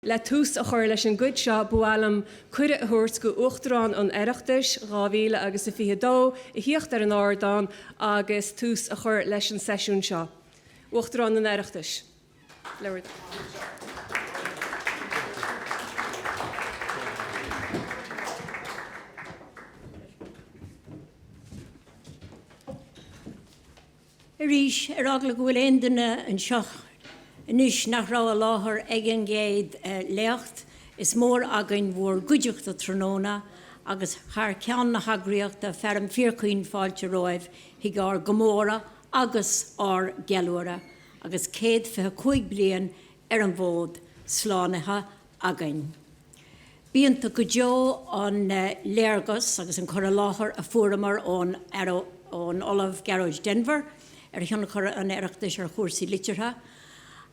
Le tús a chur leis an gcuid seo ba mhaith liom cuireadh a thabhairt go Uachtarán an Oireachtais 2000 agus a 22 a thíocht ar an ardán agus tús a chur leis an seisiún seo. Uachtarán an Oireachtais. Le bhur Arís, ar eagla go bhfuil aon duine anseo anois nach raibh i láthair ag an gcéad léacht, is mór againn bhur gcuideachta tráthnóna agus thar ceann na heagraíochta fearaim fíorchaoin fáilte romhaibh chuig ár gcomóradh agus ár gceiliúradh agus 125 bliain ar an bhfód slánaithe againn. B'iontach go deo an léargas agus an cur i láthair a fuaireamar ón ón Ollamh Gearóid Denvir ar thionchar an Oireachtais ar chúrsaí liteartha.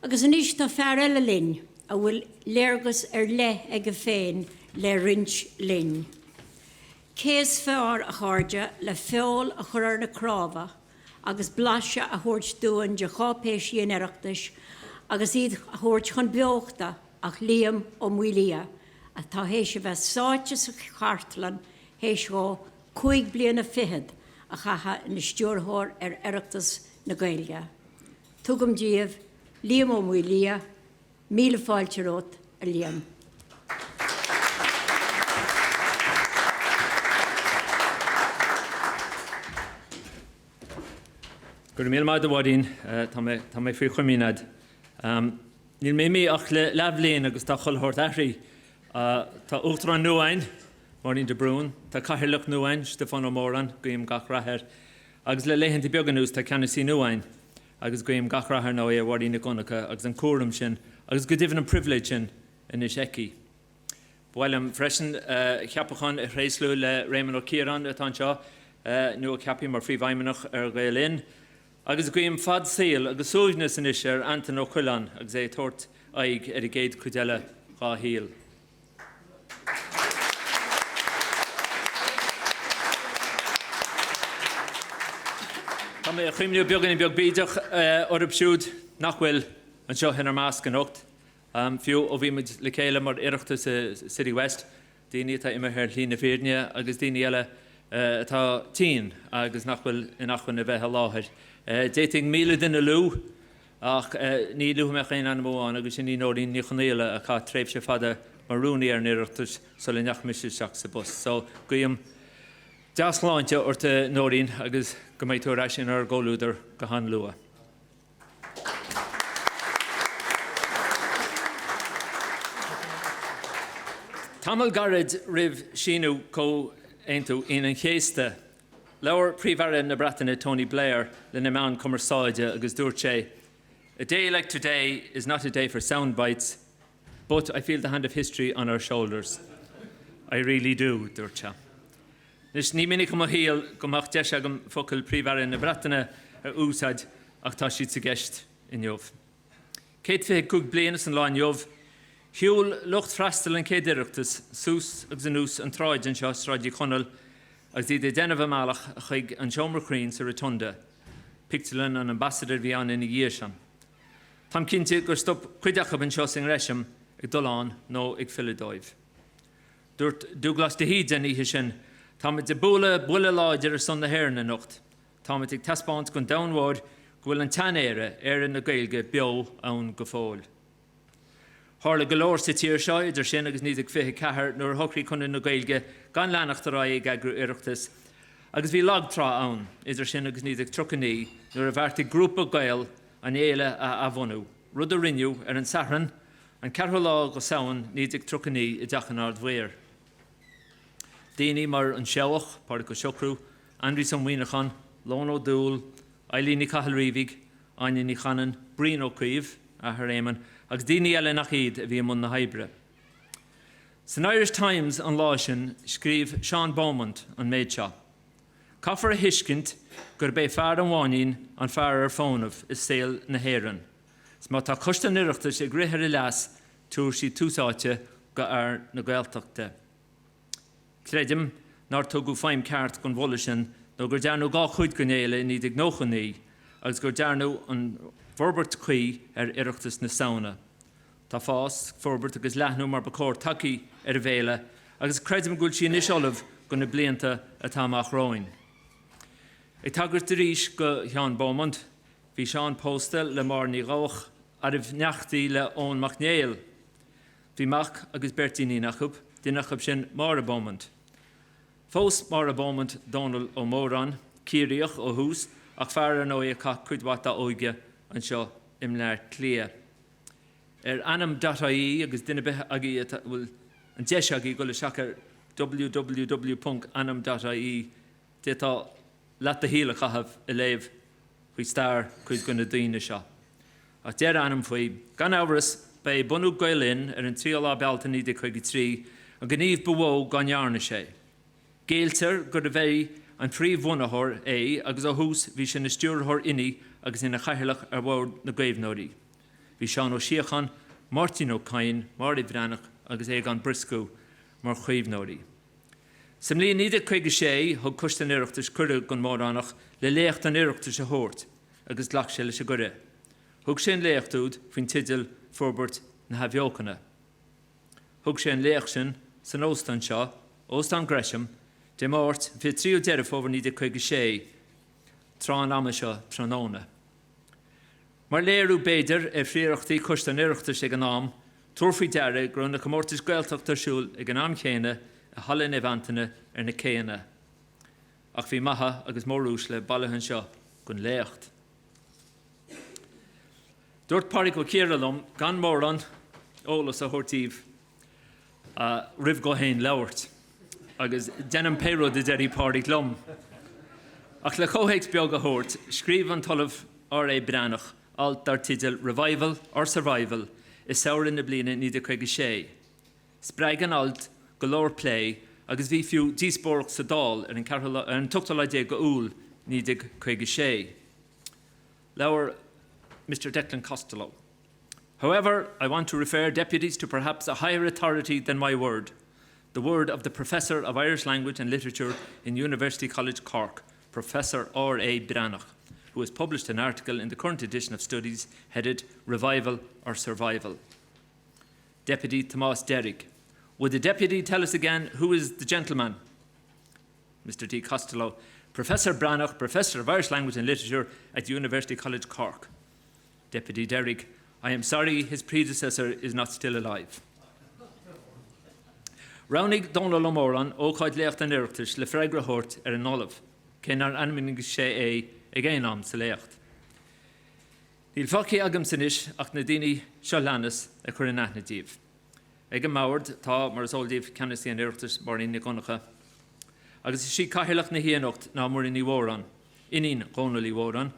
Agus anois tá fear eile linn a bhfuil léargas ar leith aige féin le roinnt linn. Cé is fearr, a chairde, le feoil a chur ar na cnámha agus blaiseadh a thabhairt dúinn de cháipéisí an Oireachtais agus iad a thabhairt chun beochta ach Liam Ó Maolaodha, atá théis a bheith sáite sa chartlann théis dhó chúig bliana fichead a chaitheamh ina stiúrthóir ar Oireachtas na Gaeilge. Tugaim daoibh Liam Ó Maolaodha, míle fáilte romhat, a Liam. Go raibh míle maith agat, a Mháirín. Tá mé, tá mé faoi chomaoin agat. Níl mé imithe ach le leathbhliain agus tá chuile shórt athraithe. Tá Uachtarán nua againn, Máirín de Brún, tá Cathaoirleach nua againn, Stiofán Ó Móráin, guím gach rath air, agus le laethanta beaga anuas tá Ceannasaí nua againn agus guím gach rath ar ndóigh ar Mháirín Nic Dhonncha agus an cúram sin agus go deimhin an pribhléid sin anois aici. Ba mhaith liom freisin a cheapachán a thréaslú le Réamonn Ó Ciaráin atá anseo, nua-cheaptha mar Phríomhfheidhmeannach ar Ghael Linn. Agus guím fad saoil agus suaimhneas anois ar Antain Ó Coileáin agus é ag tabhairt aghaidh ar an gcéad chuid eile dhá shaol. Tá mé ag cuimhniú beagáinín beag bídeach orthu siúd nach bhfuil anseo inár measc anocht, fiú ó bhí muid le chéile mar Oireachtas i Citywest, daoine atá imithe ar shlí na fírinne agus daoine eile atá tinn agus nach bhfuil in acmhainn a bheith i láthair. D'fhéadfainn 1,000 duine a lua ach ní luafaidh mé ach aon ainm amháin agus sin í Nóirín Ní Chonaola a chaith tréimhse fada mar rúnaí ar an Oireachtas sula ndeachaigh mise isteach sa bpost. So guím dea-shláinte ort a Nóirín agus go mbeidh tú ar ais inár gcomhluadar go han-luath. Tamall gairid roimh síniú Chomhaontú Aoine an Chéasta, labhair Príomh-Aire na Breataine Tony Blair le na meáin chumarsáide agus dúirt sé, A day like today is not a day for sound bites, but I feel the hand of history on our shoulders. I really do, dúirt sé. Anois, ní minic i mo shaol go mbeadh deis agam focail Príomh-Aire na Breataine a úsáid ach tá siad sa gceist inniu. 125 bliain is an lá inniu, shiúil lucht freastail an chéad Oireachtas suas agus anuas an tsráid anseo, Sráid Uí Chonaill, agus iad ag déanamh a mbealach chuig an seomra cruinn sa Rotunda. Pictiúrlann an Ambassador a bhí ann ina dhiaidh sin. Táim cinnte gur stop cuid acu anseo sa nGresham ag dul ann nó ag filleadh dóibh. Dúirt Dubhghlas de hÍde an oíche sin, Táimid ag bualadh buille láidir ar son na hÉireann anocht. Táimid ag taispeáint don domhan mhór go bhfuil an tsean-Éire, Éire na Gaeilge, beo ann go fóill. Tharla go leor sa tír seo idir sin agus 1924 nuair a shocraigh Conradh na Gaeilge gan leanacht ar aghaidh ag eagrú Oireachtas agus bhí lagtrá ann idir sin agus 1939 nuair a bheartaigh grúpa Gael an fhéile a athbhunú, rud a rinneadh ar an Satharn, An ceathrú lá de Samhain 1939 i dTeach an Aird Mhaoir. Daoine mar An Seabhac, Pádraig Ó Siochrú, Aindrias Ó Muíneacháin, Leon Ó Dúill, Eilín Ní Chathailriabhaigh, Áine Ní Chanainn, Brian Ó Cuív, athair Éamonn, agus daoine eile nach iad a bhí i mbun na hoibre. San Irish Times an lá sin, scríobh Seán Beaumont an méid seo, Caithfear a thuiscint gurb é fear an bháinín an fear ar fónamh i saol na hÉireann. 'S má tá Coiste an Oireachtais ag rith ar a leas, tabharfaidh siad tús áite go fhear na Gaeltachta. Creidim nár tugadh feidhm ceart don mholadh sin nó gur dearnadh 2 chuid den fhéile i 1999 agus gur dearnadh an forbairt cuí ar Oireachtas na Samhna. Tá fás, forbairt agus leathnú mar ba chóir tagtha ar an bhféile agus creidim go bhfuil sí anois ullamh do na blianta atá amach romhainn. Ag tagairt arís go Sheán Beaumont, bhí Seán pósta le Máire Ní Dhubhach, arbh neacht í le Eoin Mac Néill. Bhí mac agus beirt iníon acu, duine acu sin Máire Beaumont. Phós Máire Beaumont Dónal Ó Móráin, Ciarraíoch ó thús ach fear ar ndóigh a chaith cuid mhaith dá óige anseo i mBleá Cliath. Ar anam dot ie agus duine ar bith agaibh atá, bhfuil an deis agaibh dul isteach ar www ponc anam dot ie d'fhéadfá leath do shaoil a chaitheamh ag léamh faoi stair cuid de na daoine seo. Ach deir Anam faoi, Gan amhras, ba é bunú Gael Linn ar an 3ú lá Bealtaine 1953 an gníomh ba mhó dá ndearna sé. Géilltear gurbh é an príomhbhunaitheoir é agus ó thús bhí sé ina stiúrthóir oinigh agus ina chathaoirleach ar Bhord na gCaomhnóirí. Bhí Seán Ó Síocháin, Máirtín Ó Cadhain, Máire Bhreathnach agus Aogán Brioscú mar chaomhnóirí. Sa mbliain 1956 thug Coiste an Oireachtais cuireadh don Mhóránach le léacht an Oireachtais a thabhairt agus ghlac sé leis an gcuireadh. Thug sé an léacht úd faoin teideal Forbairt na hAthbheochana. Thug sé an léacht sin san óstán seo, Óstán Gresham, Dé Máirt, an 23ú Deireadh Fómhair 1956, tráth an ama seo tráthnóna. Mar léiriú, b'fhéidir, ar phríorachtaí Choiste an Oireachtais ag an am, tabhair faoi deara go raibh na comórtais Gaeltachta ar siúl ag an am chéanna i Halla Naomh Antaine ar na céanna. Ach bhí maithe agus móruaisle bailithe anseo don léacht. Dúirt Pádraig Ó Ciardha liom gan mórán eolas a thabhairt daoibh roimh dhó féin labhairt, agus déanaim pé rud a déarfaidh Pádraig liom. Ach le comhthéacs beag a thabhairt, scríobh an tOllamh R.A. Breathnach alt dar teideal Revival or Survival i samhradh na bliana 1956. Spreag an alt go leor plé agus bhí fiú díospóireacht sa Dáil ar an t-ochtú lá déag d'Iúil 1956. Labhair Mr Declan Costello. However, I want to refer deputies to perhaps a higher authority than my word, the word of the Professor of Irish Language and Literature in University College Cork, Professor R.A. Breathnach, who has published an article in the current edition of Studies headed Revival or Survival. Deputy Tomas Derrig. Would the deputy tell us again who is the gentleman? Mr D. Costello, Professor Breathnach, Professor of Irish Language and Literature at University College Cork. Deputy Derrig, I am sorry his predecessor is not still alive. Roghnaigh Dónal Ó Móráin ócáid Léacht an Oireachtais le freagra a thabhairt ar an Ollamh, cé nár ainmnigh sé é ag aon am sa léacht. Níl fágtha agamsa anois ach na daoine seo leanas a chur in aithne daoibh. Ag an mbord tá, mar is eol daoibh, Ceannasaí an Oireachtais, Máirín Nic Dhonncha, agus is í Cathaoirleach na hoíche anocht ná Muireann Ní Mhóráin, iníon Dhónaill Uí Mhóráin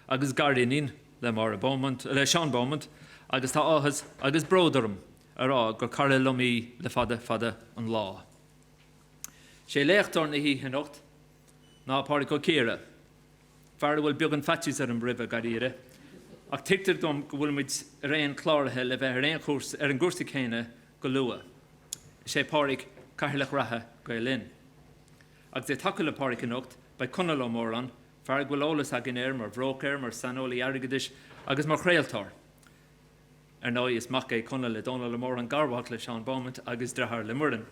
agus gariníon le Máire Beaumont, le Seán Beaumont, agus tá áthas agus bród orm a rá gur cara liom í le fada fada an lá. Sé léachtóir na hoíche anocht ná Pádraig Ó Ciardha. Fear a bhfuil beagán faitíos orm roimhe, dáiríre, ach tuigtear dom go bhfuil muid araon cláraithe le bheith ar aon chúrsa, ar an gcúrsa céanna go luath. Is é Pádraig Cathaoirleach reatha Gael Linn. Agus ag tacú le Pádraig anocht beidh Conall Ó Móráin, fear go bhfuil eolas againn air mar bhróicéir, mar saineolaí airgeadais agus mar chraoltóir. Ar ndóigh, is mac é Conall le Dónal Ó Móráin, garmhac le Seán Beaumont agus deartháir le Muireann.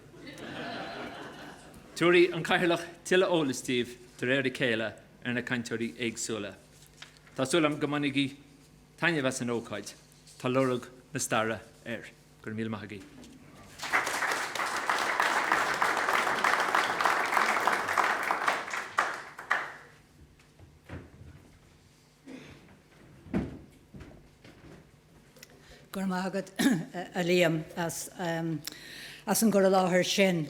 Tabharfaidh an Cathaoirleach tuilleadh eolais daoibh de réir a chéile ar na cainteoirí éagsúla. Tá súil agam go mbainfidh taitneamh as an ócáid. Tá lorg na staire air. Go raibh míle maith agaibh. Go raibh maith agat, a Liam, as an gcur i láthair sin.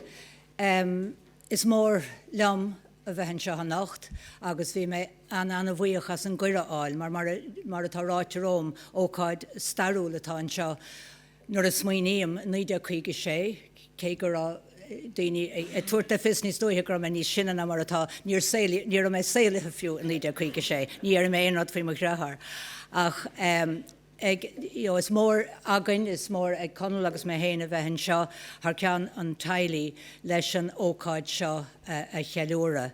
Is mór liom a bheith anseo anocht agus bhí mé an-an-bhuíoch as an gcuireadh a fháil mar, mar atá ráite romham, ócáid stairiúil atá anseo. Nuair a smaoiním, 1956, cé go raibh daoine ag tabhairt le fios níos luaithe go raibh mé níos sine ná mar atá, níor saolaíodh, ní raibh mé saolaithe fiú i 1956, ní dhéarfaidh mé aon rud faoi mo dheartháir. Ach ag, you know, is mór againn, is mór ag Conall agus mé féin a bheith anseo thar ceann an teaghlaigh leis an ócáid seo a cheiliúradh.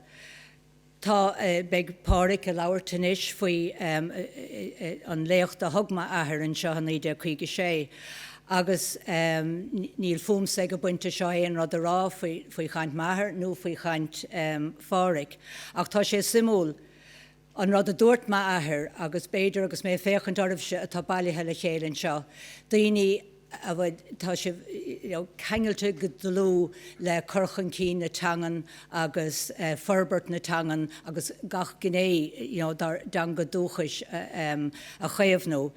Tá, beidh Pádraic ag labhairt anois faoi an léacht a thug m'athair anseo i 1956. Agus níl fúmsa ag an bpointe seo aon rud a rá faoi chaint m'athar nó faoi chaint Phádhraic. Ach tá sé suimiúil an rud a dúirt m'athair agus b'fhéidir agus mé ag féachaint oraibhse atá bailithe le chéile anseo, daoine a bhfuil, tá sibh you know ceangailte go dlúth le cur chun cinn na teangan agus forbairt na teangan agus gach gné you know dár dteanga dúchais a chaomhnú.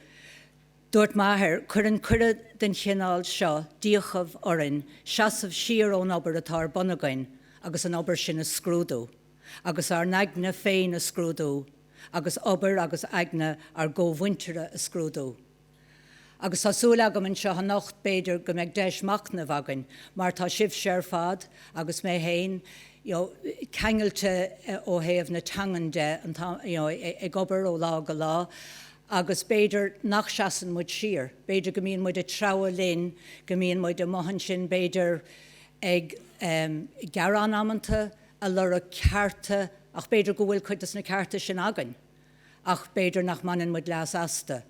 Dúirt m'athair, Cuireann cuireadh den chineál seo d'fhiachaibh orainn seasamh siar ón obair atá ar bun againn agus an obair sin a scrúdú, agus ár n-aigne féin a scrúdú, agus obair agus aigne ár gcomh-mhuintire a scrúdú. Agus tá súil agam anseo anocht, b'fhéidir, go mbeidh deis machnaimh againn, mar tá sibhse ar fad, agus mé féin, you know, ceangailte ó thaobh na teangan de, an t-am, you know, ag obair ó lá go lá, Agus b'fhéidir nach seasann muid siar, b'fhéidir go mbíonn muid ag treabhadh linn, go mbíonn muid amuigh ansin b'fhéidir ag gearán amanta, ag lorg cearta, ach b'fhéidir go bhfuil cuid de na cearta sin againn ach b'fhéidir nach mbaineann muid leas astu.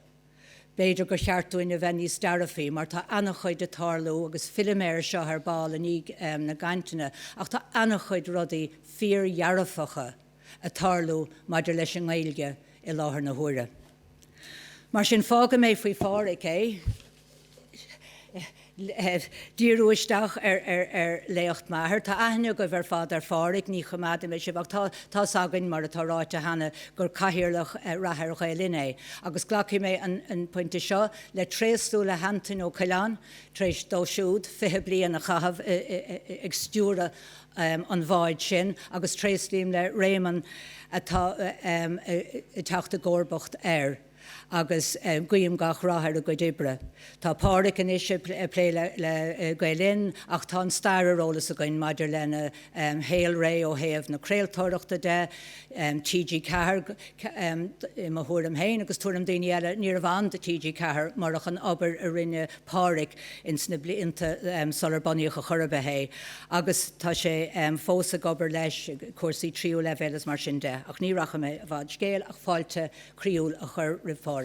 B'fhéidir gur cheart dúinn a bheith níos dearfaí mar tá an-chuid ag tarlú agus fillfidh mé air seo ar ball i ndiaidh na gcainteanna ach tá an-chuid rudaí fíordhearfacha ag tarlú maidir leis an nGaeilge i láthair na huaire. Mar sin, fágfaidh mé faoi Phádhraic é díriú isteach ar léacht m'athar. Tá aithne agaibh ar fad ar Phádhraic, ní choimeádfaidh mé sibh, ach tá tá's againn, mar atá ráite cheana, gur cathaoirleach reatha ar Ghael Linn é. Agus glacfaidh mé an pointe seo le tréaslú le hAntain Ó Coileáin, tar éis dó siúd 20 bliain a chaitheamh ag stiúradh an bháid sin agus tréaslaím le Réamonn atá ag teacht i gcomharbacht air agus guím gach rath ar a gcuid oibre. Tá Pádhraic anois ag plé le Gael Linn ach tá an stair ar eolas againn maidir lena shaolré ó thaobh na craoltóireachta de, TG4, i mo thuairim féin agus tuairim daoine eile, níorbh ann do TG4 murach an obair a rinne Pádhraic ins na blianta sular bunaíodh a chor ar bith é. Agus tá sé fós ag obair leis, cúrsaí tríú leibhéal is mar sin de. Ach ní rachaidh mé i bhfad scéil ach fáilte chroíúil a chur roimh Phádhraic.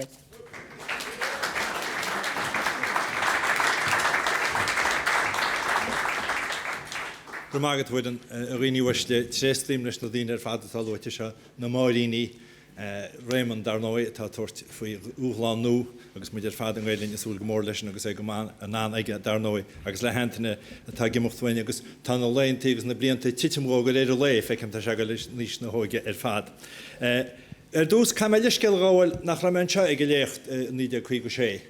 Go raibh maith agat, a Mhuireann. A dhaoine uaisle, tréaslaím leis na daoine ar fad atá luaite anseo, na Máiríní, Réamonn, dar ndóigh, atá ag tabhairt faoi dhúshlán nua agus muid ar fad i nGael Linn ag súil go mór leis sin agus é go maith in ann aige, dar ndóigh, agus le hAntaine atá ag imeacht uainn agus tá na laethanta agus na blianta ag titim dhó de réir an lae, feicim, tá sé ag dul in aois na hóige ar fad. Ar dtús, caithfidh mé leithscéal a ghabháil nach raibh mé anseo ag an léacht i 1956.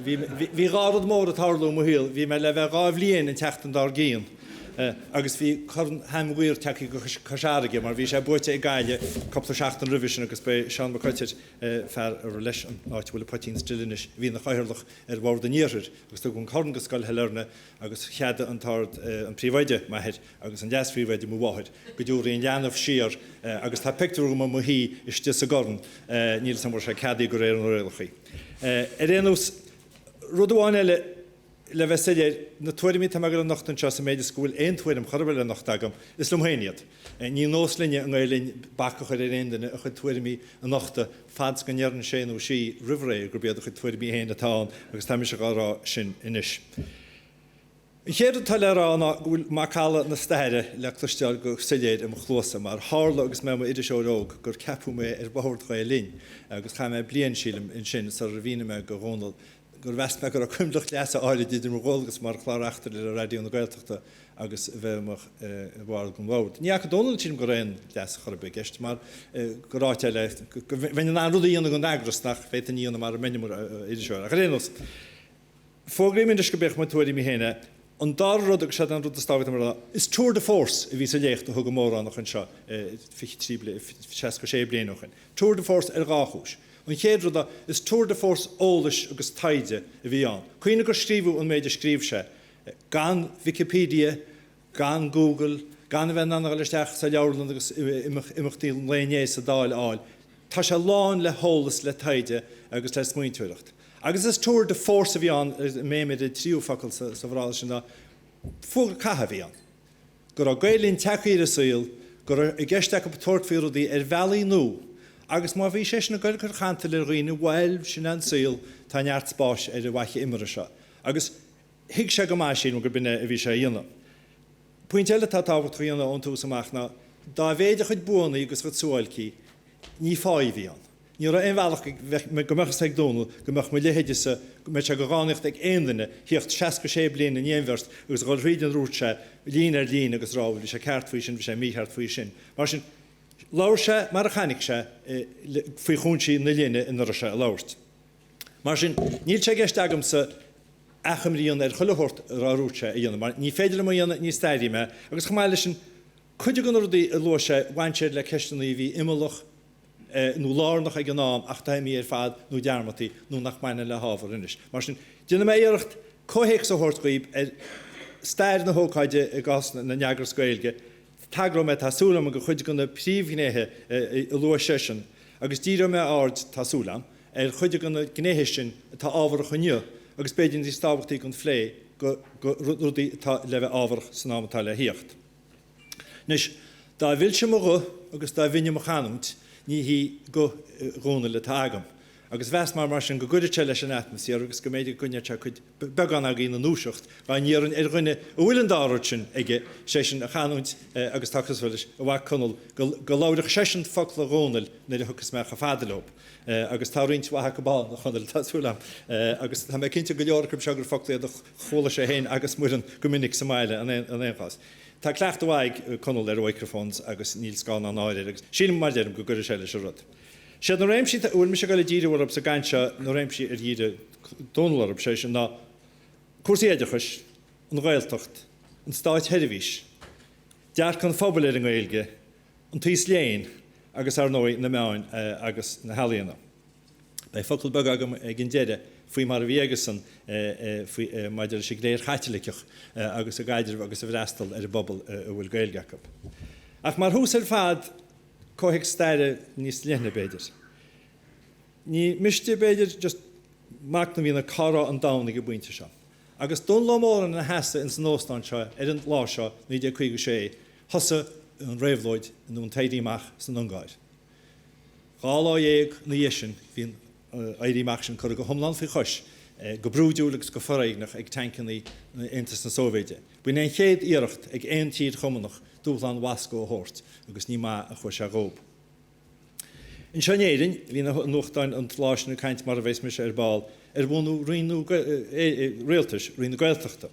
Bhí dhá rud mór ag tarlú i mo shaol, bhí mé le bheith 2 bhliain an tseachtain dár gcionn agus bhí Corn Sam Mhaguire tagtha go Cois Fharraige mar bhí sé buaite ag Gaillimh cúpla seachtain roimhe sin agus ba é Seán Mac Coitir, fear a raibh leis an áit a bhfuil an Poitín Stil anois, a bhí ina chathaoirleach ar Bhord an Iarthair agus tugadh an corn go Scoil Shailearna agus cheadaigh an tArd, an Príomhoide, m'athair, agus an Leas-Phríomhoide, mo mháthair, go dtabharfaí an leanbh siar agus tá pictiúr agam i mo shuí istigh sa gcorn, níl 'fhios a'm an raibh sé ceadaithe de réir na rialacha. Ar aon nós, rud amháin eile, le bheith soiléir, na tuairimí atá mé ag dul a nochtadh anseo, sa méid is go bhfuil aon tuairim chor ar bith le nochtadh agam, is liom féin iad. Ní nós linne i nGael Linn bac a chur ar aon duine a chuid tuairimí a nochtadh fad is go ndeireann sé nó sí roimh ré gurb iad a chuid tuairimí féin atá ann agus tá mise dhá rá sin anois. An chéad rud atá le rá ná go bhfuil macalla na staire le cloisteáil go soiléir i mo chluasa, mar tharla agus mé i m'iriseoir óg gur ceapadh mé ar bhord Ghael Linn agus chaith mé bliain, sílim, ansin sular mhínigh mé do Dhónal gur mheas mé go raibh coinbhleacht leasa áirid idir mo dhualgas mar chlár-reachtaire le Raidió na Gaeltachta agus a bheith i mo bhall den bhord. Ní fhaca Dónal, sílim, go raibh aon leas chor ar bith i gceist mar gur áit eile go mbeinn in ann rud a dhéanamh don eagras nach bhféadfainn a dhéanamh mar a mbeinn i m'iriseoir. Ach ar aon nós. Fógraím anois gurb iad mo thuairimí féin é. An dara rud, agus seod é an rud is tábhachtaí dom a rá, is tour de force a bhí sa léacht a thug an Móránach anseo 23 bliain, 66 bliain ó shin. Tour de force ar dhá chúis. An chéad rud ná, is tour de force eolais agus taighde a bhí ann. Cuimhnigh gur scríobhadh an méid a scríobh sé gan Wikipedia, gan Google, gan a bheith in ann a dhul isteach sa leabharlann agus imeachtaí an lae inné sa Dáil a fháil. Tá sé lán le heolas, le taighde agus le smaointeoireacht. Agus is tour de force a bhí ann, béim ar an tríú focal sa bhfrása sin ná fógra catha a bhí ann. Go raibh Gael Linn tagtha ar an saol, go raibh i gceist acu tabhairt faoi rudaí ar bhealaí nua agus má bhí sé sin ag cur cantail ar dhaoine, bhuel, sin é an saol, tá neart spáis ar an bhfaiche imeartha seo. Agus thuig sé go maith, sílim, gurb in é a bhí sé a dhéanamh. Pointe eile atá tábhachtach a dhéanamh ón tús amach ná, dá mhéid a chuid buanna agus a chuid suáilcí, ní fáidh a bhí ann. Ní raibh aon bhealach go mbeadh fhios ag Dónall go mbeadh mo leithéidese, go mbeadh sé de dhánaíocht ag aon duine thíocht 66 bliain in aon bheart agus a dhul thríd an dúirt sé líne ar líne agus rá bhuel bhí sé ceart faoi sin, bhí sé mícheart faoi sin. Mar sin, labhair sé mar a chonaic sé faoi chúinsí na linne ina raibh sé ag labhairt. Mar sin, níl sé i gceist agamsa achoimre a dhéanamh ar chuile shórt a dúirt sé a dhéanamh mar ní féidir liom a dhéanamh, ní staraí mé, agus chomh maith leis sin, cuid de na rudaí a luaigh sé, bhain siad le ceisteanna a bhí imeallach, nó lárnach ag an am ach atá imithe ar fad nó dearmadta nó nach mbaineann le hábhar anois. Mar sin, déanfaidh mé iarracht comhthéacs a thabhairt dhaoib ar stair na hócáide i gcás na n-eagras Gaeilge. Tagróidh mé, tá súil agam, do chuid de na príomhghnéithe a luaigh seisean agus díreoidh mé aird, tá súil agam, ar chuid de na gnéithe sin atá ábharach inniu agus b'fhéidir níos tábhachtaí don phlé go rudaí atá le bheith ábharach san am atá le thíocht. Anois, dá mhilse mo ghuth agus dá bhinne mo chanúint, ní hí guth Dhónaill atá agam. Agus mheas mé mar sin go gcuirfeadh sé leis an atmaisféar agus go mb'fhéidir go gcoinneodh sé cuid beagán agaibh ina ndúiseacht dá n-iarrfainn ar dhuine a bhfuil an dá rud sin aige, sé sin, a chanúint agus tá cosúil leis, a mhac Conall, go labharfadh seisean focla Dhónaill nuair a thiocfas mé chomh fada leob. Agus tá roinnt mhaith acu ann, a Chonaill, tá súil agam. Agus tá mé cinnte go leor acu seo gur focla iad a chuala sé féin agus Muireann go minic sa mbaile, in aon chás. Tá cleachtadh mhaith ag Conall ar mhicrophones agus níl scáth ná náire air agus sílim, mar a deirim, go gcuirfidh sé leis an rud. Siad na réimsí a bhfuil mise ag dul ag díriú orthu sa gcaint seo na réimsí ar dhírigh Dónall orthu, sé sin ná cúrsaí oideachais, an Ghaeltacht, an státsheirbhís, dearcadh an phobail ar an nGaeilge, an t-aos léinn agus, ar ndóigh, na meáin agus na healaíona. Beidh focal beag agam ag an deireadh faoi mar a bhí aigesan faoi maidir leis an gcléir Chaitliceach agus a gcaidreamh agus a bhfreastal ar an bpobal a bhfuil Gaeilge acu. Ach mar thús ar fad, comhthéacs staire níos leithne, b'fhéidir. Ní miste, b'fhéidir, just machnamh a dhéanamh cá raibh an domhan ag an bpointe seo. Agus Dónall Ó Móráin ina sheasamh ins an óstán seo ar an lá seo, 1956, thosaigh an réabhlóid nó an t-éirí amach san Ungáir. 12 lá ina dhiaidh sin bhí an éirí amach sin curtha go hiomlán faoi chois, go brúidiúil agus go foréigneach ag tancanna Aontas na Sóivéide. B'in é an chéad iarracht ag aon tír chumannach dúshlán Mhoscó a thabhairt agus ní maith a chuaigh sé dhób. Anseo in Éirinn, bhí na nuachtáin an lá sin ag caint, mar a bheas mise ar ball, ar bhunú Roinn nua Rialtais, Roinn na Gaeltachta.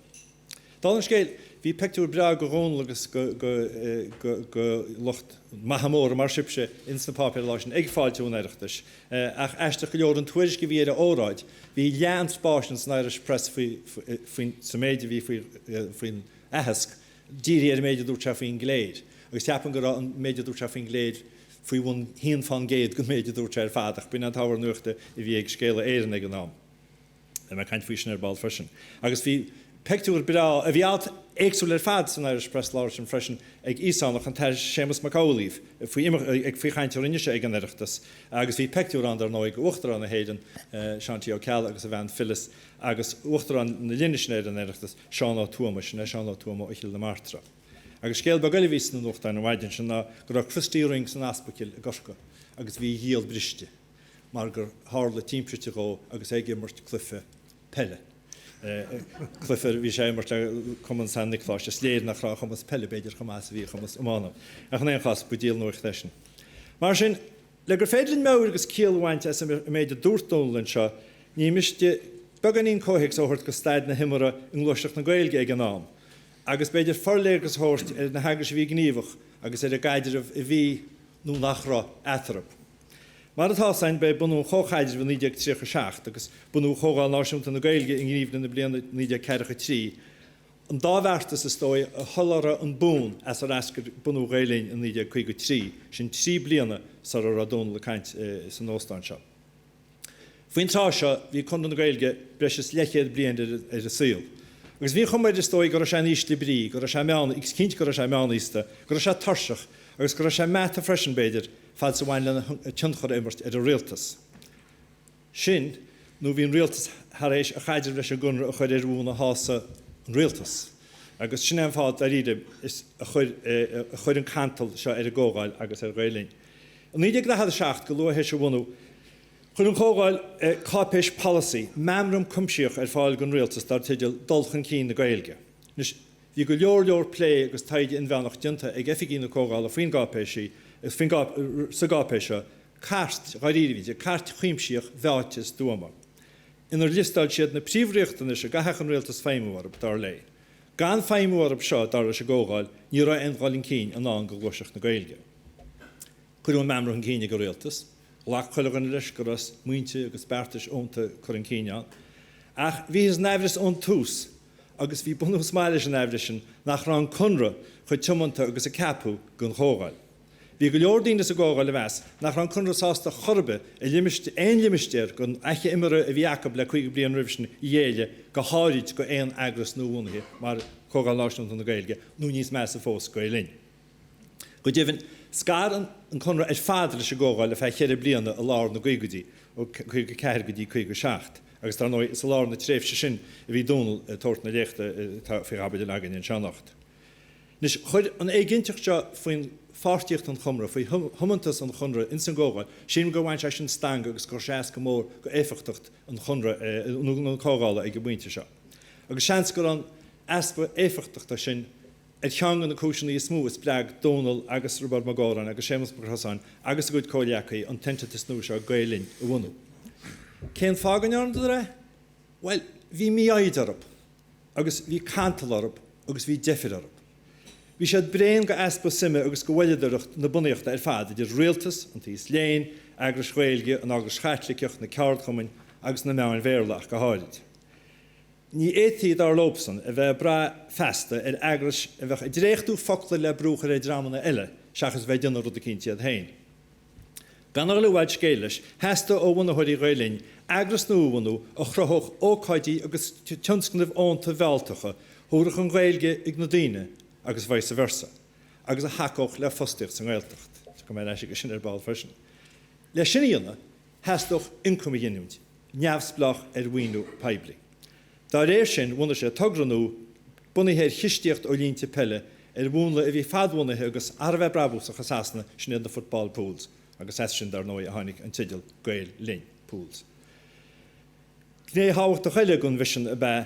Dála an scéil, bhí peictiúr breá de Dhónall agus de lucht maithe móra mar sibhse ins na páipéir an lá sin ag fáiltiú an Oireachtais. Ach aisteach go leor an tuairisc a bhí ar a óráid, bhí leath an spáis ins an Irish Press faoi, sa méid a bhí faoin aitheasc, dírithe ar an méid a dúirt sé faoin gcléir. Agus cheapfainn go raibh an méid a dúirt sé faoin gcléir faoi bhun haon fán gcéad den méid a dúirt sé ar fad, ach b'in an t-ábhar nuachta a bhí ag Scéala Éireann ag an am. Beidh mé ag caint faoi sin ar ball freisin. Agus bhí peictiúr breá, a bhí alt éagsúil ar fad san Irish Press lá sin freisin ag Íosánach, an tAthair Séamus Mac Amhlaoibh, faoi ag faoi chaint a rinne sé ag an Oireachtas. Agus bhí peictiúr ann dar ndóigh d'Uachtarán na hÉireann, Seán T. Ó Ceallaigh agus a bhean Phyllis agus Uachtarán na linne sin ar an Oireachtas, Seán Ó Tuama, sin é Seán Ó Tuama ó Chill na Martra. Agus scéal beag eile a bhí sna nuachtáin an mhaidin sin ná go raibh Christy Ring san ospidéal i gCorcaigh agus bhí a ghiall briste. mar gur tharla timpiste dhó agus é ag imirt cluiche peile. Cluiche a bhí sé ag imirt le Cumann San Niocláis. Is léir nach raibh a chumas peile, b'fhéidir, chomh maith is a bhí a chumas iomána. Ach in aon chás, ba díol nuachta é sin. Mar sin, le gur féidir linn meabhair agus ciall a bhaint as an méid a dúirt Dónall anseo, ní miste beagáinín comhthéacs a thabhairt go staid na himeartha i ngluaiseacht na Gaeilge ag an am, agus b'fhéidir forléargas a thabhairt ar na heagrais a bhí gníomhach agus ar an gcaidreamh a bhí, nó nach raibh, eatarthu. Mar atá fhios againn, ba é bunú an Chomhchaidrimh i 1937 agus bunú Chomhdháil Náisiúnta na Gaeilge i ngeimhreadh na bliana 1943 an dá bheartas is dóigh a sholáthraigh an bonn as ar eascair bunú Ghael Linn i 1953, sin 3 bliana sara raibh Dónall ag caint san óstán seo. Faoin tráth seo, bhí Conradh na Gaeilge breis is leathchéad bliain ar an saol. Agus bhí an chuma air, is dóigh, go raibh sé in ísle brí, go raibh sé meán, is cinnte go raibh sé meánaosta, go raibh sé tuirseach, agus go raibh sé meata freisin, b'fhéidir, fad is a bhain lena tionchar a imirt ar an rialtas. Sin, nó bhí an rialtas thar éis a chaidreamh leis an gConradh a chur ar bhonn a shásadh an rialtas. Agus sin é an fáth, dáiríre, is a chuir a chuir an cantal seo ar an gComhdháil agus ar Ghael Linn. I 1947, go luath théis a bhunú, Chuir an Chomhdháil cáipéis polasaí, meamram cuimsitheach ar fáil don Rialtas dar teideal Dul Chun Cinn na Gaeilge. Anois, bhí go leor leor plé agus taighde inmheánach déanta ag oifigigh na Comhdhála faoin gcáipéis faoin sa gcáipéis seo, cairt, dháiríre a bhí inti, cairt chuimsitheach mheáite stuama, inar liostáil siad na príomhriachtanais a gcaithfeadh an Rialtas feidhmiú orthu, dar léi. Gan feidhmiú orthu seo, dar leis an gComhdháil, ní raibh aon dhul chun cinn i ndán do ghluaiseacht na Gaeilge. Cuireadh an meamram chun cinn ag an Rialtas. Ghlac chuile dhuine leis go raibh smaointe agus beartais fhónta cur chun cinn ann. Ach bhíothas in aimhreas ón tús, agus bhí bunús maith leis an aimhreas sin, nach raibh an Conradh chomh tiomanta agus a ceapadh don Chomhdháil. Bhí go leor daoine sa gComhdháil a mheas nach raibh an Conradh sásta chor ar bith a limistéar, aon limistéar den fhaiche imeartha a bhí acu le 50 bliain roimhe sin a ghéilleadh, go háirid go aon eagras nuabhunaithe mar Comhdháil Náisiúnta na Gaeilge nó níos measa fós, Gael Linn. Go deimhin, scar an Conradh ar fad leis an gComhdháil ar feadh cheithre bliana i lár na gcaogaidí, ó 54 go dtí 57, agus dar ndóigh is i lár na tréimhse sin a bhí Dónall ag tabhairt na léachta atá faoi chaibidil againn anseo anocht. Anois, chuir an éiginnteacht seo faoin pháirtíocht an Chonradh, faoi thiomantas an Chonradh ins an gComhdháil, sílim gur bhain sé sin stangadh agus gur chuir sé as go mór go éifeachtacht an Chonradh, nó na Comhdhála ag an bpointe seo. Agus seans gur an easpa éifeachtachta sin Ar cheann de na cúiseanna is mó a spreag Dónall agus Roibeárd Mac Góráin agus Séamus Mac Rosáin agus a gcuid comhghleacaithe an t-eintiteas nua seo Gael Linn a bhunú. Cén fáth go ndearnadar é? Bhuel, bhí mífhoighid orthu agus bhí cantal orthu agus bhí deifir orthu. Bhí siad bréan go easpa suime agus go mhoilleadóireacht na bunaíochta ar fad, idir rialtas, an t-aos léinn, eagrais Ghaeilge, an Eaglais Chaitliceach, na ceardchumainn agus na meáin Bhéarla ach go háirid. Ní fhéadfaí, dar leobsan, a bheith ag brath feasta ar eagrais a bheadh ag dréachtú focla le brú a chur ar dreamanna eile seachas a bheith ag déanamh rud eicínt iad féin. Gan a dhul i bhfad scéil leis, theastaigh ó bhunaitheoirí Ghael Linn eagras nua a bhunú a chruthódh ócáidí agus tionscnaimh fhónta mhealltacha, thabharfadh an Ghaeilge ag na daoine agus vice versa, agus a thacódh le fostaíocht sa nGaeltacht. Tiocfaidh mé ar ais aige sin ar ball freisin. Leis sin a dhéanamh, theastódh ioncam a ghiniúint. neamhspleách ar mhaoiniú poiblí. Dá réir sin, bhunaigh sé togra nua, bunaithe ar chistíocht ó línte peile, ar mhúnla a bhí fadbhunaithe agus thar a bheith brabúsach i Sasana, sin iad na football pools, agus as sin, dar ndóigh, a tháinig an teideal Gael Linn Pools. Gné thábhachtach eile den mhisean ab ea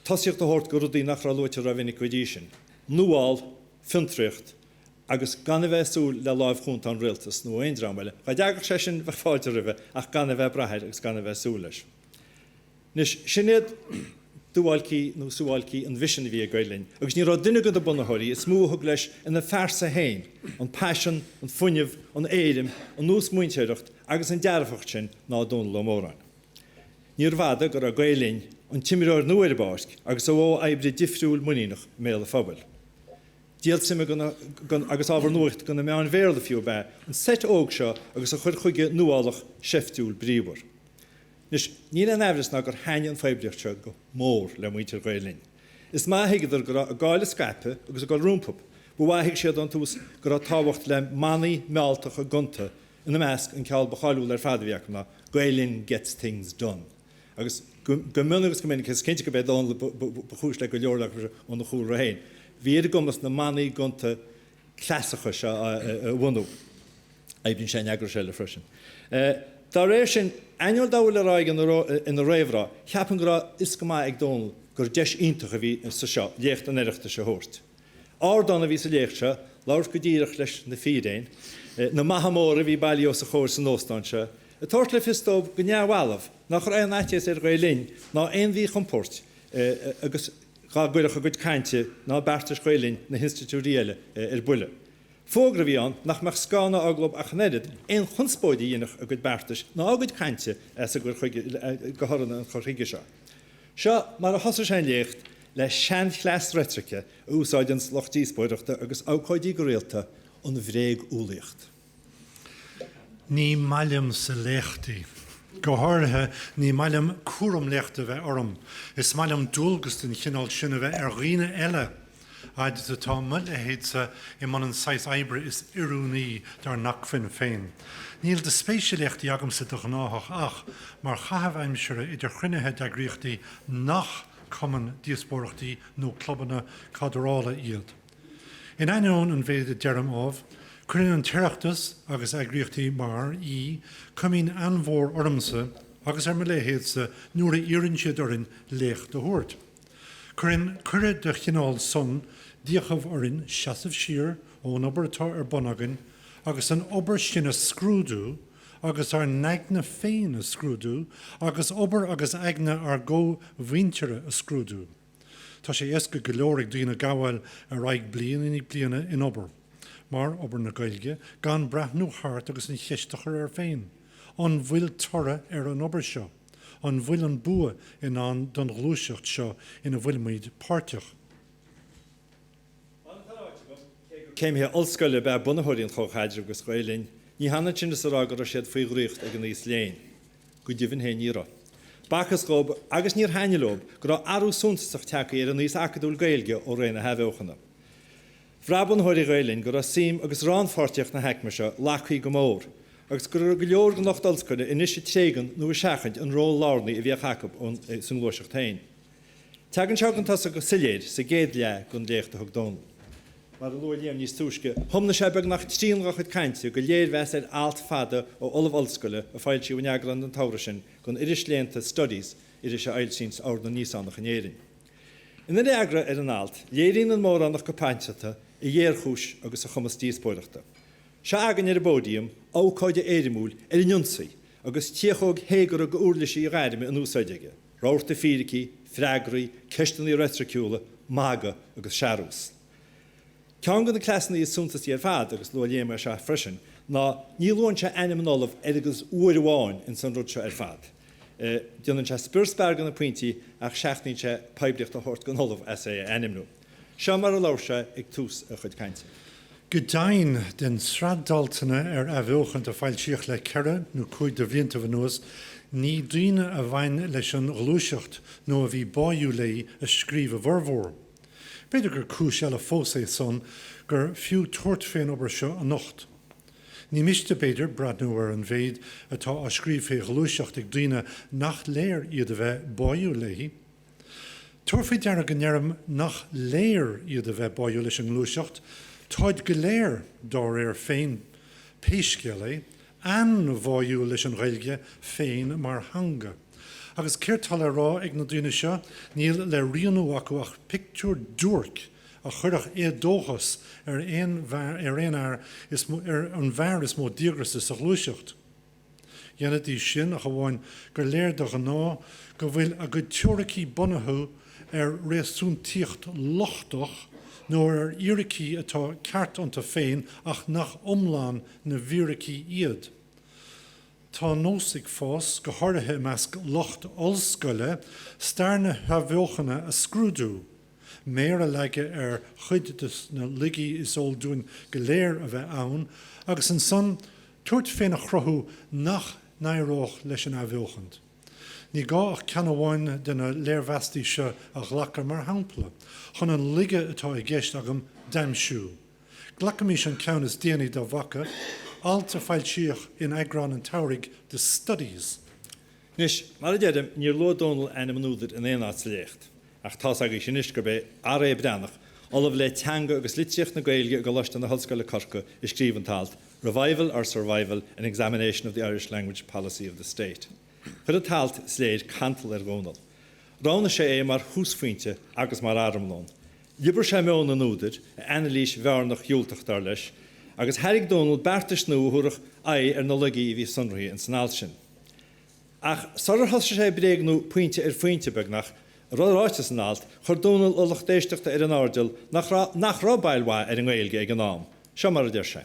tosaíocht a thabhairt do rudaí nach raibh luaite rómhinic go dtí sin, nuáil, fiontraíocht, agus gan a bheith ag súil le láimh chúnta ón rialtas nó ó aon dream eile. Dá dtagadh sé sin, bheadh fáilte roimhe, ach gan a bheith ag brath air agus gan a bheith ag súil leis. Anois, sin iad duáilcí nó suáilcí an mhisin a bhí ag Gael Linn, agus ní raibh duine de na bunaitheoirí is mó a thug leis ina phearsa féin an paisean, an fuinneamh, an éirim, an nua-smaointeoireacht agus an dearfacht sin ná Dónall Ó Móráin. Níorbh fhada go raibh Gael Linn, an t-imreoir nua ar an bpáirc, agus a mhodh oibre difriúil muiníneach i mbéal an phobail. Díol suime agus ábhar nuachta do na meáin Bhéarla fiú ab ea an seit óg seo agus a chur chuige nuálach, seiftiúil, bríomhar. Anois, níl aon aimhreas ná gur thaitnigh an phoiblíocht seo go mór le muintir Ghael Linn. Is maith a thuigeadar go raibh a gcáil ag scaipeadh agus ag dul rompu. Ba mhaith a thuig siad ón tús go raibh tábhacht le manaí mealltacha gonta, ina measc an ceann ba cháiliúla ar fad a bhí acu ná 'Gael Linn gets things done'. Agus go mion agus go minic, is cinnte gurb é Dónall ba chúis le go leor acu óna chúlra féin. Bhí ar a gcumas na manaí gonta cleasacha seo a bhunú. Oibríonn sé in eagrais eile freisin. Dá réir sin, ainneoin dá bhfuil le rá aige ina réamhrá, cheapfainn go raibh fhios go maith ag Dónall gur deis iontach a bhí sa seo léacht an Oireachtais a thabhairt. Ardán a bhí sa léacht seo, labhairt go díreach leis na fíréin, na maithe móra a bhí bailithe os a chomhair san óstán seo, ag tabhairt le fios dóibh go neamhbhalbh nach raibh aon fhaitíos ar Ghael Linn ná aon mhíchompord agus dá gcuirfeadh a gcuid cainte ná beartais Ghael Linn na hinstitiúidí eile ar buile. Fógra a bhí ann nach mbeadh scáth ná eagla ach an oiread aon chonspóid a ghinfeadh a gcuid beartais ná a gcuid cainte as an gcur chuige de thoradh an chur chuige seo. Seo mar a thosaigh sé an léacht le seanchleas reitrice a úsáideann lucht díospóireachta agus abhcóidí go rialta, an bhréag-umhlaíocht. Ní maith liomsa léachtaí. Go háirithe, ní maith liom cúram léachta a bheith orm. Is maith liom dualgas den chineál sin a bheith ar dhaoine eile, fhad is atá mo leithéidse i mbun an saghas oibre is oiriúnaí dár n-acmhainn féin. Níl de spéis i léachtaí agamsa de ghnáthach ach mar chaitheamh aimsire idir chruinnithe d'eagraíochtaí nach cumainn díospóireachtaí nó clubanna cadrála iad. In ainneoin an mhéid a deirim, ámh, Cuireann an tOireachtas agus eagraíochtaí mar í coimín an-mhór ormsa agus ar mo leithéidse nuair a iarrann siad orainn léacht a thabhairt. Cuireann cuireadh de chineál san d'fhiachaibh orainn seasamh siar ón obair atá ar bun againn agus an obair sin a scrúdú agus ár n-aigne féin a scrúdú agus obair agus aigne ár gcomh-mhuintire a scrúdú. Tá sé éasca go leor ag daoine gabháil ar aghaidh bliain i ndiaidh bliana in obair, mar obair na Gaeilge, gan breathnú thart agus an cheist a chur air féin, an bhfuil toradh ar an obair seo? An bhfuil an bua i ndán don ghluaiseacht seo ina bhfuilimid páirteach? Mar atá ráite agam, cé gur céimithe ollscoile ab ea bunaitheoirí an Chomhchaidrimh agus Ghael Linn, ní hionann sin is a rá go raibh siad faoi dhraíocht ag an aos léinn. Go deimhin féin ní raibh. B'fhacthas dhóibh, agus níor thaitnigh leo, go raibh athrú suntasach tagtha ar an aos acadúil Gaeilge ó ré na hAthbheochana. Bhraith bunaitheoirí Ghael Linn go raibh suim agus rannpháirtíocht na haicme seo lagthaí go mór, agus go raibh go leor den lucht ollscoile anois ag tréigean nó ag seachaint an ról lárnaí a bhíodh acu sa ngluaiseacht féin. Tagann seo chun tosaigh go soiléir sa gcéad leath den léacht a thug Dónall. Mar a luaigh Liam níos túisce, thiomnaigh sé beagnach trian dá chuid cainte do léirmheas ar alt fada ó ollamh ollscoile a foilsíodh in eagrán den tsamhradh sin den iris léannta Studies, iris a fhoilsíonns Ord na nÍosánach in Éirinn. Ina fhreagra ar an alt, léiríonn an Móránach go paiteanta a ghéarchúis agus a chumas díospóireachta. Seo againn ar an bpóidiam abhcóide éirimiúil ar an ionsaí agus tiachóg théagartha d'uirlisí a ghairme in úsáid aige. Rabharta fíricí, freagraí, ceisteanna reitriciúla, magadh agus searús. Ceann de na cleasanna is suntasaí ar fad, agus luaigh Liam é seo freisin, ná ní luann sé ainm an ollaimh oiread agus uair amháin ins an rud seo ar fad. Déanann sé spior spear de na pointí ach seachnaíonn sé poiblíocht a thabhairt don ollamh as é a ainmniú. Seo mar a labhair sé ag tús a chuid cainte. Go deimhin, den tsraith d'altanna ar athbheochaint a foilsíodh le ceithre nó cúig de bhliantaibh anuas, ní daoine a bhain leis an ghluaiseacht nó a bhí báidhiúil léi a scríobh a bhformhór. B'fhéidir gur cúis eile fós é san gur fiú tabhairt fén obair seo anocht. Ní miste, b'fhéidir, breathnú ar an mhéid atá á scríobh fé ghluaiseacht ag daoine nach léir iad a bheith báidhiúil léi. Tabhair faoi deara go ndeirim nach léir iad a bheith báidhiúil leis an ngluaiseacht, táid go léir, dá réir féin pé scéal é, an-bháidhiúil leis an Ghaeilge féin mar theanga. Agus céard tá le rá ag na daoine seo? Níl le rianú acu ach pictiúr duairc a chuirfeadh éadóchas ar aon fhear is ar an bhfear is mó díograsa sa ghluaiseacht. Dhéanfaidís sin ach amháin gur léir do ghnáth go bhfuil a gcuid teoiricí bunaithe ar réasúntaíocht lochtach nó ar fhíricí atá ceart iontu féin ach nach iomlán na bhfíricí iad. Tá nós ag fás, go háirithe i measc lucht ollscoile, stair na hathbheochana a scrúdú. méar a leagadh ar chuid de na laigí is eol dúinn go léir a bheith ann, agus ansan tabhairt féna chruthú nach n-éireodh leis an athbheochaint. Ní gá ach ceann amháin de na léirmheastaí seo a ghlacadh mar shampla, chun an laige atá i gceist agam d'aimsiú. Glacaimis an ceann is déanaí dá bhfaca, alt a foilsíodh in eagrán an tsamhraidh de Studies. Anois, mar a deirim, níor luaigh Dónall ainm an údair in aon áit sa léacht, ach tá's agaibhse anois gurb é R.A. Breathnach, Ollamh le Teanga agus Litríocht na Gaeilge i gColáiste na hOllscoile Corcaigh, a scríobh an t-alt, Revival or Survival, An Examination of the Irish Language Policy of the State. Chuir an t-alt, is léir, cantal ar Dhónall. Roghnaigh sé é mar thúsphointe agus mar armlón. Liobar sé meon an údair, a anailís bhearnach dhiúltach, dar leis, agus thairg Dónall beartais nua a thabharfadh aghaidh ar na laigí a bhí sonraithe ins an alt sin. Ach sular thosaigh sé ag bréagnú pointe ar phointe, beagnach, a raibh ráite san alt, chuir Dónall a lucht éisteachta ar an airdeall nach raibh nach raibh bail mhaith ar an nGaeilge ag an am. Seo mar a deir sé.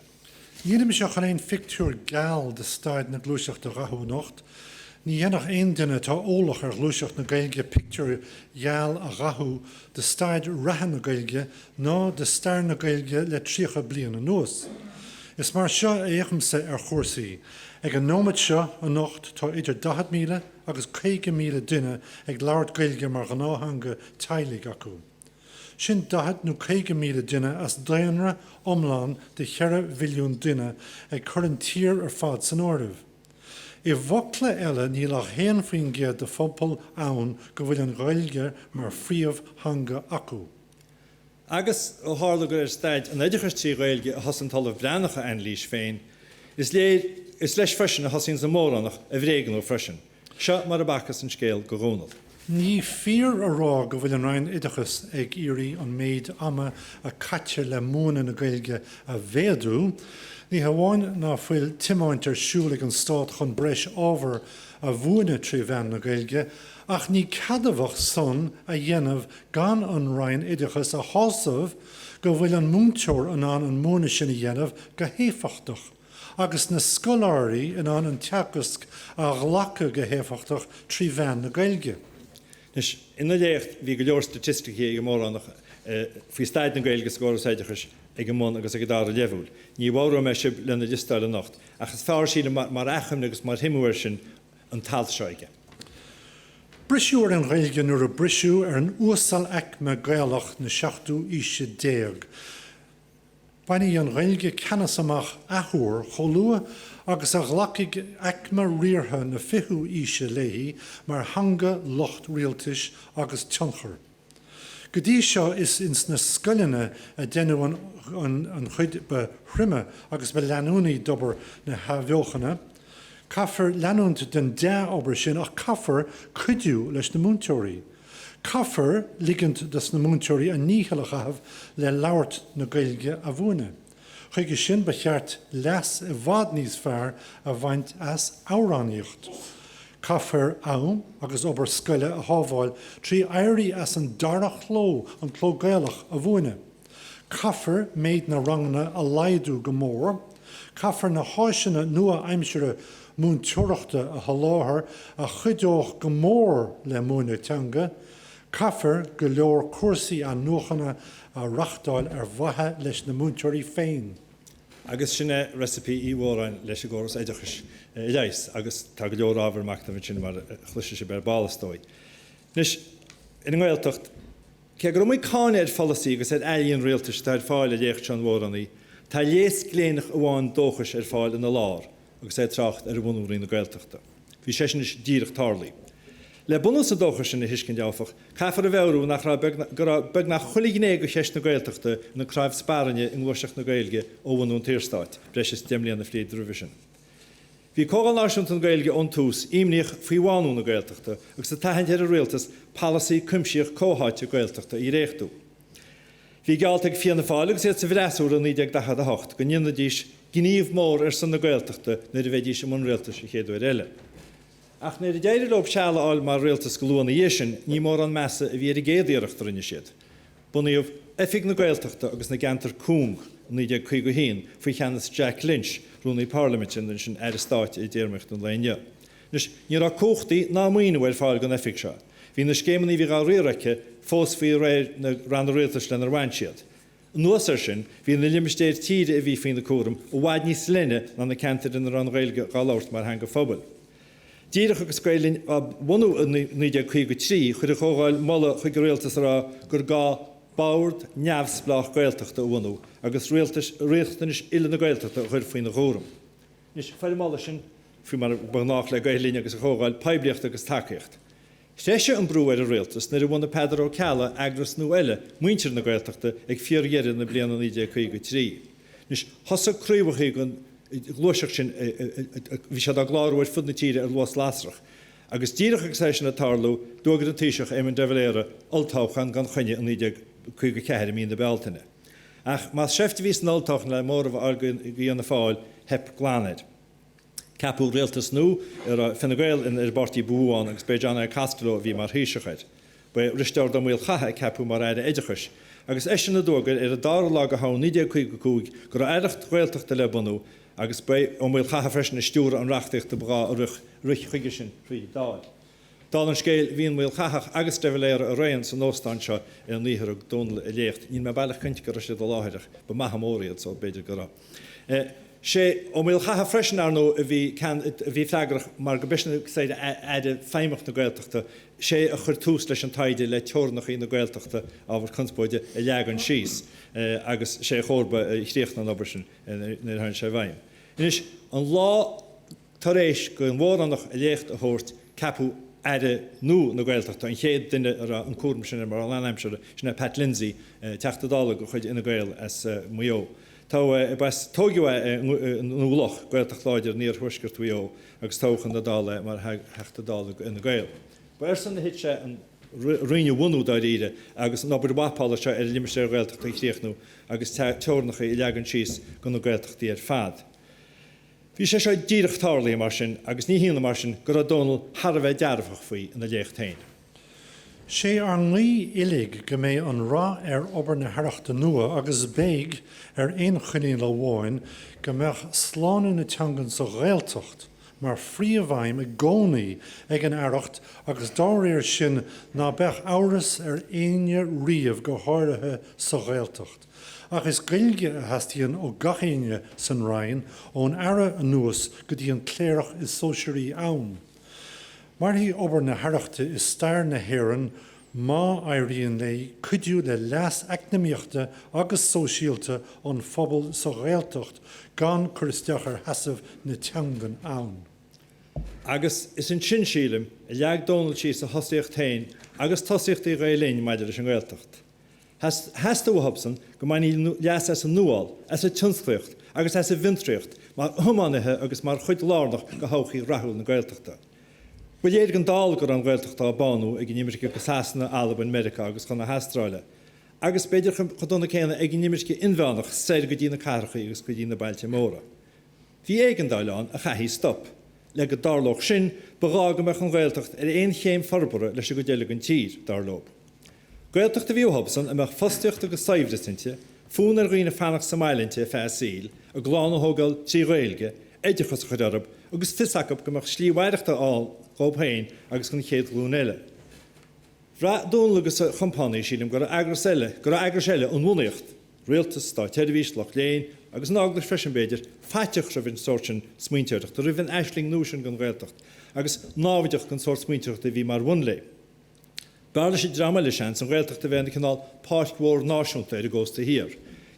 Nílimse chun aon phictiúr geal de staid na gluaiseachta a dhathú anocht. Ní dhéanfadh aon duine atá eolach ar ghluaiseacht na Gaeilge pictiúr gheal a dhathú de staid reatha na Gaeilge ná de stair na Gaeilge le 30 bliain anuas. Is mar seo a fhéachaimse ar chúrsaí. Ag an nóimeat seo, anocht, tá idir 40,000 agus 50,000 duine ag labhairt Gaeilge mar ghnáththeanga teaghlaigh acu. Sin 40 nó 50,000 duine as daonra iomlán de cheithre mhilliún duine ag cur an tír ar fad san áireamh. I bhfocla eile níl ach 1% de phobal ann go bhfuil an Ghaeilge mar phríomhtheanga acu. Agus ó tharla gur ar staid an oideachais trí Ghaeilge a thosaigh an tOllamh Breathnach a anailís féin, is léir, is leis freisin a thosaíonns an Móránach a bhréagnú freisin. Seo mar a b'fhacthas an scéal go Dhónall. Ní fíor a rá go bhfuil an Roinn Oideachais ag iarraidh an méid ama a caitear le múineadh na Gaeilge a mhéadú. Ní hamháin ná fuil tiomáint ar siúl ag an Stát chun breis ábhar a mhúineadh tré mheán na Gaeilge, ach ní ceadmhach san a dhéanamh gan an Roinn Oideachais a shásamh go bhfuil an múinteoir in ann an múineadh sin a dhéanamh go héifeachtach agus na scoláirí in ann an teagasc a ghlacadh go héifeachtach trí mheán na Gaeilge. Anois, ina léacht bhí go leor staitisticí ag an Móránach faoi staid na Gaeilge sa gcóras oideachais ag an mbun agus ag an dara leibhéal. Ní bhodhróidh mé sibh lena liostáil anocht, ach is fearr, sílim, mar achoimre agus mar shuimiú air sin an t-alt seo aige. Briseadh ar an Ghaeilge nuair a briseadh ar an uasalaicme Gaelach na seachtú aoise déag. Bainfidh an Ghaeilge ceannas amach athuair chomh luath agus a ghlacfaidh aicme riartha na fichiú aoise léi mar theanga lucht rialtais agus tionchair. Go dtí seo is ins na scoileanna a deineadh an chuid ba throime agus ba leanúnaí d'obair na hathbheochana. Caithfear leanúint den dea-obair sin ach caithfear cuidiú leis na múinteoirí. Caithfear ligint dos na múinteoirí a ndícheall a chaitheamh le labhairt na Gaeilge a mhúineadh. Chuige sin ba cheart leas i bhfad níos fearr a bhaint as amhránaíocht. Caithfear am agus obair scoile a shábháil trí éirí as an dara chló, an cló Gaelach, a mhúineadh. Caithfear méid na ranganna a laghdú go mór. Caithfear na háiseanna nua-aimsire múinteoireachta a sholáthar a chuideodh go mór le múineadh teanga. Caithfear go leor cúrsaí athnuachana a reachtáil ar mhaithe leis na múinteoirí féin. Agus sin é recipe Uí Mhóráin leis an gcóras oideachais a leigheas, agus tá go leor ábhar machnaimh ansin mar a chloisfidh sibh ar ball is dóigh. Anois, ar an nGaeltacht, cé gur iomaí cáineadh ar pholasaí agus ar fhaillí an rialtais atá ar fáil i léacht seo an Mhóránaigh, tá léas gléineach amháin dóchais ar fáil ina lár agus é ag trácht ar bhunú Roinn na Gaeltachta. Bhí sé sin anois díreach tarlaithe. Le bunús an dóchais sin a thuiscint, áfach, caithfear a mheabhrú nach raibh, go raibh beagnach chuile ghné de cheist na Gaeltachta ina cnáimh spairne i ngluaiseacht na Gaeilge ó bhunú an tSaorstáit, breis is deich mbliana flichead roimhe sin. Bhí Comhdháil Náisiúnta na Gaeilge ón tús imníoch faoi bhánú na Gaeltachta agus ag tathant ar an rialtas polasaí cuimsitheach comhtháite Gaeltachta a dhréachtú. Bhí geallta ag Fianna Fáil agus iad sa bhfreasúra i 1948 go ndéanfaidís gníomh mór ar son na Gaeltachta nuair a bheidís i mbun rialtais an chéad uair eile. Ach nuair a d'éirigh leo seal a fháil mar rialtas go luath ina dhiaidh sin, ní mórán measa a bhí ar an gcéad iarracht a rinne siad. Bunaíodh Oifig na Gaeltachta agus na gCeantar Cúng i 1951 faoi cheannas Jack Lynch, Rúnaí Parlaiminte, ansin Aire Stáit i dtéarmaíocht an lae inniu. Anois, ní raibh cumhachtaí ná maoiniú ar fáil don oifig seo. Bhí na scéimeanna a bhí dhá riar aici fós faoi réir na ranna rialtais lenar bhain siad. Anuas air sin, bhí na limistéir tíre a bhí faoina cúram i bhfad níos leithne ná na ceantair ina raibh an Ghaeilge dhá labhairt mar theanga phobail. Díreach agus Gael Linn á bhunú i 1953, chuir an Chomhdháil moladh chuig an rialtas a rá gur gá bord neamhspleách Gaeltachta a bhunú agus riachtanais uile na Gaeltachta a chur faoina chúram. Anois, fuair an moladh sin, faoi mar ba ghnách le Gael Linn agus an Chomhdháil, poiblíocht agus tacaíocht. Threisigh an brú ar an rialtas nuair a bhunaigh Peadar Ó Ceallaigh eagras nua eile, Muintir na Gaeltachta, ag fíordheireadh na bliana 1953. Anois, thosaigh craobhacha den ghluaiseacht sin, bhí siad á gclárú ar fud na tíre ar luas lasrach. Agus díreach agus é sin ag tarlú, d'fhógair an Taoiseach, Éamon de Valera, olltoghchán gan choinne i 1954 i mí na Bealtaine. Ach más seift a bhí san olltoghchán le móramh a fháil do Fhianna Fáil, theip glan air. Ceapadh rialtas nua a raibh Fine Gael ar an bpáirtí ba mhó ann agus b'é John I. Costello a bhí mar Thaoiseach air. Ba é Risteárd Ó Maolchatha a ceapadh mar Aire Oideachais, agus eisean a d'fhógair ar an dara lá de Shamhain 1955 go raibh aireacht Ghaeltachta le bunú agus ba é Ó Maolchatha freisin a stiúraigh an reachtaíocht a ba ghá a rith chuige sin thríd an Dáil. Dála an scéil, bhí an Maolchathach agus de Valera araon san óstán seo ar an oíche a thug Dónall a léacht. Níl mé baileach cinnte go raibh siad i láthair ach ba maithe mór iad so b'fhéidir go raibh. Sé Ó Maolchatha freisin, ar ndóigh, a bhí ceann, a bhí freagrach mar go b'eisean Aire Feidhmeach na Gaeltachta, sé a chuir tús leis an taighde le teorainneacha na Gaeltachta, ábhar conspóide, a leagan síos agus sé a chomharba a chríochnaigh an obair sin nuair a tháinig sé i bhfeidhm. Anois, an lá. Tar éis don Mhóránach a léacht a thabhairt, ceapadh. Aire nua na Gaeltachta, an chéad duine a raibh an cúram sin air mar lánaimseartha, sin é Pat Lindsay, Teachta Dála de chuid Fhine Gael as Maigh Eo. Toghadh é, ba as, tóigeadh é i nDamh Loch, Gaeltacht láidir in iarthuaisceart Mhaigh Eo, agus toghadh chun na Dála é mar Theachta Dála d'Fhine Gael. Ba airsean a thit sé an Roinn a bhunú dáiríre agus an obair mhapála seo ar an limistéar Ghaeltachta a chríochnú agus teorainneacha a leagan síos do na Gaeltachtaí ar fad. Bhí sé seo díreach tarlaithe mar sin agus ní hionadh mar sin go raibh Dónall thar a bheith dearfach faoi ina léacht féin. Sé ár nguí uilig go mbeidh an rath ar obair na hAireachta nua agus beidh, ar aon choinníoll amháin, go mbeadh slánú na teangan sa Ghaeltacht mar phríomhaidhm i gcónaí ag an Aireacht agus dá réir sin ná beadh amhras ar éinne riamh go háirithe sa Ghaeltacht. Ach is Gaeilge a theastaíonn ó gach éinne san Roinn, ón Aire anuas go dtí an cléireach is sóisearaí ann. Mairfidh obair na hAireachta i stair na hÉireann má éiríonn léi cuidiú le leas eacnamaíochta agus sóisialta an phobail sa Ghaeltacht gan cur isteach ar sheasamh na teangan ann. Agus is ansin, sílim, a leag Dónall síos a thosaíocht féin agus tosaíochtaí Ghael Linn maidir leis an nGaeltacht. Theastaigh uathusan go mbainfí leas as an nuáil, as an tionsclaíocht agus as an bhfiontraíocht mar thiománaithe agus mar chuid lárnach de thodhchaí rathúil na Gaeltachta. Ba léir don dall go raibh an Ghaeltacht á bánú ag an imirce go Sasana, Albain, Meiriceá agus chun na hAstráile, agus b'fhéidir chomh dona céanna ag an imirce inmheánach soir go dtí na cathracha agus go dtí na bailte móra. Bhí éigeandáil ann a chaithfí stop. Le go dtarlódh sin, ba ghá go mbeadh an Ghaeltacht ar aon chéim forbartha leis an gcuid eile den tír, dar leo. Gaeltacht a bhí uathusan a mbeadh fostaíocht agus saibhreas inti, fonn ar dhaoine fanacht sa mbaile inti ar feadh a saoil, a gclann a thógáil trí Ghaeilge, oideachas a chur orthu agus fios acu go mbeadh slí mhaireachtála ann dhóibh féin agus don chéad ghlúin eile. Bhraith Dónall agus a chompánaigh, sílim, go raibh eagras eile, go raibh eagrais eile, an bhunaíocht, rialtas, státsheirbhís, lucht léinn, agus an Eaglais freisin, b'fhéidir, faiteach roimh an sórt sin smaointeoireachta, roimh an aisling nua sin don Ghaeltacht, agus námhaideach don sórt smaointeoireachta a bhí mar bhun léi. B'fhearr leis an dream eile, seans, an Ghaeltacht a bheith ina cineál páirc mhór náisiúnta ar an gcósta thiar,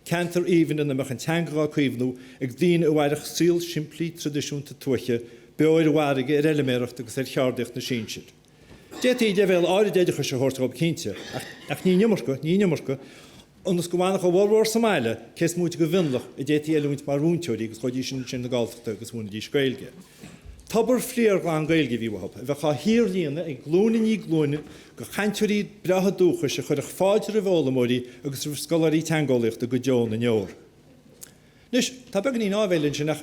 ceantar aoibhinn ina mbeadh an teanga á caomhnú ag daoine a mhairfeadh saol simplí traidisiúnta tuaithe, beo ar an bhfarraige, ar fheilméaracht agus ar cheardaíocht na sinsir. D'fhéadfaí leibhéal áirid oideachais a thabhairt dhóibh cinnte, ach ní an iomarca, ní an iomarca, ionas go bhfanfadh a bhformhór sa mbaile, cé is móite de mhionlach a d'fhéadfaí a oiliúint mar mhúinteoirí agus ghabhaidís ansin na Galltachta agus mhúinidís Gaeilge. Tobar fíorghlan Gaeilge a bhí uathu, a bheadh á shíorlíonadh ag glúin i ndiaidh glúine de chainteoirí breátha dúchais a chuirfeadh fáilte roimh fhoghlaimeoirí agus roimh scoláirí teangeolaíochta go deo na ndeor. Anois, tá beagáinín áibhéil ansin ach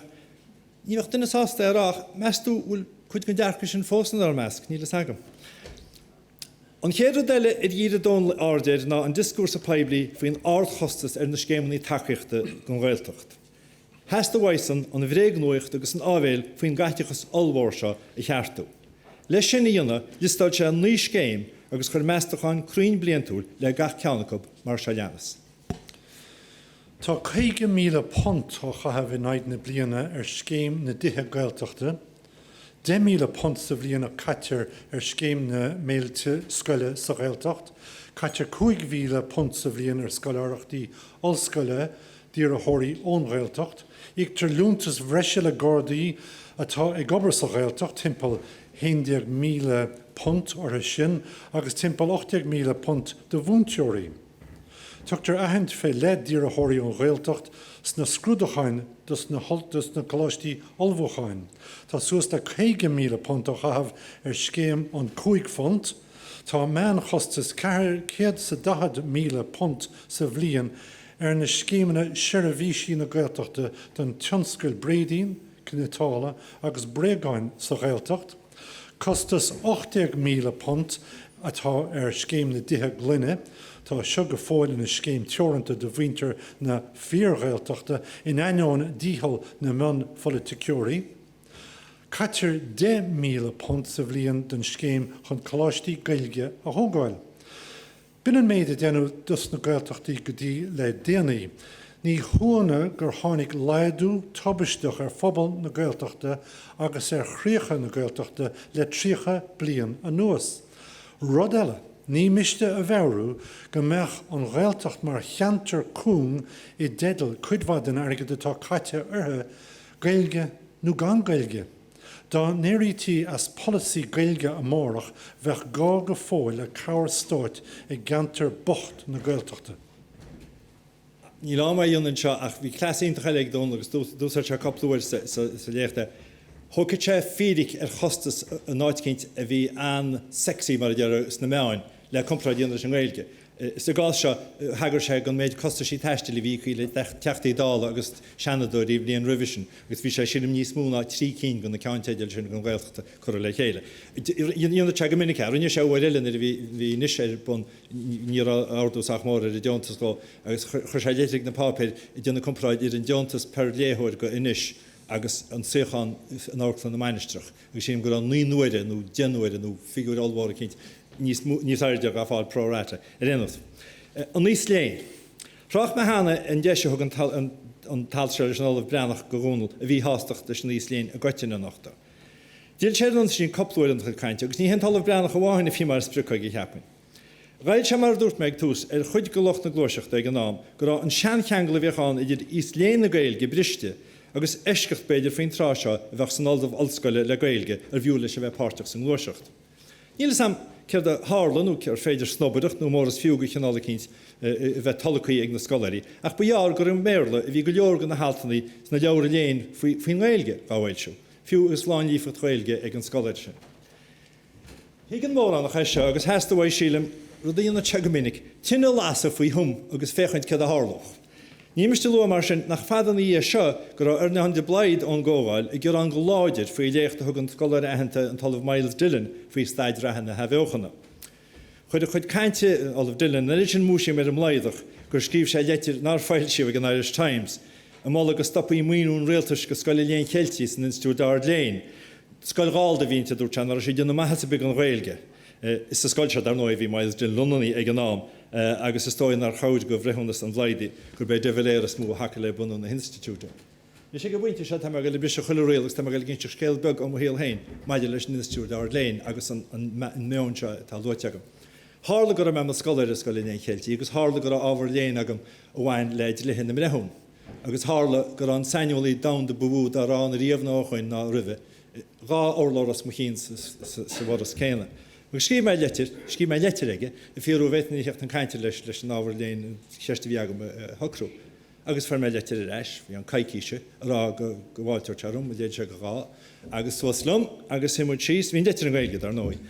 ní bheadh duine sásta é a rá ach meas tú bhfuil cuid den dearcadh sin fós inár measc? Níl fhios agam. An chéad rud eile ar dhírigh Dónall aird air ná an dioscúrsa poiblí faoin ardchostas ar na scéimeanna tacaíochta don Ghaeltacht. Theastaigh uaidhsan an bhréagnuaíocht agus an áibhéil faoin gcaiteachas ollmhór seo a cheartú. Leis sin a dhéanamh, liostáil sé 9 scéim agus chuir meastachán cruinn bliantúil le gach ceann acu mar seo leanas. Tá £50,000 á chaitheamh in aghaidh na bliana ar Scéim na dTithe Gaeltachta, £10,000 sa bhliain a caitear ar Scéim na mBéilí Scoile sa Ghaeltacht, caitear £5,000 sa bhliain ar scoláireachtaí ollscoile d'iarrthóirí ón Ghaeltacht, íoctar liúntais bhreise le Gardaí atá ag obair sa Ghaeltacht, timpeall £11,000 orthu sin, agus timpeall £18,000 do mhúinteoirí. Tugtar aithint fé leith d'iarrthóirí ón Ghaeltacht sna scrúdúcháin dos na coláistí ullmhúcháin. Tá suas le £50,000 á chaitheamh ar scéim an £5. Tá meánchostas £440,000 sa bhliain ar na scéimeanna Seirbhísí na Gaeltachta don tionscal bréidín, cniotála agus bréagáin sa Ghaeltacht. Costas £18,000 atá ar Scéim na dTithe Gloine. Tá seo go fóill ina scéim teoranta do mhuintir na fíor-Ghaeltachta in ainneoin dícheall na mionpholaiticeoirí. Caitear £10,000 sa bhliain don scéim chun coláistí Gaeilge a thógáil. B'in an méid a deineadh dos na Gaeltachtaí go dtí le déanaí. Ní hionadh gur tháinig laghdú tubaisteach ar phobal na Gaeltachta agus ar chríocha na Gaeltachta le 30 bliain anuas. Rud eile, ní miste a mheabhrú go mbeadh an Ghaeltacht mar cheantar cúng i dteideal cuid mhaith den airgead atá caite uirthi, Gaeilge nó gan Gaeilge. Dá n-éirítí as polasaí Gaeilge amárach bheadh gá go fóill le cabhair stáit i gceantar bocht na Gaeltachta. Níl am é a dhéanamh anseo ach bhí cleas iontach eile ag Dónall agus d'úsáid sé cúpla uair sa léacht é. Thógfadh sé fíric ar chostas in áit eicínt a bhí an-sexy mar a déarfá sna meáin le comparáid a dhéanamh leis an nGaeilge. Sa gcás seo, thagair sé don méid costaisí taistil a bhí íoctha le Teachtaí Dála agus Seanadóirí an bhliain roimhe sin agus bhí sé sílim níos mó ná 3 cinn de na ceannteidil sin don Ghaeltacht curtha le chéile. Dhéanadh sé go minic é. Rinne sé uair eile nuair a bhí Anois ar bun, ní raibh ardú sách mór ar an deontas dhó agus chuir sé litir chuig na páipéir ag déanamh comparáid idir an deontas per léitheoir go Anois agus an suíochán in Amharclann na Mainistreach. Agus sílim go raibh 9 n-uaire nó 10 n-uaire nó figiúr ollmhór eicínt níos mó, níos airde dhá fáil pro rata. Ar aon nós. An aos léinn. Thrácht mé cheana an deis a thug an an t-alt seo leis an Ollamh Breathnach do Dhónall a mhíshástacht leis an aos léinn i gcoitinne a nochtadh. D'fhill sé ar an sin cúpla uair ina chuid cainte agus ní hé an tOllamh Breathnach amháin a bhí mar sprioc aige, cheapfainn. Ghoill sé, mar a dúirt mé ag tús, ar chuid de lucht na gluaiseachta ag an am go raibh an seancheangal a bhíodh ann idir aos léinn na Gaeilge briste agus eisceacht b'fhéidir faoin tráth seo a bheadh san ollamh ollscoile le Gaeilge arbh fhiú leis a bheith páirteach sa ngluaiseacht. Níl 'fhios a'm céard a tharla nó ar féidir snobaireacht nó mór is fiú de chineál eicínt a bheith tolgtha ag na scoláirí ach ba ghearr gur i mBéarla a bhí go leor de na haltanna sna leabhra léinn faoin nGaeilge dhá bhfoilsiú, fiú agus lánlíofacht Ghaeilge ag an scoláire sin. Thuig an Móránach é seo agus theastaigh uaidh, sílim, rud a dhéanann sé go minic, tine a lasadh faoi thum agus féachaint céard a tharlódh. Ní miste a lua mar sin nach fada ina dhiaidh seo go raibh Earnán de Blaghd ón gComhdháil ag gearán go láidir faoi léacht a thug an scoláire aitheanta an tOllamh Myles Dillon faoi staid reatha na hathbheochana. Chuir a chuid cainte, an Ollamh Dillon, an oiread sin múisiam ar an mBlaghdach gur scríobh sé leitir nár foilsíodh ag an Irish Times, ag moladh go stopfaí maoiniú an rialtais go Scoil an Léinn Cheiltigh san Institiúid Ard-Léinn. Scoil ghallda a bhí inti, a dúirt sé, nach raibh sí ag déanamh maitheas ar bith don Ghaeilge. Is sa scoil seo, dar ndóigh, a bhí Myles Dillon lonnaithe ag an am agus is dóigh nár chabhair do bhreithiúnas an Bhlaghdaigh gurb é de Valera is mó a thacaigh le bunú na hinstitiúide. Anois ag an bpointe seo tá mé ag dul ag briseadh chuile riail agus tá mé ag dul ag inseacht scéal beag ó mo shaol féin maidir leis an Institiúid Ard-Léinn agus an meon seo atá luaite agam. Tharla go raibh mé i mo scoláire i Scoil an Léinn Cheiltigh agus tharla go raibh ábhar léinn agam a bhain le dlíthe na mbreithiún agus tharla go raibh an saineolaí domhanda ba mhó dá raibh ann riamh nó ó shoin ná roimhe 2 urlár os mo chionn sa bhforas céanna. Agus scríobh mé leitir, scríobh mé leitir aige, ag fiafraí an bhféadfainn a theacht chun cainte leis leis an ábhar léinn, an cheist a bhí agam a shocrú. Agus fuair mé leitir ar ais, faoi cheann coicíse, ag rá go bhfáilteodh sé romham, a léireodh sé go ghá. Agus suas liom agus shuigh muid síos, bhí an leitir i nGaeilge, dar ndóigh,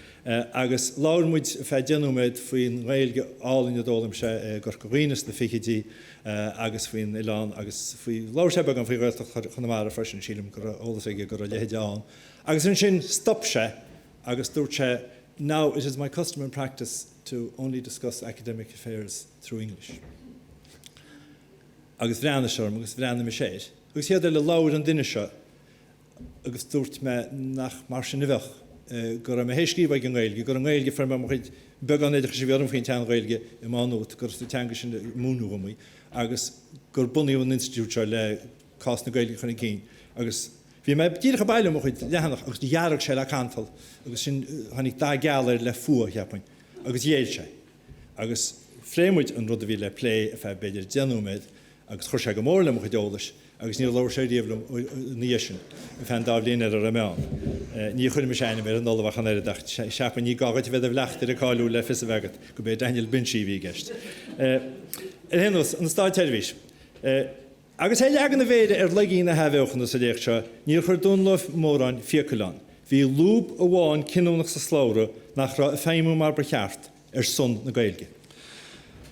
agus labhair muid ar feadh 10 nóiméad faoin nGaeilge álainn a d'fhoghlaim sé i gCorca Dhuibhne sna fichidí agus faoin oileán agus faoi, labhair sé beagán faoi Ghaeltacht Chonamara freisin, sílim go raibh eolas aige go raibh a leithéid ann. Agus ansin stop sé agus dúirt sé, Now it is my custom and practice to only discuss academic affairs through English. Agus bhreathnaigh sé orm agus bhreathnaigh mise air. Agus chéad eile labhair an duine seo agus dúirt mé nach mar sin a bheadh, go raibh mé théis scríobh aige i nGaeilge, gur i nGaeilge a fuair mé mo chuid beagán oideachais a bhí orm faoin tSean-Ghaeilge i Má Nuat, gur sa teanga sin a múineadh dhom í agus gur bunaíodh an institiúid seo le cás na Gaeilge a chur chun cinn. Agus bhí mé díreach ag bailiú mo chuid leathanach agus dhearg sé le cantal agus sin tháinig dath geal air le fuath, cheapfainn, agus ghéill sé. Agus phléigh muid an rud a bhí le plé ar feadh b'fhéidir 10 nóiméad agus chuir sé go mór le mo chuid eolais agus níor labhair sé riamh liom ina dhiaidh sin ar feadh an dá bhliain eile a raibh mé ann. Ní chuirfidh mise ainm ar an ollamh ach an oiread ach cheapfainn ní gá dhuit a bheith i do bhleachtaire cáiliúil le fios a bheith agat gurb é Daniel Binchy a bhí i gceist. Ar aon nós, an státseirbhís. Agus é ag leagan a mhéire ar laigí na hathbheochana sa léacht seo, níor chuir Dónall Ó Móráin fiacail ann. Bhí lúb amháin cinniúnach sa slabhra nach raibh ag feidhmiú mar ba cheart ar son na Gaeilge.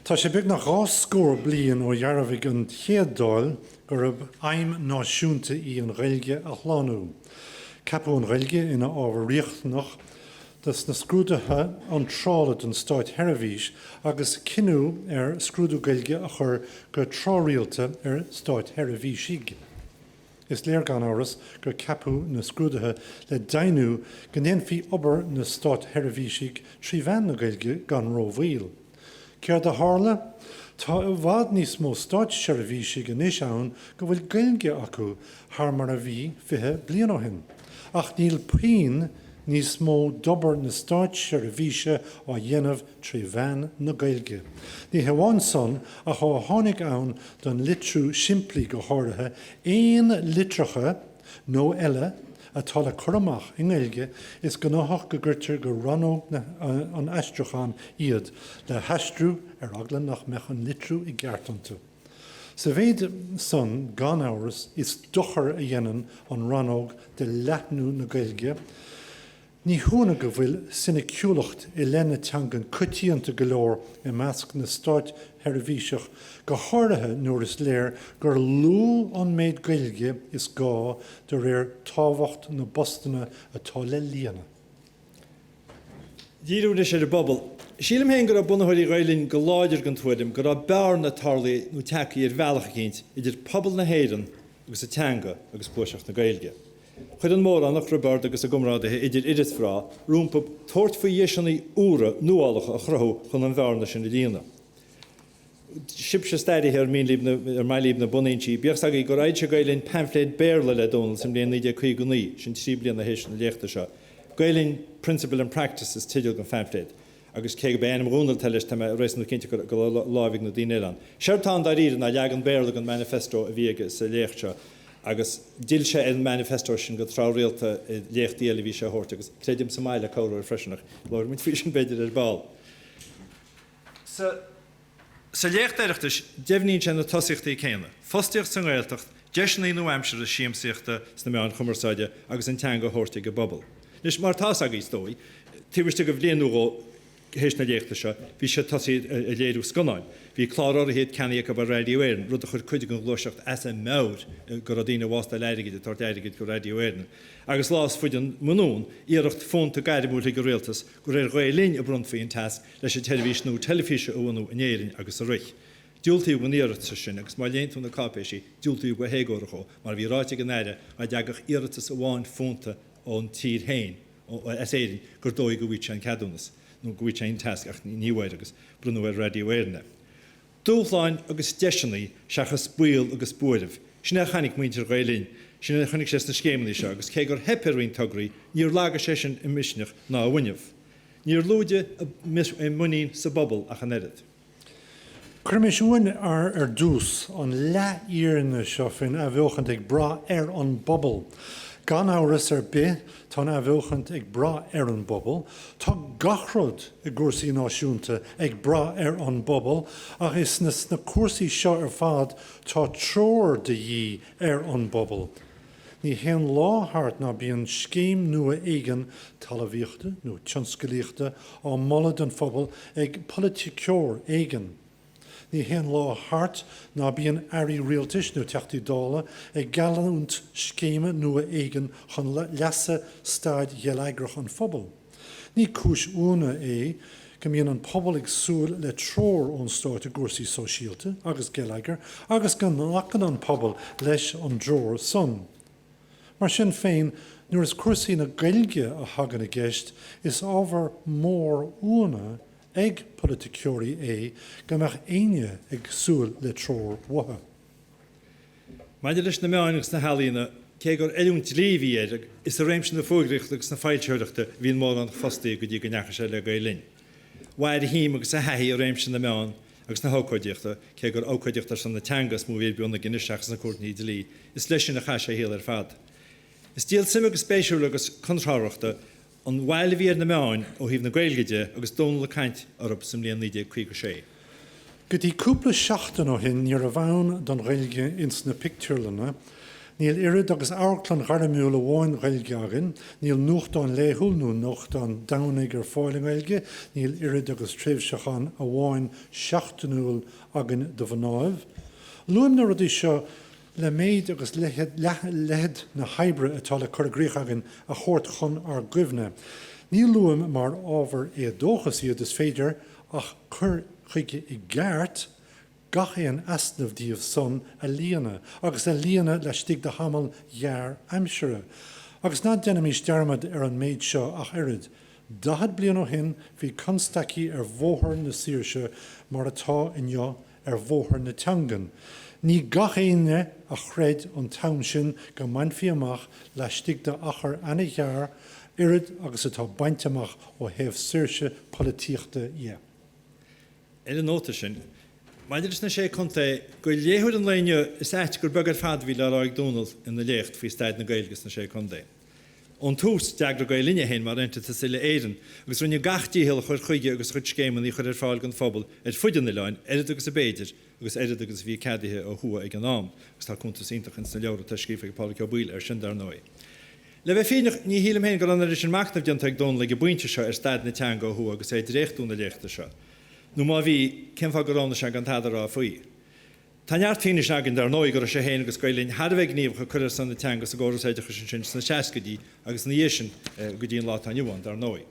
Tá sé beagnach 20 scór bliain ó dhearbhaigh an chéad Dáil gurb aidhm náisiúnta í an Ghaeilge a shlánú. Ceapadh an Ghaeilge ina ábhar riachtanach dos na scrúduithe iontrála don Stáitsheirbhís agus cinneadh ar scrúdú Gaeilge a chur go tráthrialta ar stáitsheirbhísigh. Is léir gan amhras gur ceapadh na scrúduithe le deimhniú go ndéanfaí obair na státsheirbhísigh trí mheán na Gaeilge gan rómhoill. Céard a tharla? Tá i bhfad níos mó státseirbhísigh anois ann go bhfuil Gaeilge acu thar mar a bhí 20 bliain ó shin. Ach níl puinn níos mó d'obair na státseirbhíse á dhéanamh tré mheán na Gaeilge. Ní hamháin san, ach ó tháinig ann don litriú simplí go háirithe, aon litreacha nó eile. atá le cur amach i nGaeilge, is gnáthach go gcuirtear go rannóg an aistriúcháin iad le haistriú ar eagla nach mbeadh an litriú i gceart iontu. Sa mhéid san, gan amhras, is dochar a dhéanann an rannóg do leathnú na Gaeilge. Ní hionadh go bhfuil soiniciúlacht i leith na teangan coitianta go leor i measc na státseirbhíseach, go háirithe nuair is léir gur lú an méid Gaeilge is gá de réir tábhacht na bpostanna atá le líonadh. Díriú anois ar an bpobal. Sílim féin go raibh bunaitheoirí Ghael Linn go láidir den tuairim go raibh bearna tarlaithe nó tagtha ar bhealach eicínt idir pobal na hÉireann agus a teanga agus gluaiseacht na Gaeilge. Chuir an Móránach, Roibeárd agus a gcomrádaithe, idir fhir is mhná, rompu tabhairt faoi dheiseanna úra, nuálacha a chruthú chun an bhearna sin a líonadh. Sibhse stairithe ar mian libh na, ar maith libh na bunfhoinsí, bíodh 's agaibh gur fhoilsigh Gael Linn paimfléad Béarla le Dónall sa mbliain 1959, sin 3 bliana théis na léachta seo. Gael Linn, Principle and Practice is teideal don phaimfléad. Agus cé gurb é ainm Dhónaill atá leis, tá mé réasúnta cinnte go raibh láimh ag na daoine eile ann. Séard atá ann dáiríre ná leagan Béarla den manifesto a bhí aige sa léacht seo agus d'fhill sé ar an manifesto sin go tráthrialta i léachtaí eile a bhí sé a thabhairt agus creidim sa mbaile corruair freisin ach labhróidh muid faoi sin b'fhéidir ar ball. Sa Sa léacht Oireachtais, deimhníonn sé na tosaíochtaí céanna, fostaíocht sa nGaeltacht, deiseanna nua-aimseartha siamsaíochta sna meáin chumarsáide agus an teanga a thabhairt ag an bpobal. Anois, mar atá 'fhios agaibh, is dóigh, taobh istigh de bhliain nó dhó théis na léachta seo, bhí siad tosaithe ag léiriú scannáin. Bhí clár urraithe ceannaithe acu ar Raidió Éireann, rud a chuir cuid den ghluaiseacht as a meabhair go raibh daoine ag wástáil airgid, ag tabhairt airgid go Raidió Éireann. Agus lá is faide an anonn, iarracht fónta gairmiúil chuig an rialtas gur ar Ghael Linn a bronnfaí an tasc leis an tseirbhís nua teilifíse a bhunú in Éirinn agus sa Fhrainc. Diúltaíodh an iarratas sin agus má léann tú na cáipéisí, diúltaíodh go héagórach é, mar bhí ráite ag an Aire dá dtagadh iarratas amháin fónta ón tír féin, as Éirinn, gur dóigh go bhfaigheadh sé an ceadúnas, nó go bhfaigheadh sé an tasc, ach ní bhfuair agus bronnadh ar Raidió Éireann é. Dúshláin agus deiseanna seachas baol agus buaireamh, sin é a chonaic muintir Ghael Linn, sin é a chonaic sé sna scéimeanna seo agus cé gur theip ar roinnt tograí, níor lagaigh sé sin a misneach ná a bhfuinneamh. Níor lúide a muinín sa bpobal ach an oiread. Cuirimis uainn ar dtús an leathfhírinne seo faoin athbheochaint ag brath ar an bpobal. Gan amhras ar bith tá an athbheochaint ag brath ar an bpobal. Tá gach rud i gcúrsaí náisiúnta ag brath ar an bpobal ach is sna cúrsaí seo ar fad tá treoir de dhíth ar an bpobal. Ní théann lá thart ná bíonn scéim nua éigin talmhaíochta nó tionscalaíochta á moladh don phobal ag polaiticeoir éigin. Ní théann lá thart ná bíonn airí rialtais nó Teachtaí Dála ag geallúint scéime nua éigin chun leasa staid gheilleagrach an phobail. Ní cúis ionaidh é go mbíonn an pobal ag súil le treoir ón stát i gcúrsaí sóisialta agus geilleagair agus go nglacann an pobal leis an dtreoir san. Mar sin féin, nuair is cúrsaí na Gaeilge a thagann i gceist, is ábhar mór ionaidh ag polaiticeoirí é go mbeadh éinne ag súil le treoir uathu. Maidir leis na meáin agus na healaíona, cé gur oiliúint dlí a bhí air, is i réimse na fógraíochta agus na foilsitheoireachta a bhí an Móránach fostaithe go dtí go ndeachaigh sé le Gael Linn. Mhair a shuim agus a thaithí i réimse na meán agus na habhcóideachta, cé gur abhcóideacht ar son na teanga is mó a bhí ar bun aige anois seachas na cúirteanna dlí, is leis sin a chaith sé a shaol ar fad. Is díol suime agus spéisiúil agus contrárthachta An bhail a bhí ar na meáin ó thaobh na Gaeilge de agus Dónall ag caint orthu sa mbliain 1956. Go dtí cúpla seachtain ó shin ní raibh ann don Ghaeilge ins na pictiúrlanna. Níl oiread agus amharclann ghairmiúil amháin Ghaeilge againn, níl nuachtán laethúil nó nuachtán Domhnaigh ar fáil i nGaeilge, níl oiread agus tréimhseachán amháin seachtainiúil againn do mhnáibh. Luaim na rudaí seo le méid agus leithead na hoibre atá le cur i gcrích againn a thabhairt chun ár gcuimhne. Ní luaim mar ábhar éadóchais iad, is féidir ach cur chuige i gceart gach aon easnamh díobh san a líonadh, agus a líonadh laistigh de thamall ghearr aimsire. Agus ná déanaimís dearmad ar an méid seo ach oiread, 40 bliain ó shin bhí constaicí ar bhóthar na saoirse mar atá inniu ar bhóthar na teangan. Ní gach éinne a chreid an t-am sin go mbainfí amach laistigh d'achar ana-ghearr oiread agus atá bainte amach ó thaobh saoirse polaitíochta dhe. Ar an nóta sin, maidir leis na Sé Contae, go léitheoir an lae inniu, is ait gur beag ar fad a bhí le rá ag Dónall ina léacht faoi staid na Gaeilge sna Sé Contae. Ón tús, d'eagraigh Gael Linn é féin mar eintiteas uile-Éireann agus rinne gach dícheall a chur chuige agus a chuid scéimeanna a chur ar fáil don phobal ar fuid an oileáin, oiread agus ab fhéidir agus oiread agus a bhí ceadaithe ó thuaidh ag an am, agus tá cuntas iontach ins na leabhra atá scríofa ag Pádraic Ó Baoill air sin, dar ndóigh. Le bheith fírinneach, ní shílim féin go raibh an oiread sin machnaimh déanta ag Dónall ag an bpointe seo ar staid na teanga ó thuaidh agus é ag dréachtú na léachta seo. Nó má bhí, cén fáth gur roghnaigh sé gan tada a rá faoi? Tá neart fianaise againn, dar ndóigh, go raibh sé féin agus Gael Linn thar a bheith gníomhach ag cur ar son na teanga sa gcóras oideachais ansin sna seascaidí agus ina dhiaidh sin go dtí an lá atá inniu ann, dar ndóigh.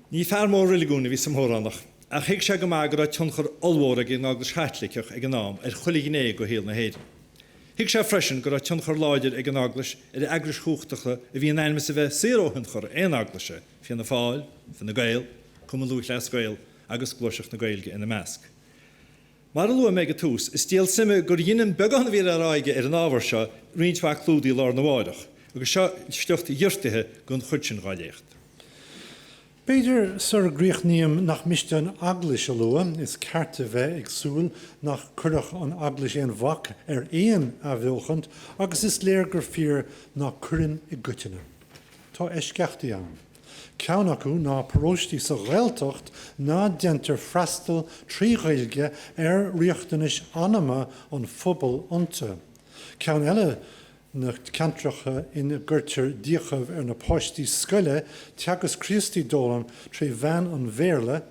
Ní fear mór reiligiúin a bhí sa Mhóránach, ach thuig sé go maith go raibh tionchar ollmhór ag an Eaglais Chaitliceach ag an am ar chuile ghné de shaol na hÉireann. Thuig sé freisin go raibh tionchar láidir ag an Eaglais ar eagrais chumhachtacha a bhí in ainm is a bheith saor ó thionchar aon eaglaise, Fianna Fáil, Fine Gael, Cumann Lúthchleas Gael agus Gluaiseacht na Gaeilge ina measc. Mar a luaigh mé ag an tús, is díol suime gur dhein an beagán a bhí le rá aige ar an ábhar seo roinnt mhaith clúdaigh lá arna mháireach, agus seo sliocht ghiortaithe den chuid sin dhá léacht. B'fhéidir, sar a gcríochnaím, nach miste an Eaglais a lua, is ceart a bheith ag súil nach cuirfeadh an Eaglais aon bhac ar aon athbheochaint agus is léir gur fíor ná cuireann i gcoitinne. Tá eisceachtaí ann. Ceann acu ná paróistí sa Ghaeltacht ná deintear freastal trí Ghaeilge ar riachtanais anama an phobail iontu. Ceann eile na ceantracha ina gcuirtear d'fhiachaibh ar na páistí scoile teagasc Críostaí d'fhoghlaim tré mheán an Bhéarla,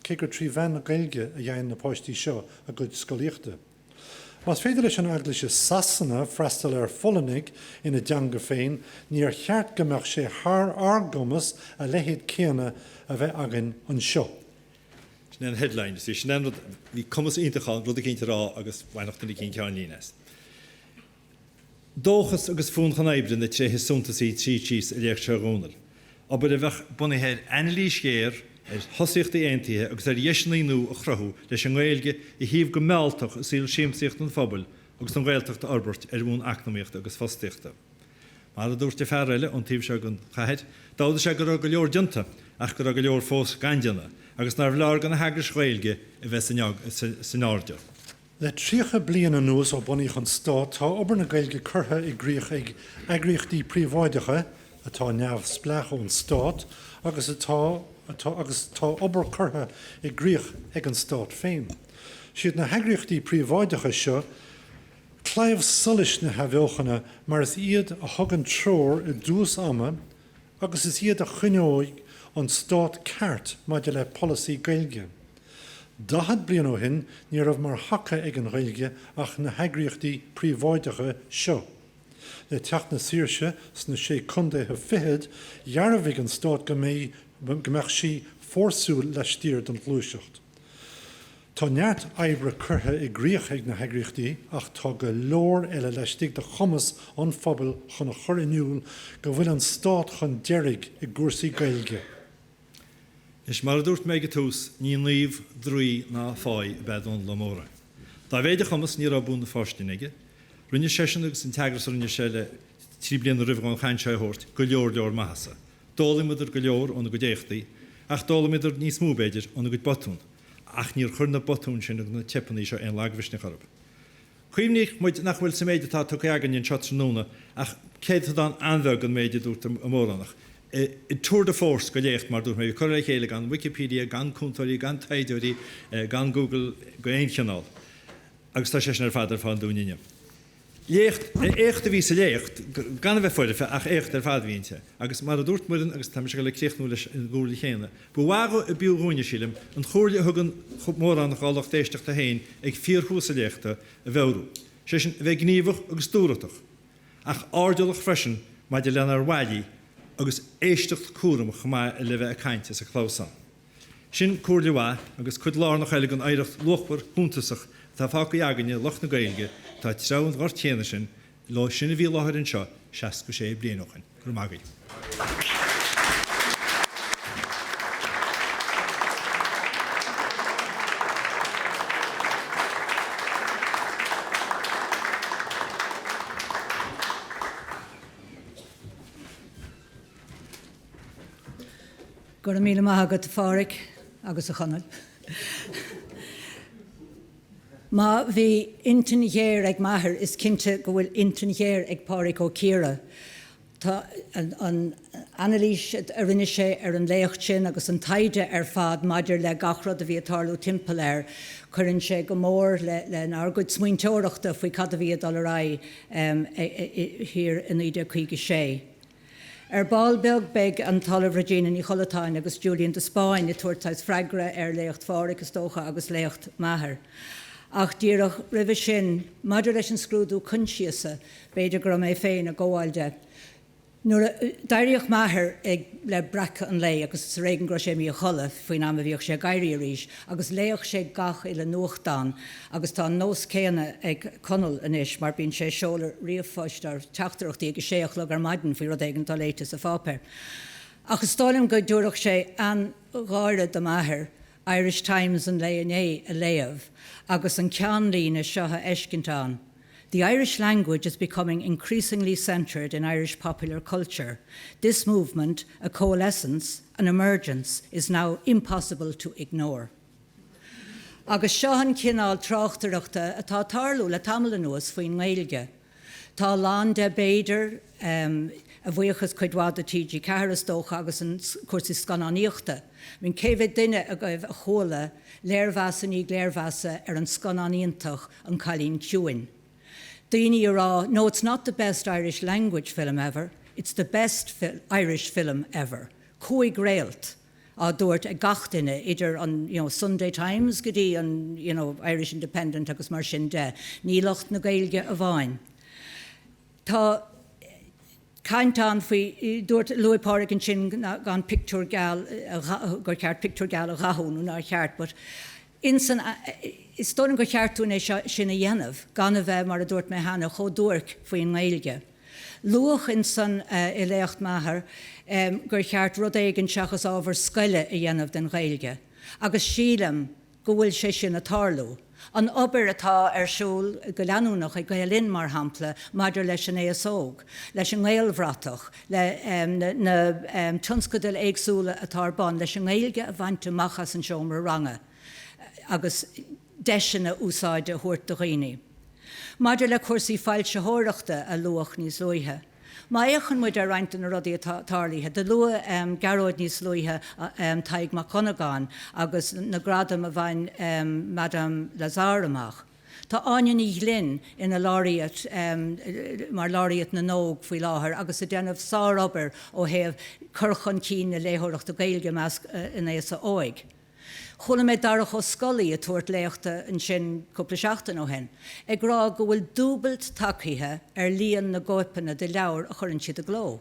cé gur trí mheán na Gaeilge a dhein na páistí seo a gcuid scolaíochta. Más féidir leis an Eaglais i Sasana freastal ar Pholannaigh ina dteanga féin, níor cheart go mbeadh sé thar ár gcumas a leithéid céanna a bheith againn anseo. Sin é an headline, you see. Sin é an rud, bhí cumas iontach ann rud eicínt a rá agus bhainfeadh duine eicínt ceannlíne as. Dóchas agus fonn chun oibre na tréithe is suntasaí tríd síos i léacht seo Dhónaill. Obair a bheadh bunaithe ar anailís ghéar, ar thosaíochtaí aontaithe agus ar dheiseanna nua a chruthú leis an nGaeilge a shuíomh go mealltach i saol siamsaíochta an phobail agus an Ghaeltacht a fhorbairt ar bhonn eacnamaíochta agus fostaíochta. Mar a dúirt fear eile ón taobh seo den chathair, d'fhéadfadh sé go raibh go leor déanta ach go raibh go leor fós gan déanamh agus nárbh leor do na heagrais Ghaeilge a bheith san airdeall. Le 30 bliain anuas ó bunaíodh an Stát tá obair na Gaeilge curtha i gcrích ag eagraíochtaí príobháideacha atá neamhspleách ón Stát agus atá atá agus tá obair curtha i gcrích ag an Stát féin. Siad na heagraíochtaí príobháideacha seo claidheamh solais na hathbheochana mar is iad a thugann treoir i dtús ama agus is iad a choinneoidh an Stát ceart maidir le polasaí Gaeilge. 40 bliain ó shin ní raibh mar thaca ag an Ghaeilge ach na heagraíochtaí príobháideacha seo. Le teacht na saoirse sna Sé Contaetha Fichead, dhearbhaigh an Stát go mbeadh sí fórsúil laistiar den ghluaiseacht. Tá neart oibre curtha i gcrích ag na heagraíochtaí ach tá go leor eile laistigh de chumas an phobail chun a chur in iúl go bhfuil an Stát chun deiridh i gcúrsaí Gaeilge. Anois, mar a dúirt mé ag an tús, ní naomh, draoi ná fáidh ab ea Dónall Ó Móráin. Dá mhéid a chumas, ní raibh bua na fáistine aige. Rinne seisean agus an t-eagras a rinne sé le trí bliana roimh dhó an chaint seo a thabhairt, go leor leor maitheasa. D'fhoghlaímeadar go leor óna gcuid éachtaí, ach d'fhoghlaímeadar níos mó, b'fhéidir, óna gcuid botún. Ach níor chuir na botúin sin agus na teipeanna seo aon lagmhisneach orthu. Cuimhníodh muid nach bhfuil sa méid atá tugtha againn anseo tráthnóna ach céatadán an-bheag den méid a dúirt an Móránach. I tour de force de léacht, mar a dúirt mé, bhí curtha le chéile gan Wikipedia, gan cúntóirí, gan taighdeoirí, gan Google d'aon chineál. Agus tá sé sin ar fad ar fáil dúinn inniu. Léacht, éacht a bhí sa léacht, gan a bheith foirfe, ach éacht ar fad a bhí inti. Agus mar a dúirt Muireann, agus tá mise ag dul ag críochnú leis an gcomhairle chéanna, ba mhaith ab fhiú dhúinne, sílim, an chomhairle a thug an Móránach dá lucht éisteachta féin ag fíorthús a léachta a mheabhrú, sé sin, a bheith gníomhach agus dúthrachtach, ach airdeallach freisin maidir lenár bhfaillí, agus éisteacht cúramach chomh maith le bheith ag caint as an chlamhsán. Sin comhairle mhaith agus cuid lárnach eile den oidhreacht luachmhar shuntasach atá fágtha againne, lucht na Gaeilge, atá ag treabhadh an ghoirt chéanna sin leo sin a bhí i láthair anseo 66 bliain ó shin. Go raibh maith agaibh. Go raibh míle maith agat, a Pháraic agus a Chonaill. Má bhí intinn ghéar ag m'athair, is cinnte go bhfuil intinn ghéar ag Páraic Ó Ciardha. Tá an anailís a rinne sé ar an léacht sin agus an taighde ar fad maidir le gach rud a bhí ag tarlú timpeall air, cuireann sé go mór lenár gcuid smaointeoireachta faoi cad a bhí ag dul ar aghaidh thiar i 1956. Ar ball beag beidh an tOllamh Regina Ní Chollatáin agus Julian de Spáinn ag tabhairt saghas freagra ar léacht Phádhraic, is dócha, agus léacht m'athar. Ach díreach roimhe sin, maidir leis an scrúdú coinsiasa, b'fhéidir go raibh mé féin ag gabháil de. Nuair a d'éiríodh m'athair ag le breacadh an lae agus is ar éigean go raibh sé imithe a chodladh faoin am a bhíodh sé ag éirí arís agus léadh sé gach uile nuachtán agus tá an nós céanna ag Conall anois mar bíonn sé ag seoladh ríomhphoist or teachtaireachtaí ag a sé a chlog ar maidin faoi rud éigin atá léite sa pháipéar. Ach is dóigh liom go dtabharfadh sé an-gháire do m'athair Irish Times an lae inné a léamh agus an ceannlíne seo a fheiscint ann, The Irish language is becoming increasingly centred in Irish popular culture. This movement, a coalescence, an emergence, is now impossible to ignore. Agus seo an cineál tráchtaireachta atá ag tarlú le tamall anuas faoin nGaeilge. Tá a lán de, b'fhéidir, a bhuíochas cuid mhaith do TG4 is dócha agus an cúrsaí scannánaíochta. I mean cé mhéad duine agaibh a chuala léirmheas i ndiaidh léirmheasa ar an scannán iontach An Cailín Ciúin? Daoine ag rá no it's not the best Irish language film ever, it's the best Irish film ever. 5 réalt á dtabhairt ag gach duine, idir an you know Sunday Times go dtí an you know Irish Independent agus mar sin de. Ní lucht na Gaeilge amháin. Tá caint ann faoi, dúirt, luaigh Pádraig ansin gan pictiúr geal, gur cheart pictiúr geal a dhathú nó nár cheart but insan, is dóigh liom gur cheart dúinn é seo, sin a dhéanamh gan a bheith, mar a dúirt mé cheana, chomh duairc faoin nGaeilge. Luadh insan, i léacht m'athar, gur cheart rud éigin seachas ábhar scoile a dhéanamh den Ghaeilge agus sílim go bhfuil sé sin ag tarlú. An obair atá ar siúl go leanúnach ag Gael Linn, mar shampla, maidir leis an aos óg, leis an nGaelbhratach, le na tionscadail éagsúla atá ar bun leis an nGaeilge a bhaint amach as an seomra ranga agus deiseanna úsáide a thabhairt do dhaoine. Maidir le cúrsaí foilsitheoireachta a luadh níos luaithe, má fhéachann muid ar roinnt de na rudaí atá tarlaithe, do luaigh Gearóid níos luaithe Tadhg Mac Dhonnagáin agus na gradaim a bhain Madame Lazare amach. Tá Áine Ní Ghlinn ina laureate, mar Laureate na nÓg faoi láthair agus ag déanamh sárobair ó thaobh cur chun cinn na léitheoireachta Gaeilge i measc an aosa óig. Chuala mé Darach Ó Scolaí ag tabhairt léachta ansin cúpla seachtain ó shin, ag rá go bhfuil dúbailt tagtha ar líon na gcóipeanna de leabhair a chuireann siad i gcló.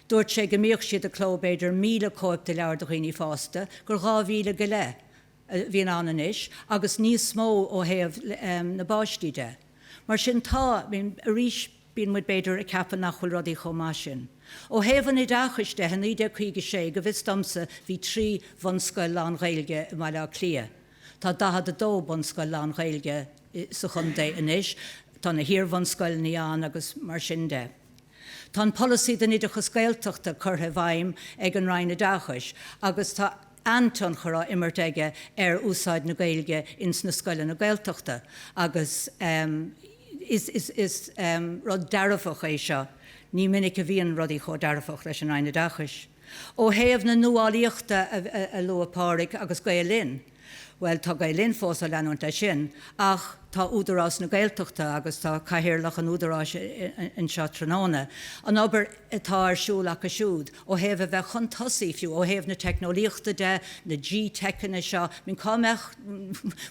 Dúirt sé go mbíodh siad ag cló b'fhéidir 1,000 cóip de leabhar do dhaoine fásta, gur 2,000 go leith a bhíonn ann anois, agus níos mó ó thaobh na bpáistí de. Mar sin tá, I mean, arís, Bíonn muid, b'fhéidir, ag ceapadh nach bhfuil rudaí chomh maith sin. Ó thaobh an oideachais de, i 1956, go bhfios domsa, bhí 3 bhunscoil lán-Ghaeilge i mBaile Átha Cliath. Tá 42 bunscoil lán-Ghaeilge sa chontae anois, tá na hiar-bhunscoileanna ann agus mar sin de. Tá an polasaí don oideachas Gaeltachta curtha i bhfeidhm ag an Roinn Oideachais agus tá an-tionchar á imirt aige ar úsáid na Gaeilge ins na scoileanna Gaeltachta agus is rud dearfach é seo. Ní minic a bhíonn rudaí chomh dearfach leis an Roinn Oideachais. Ó thaobh na nuálaíochta a luaigh Pádraig agus Gael Linn, bhuel tá Gael Linn fós á leanúint leis sin ach tá Údarás na Gaeltachta agus tá Cathaoirleach an Údaráis anseo tráthnóna, an obair atá ar siúl acu siúd ó thaobh a bheith chun tosaigh fiú ó thaobh na teicneolaíochta de, na G-Techanna seo, I mean cá mbeadh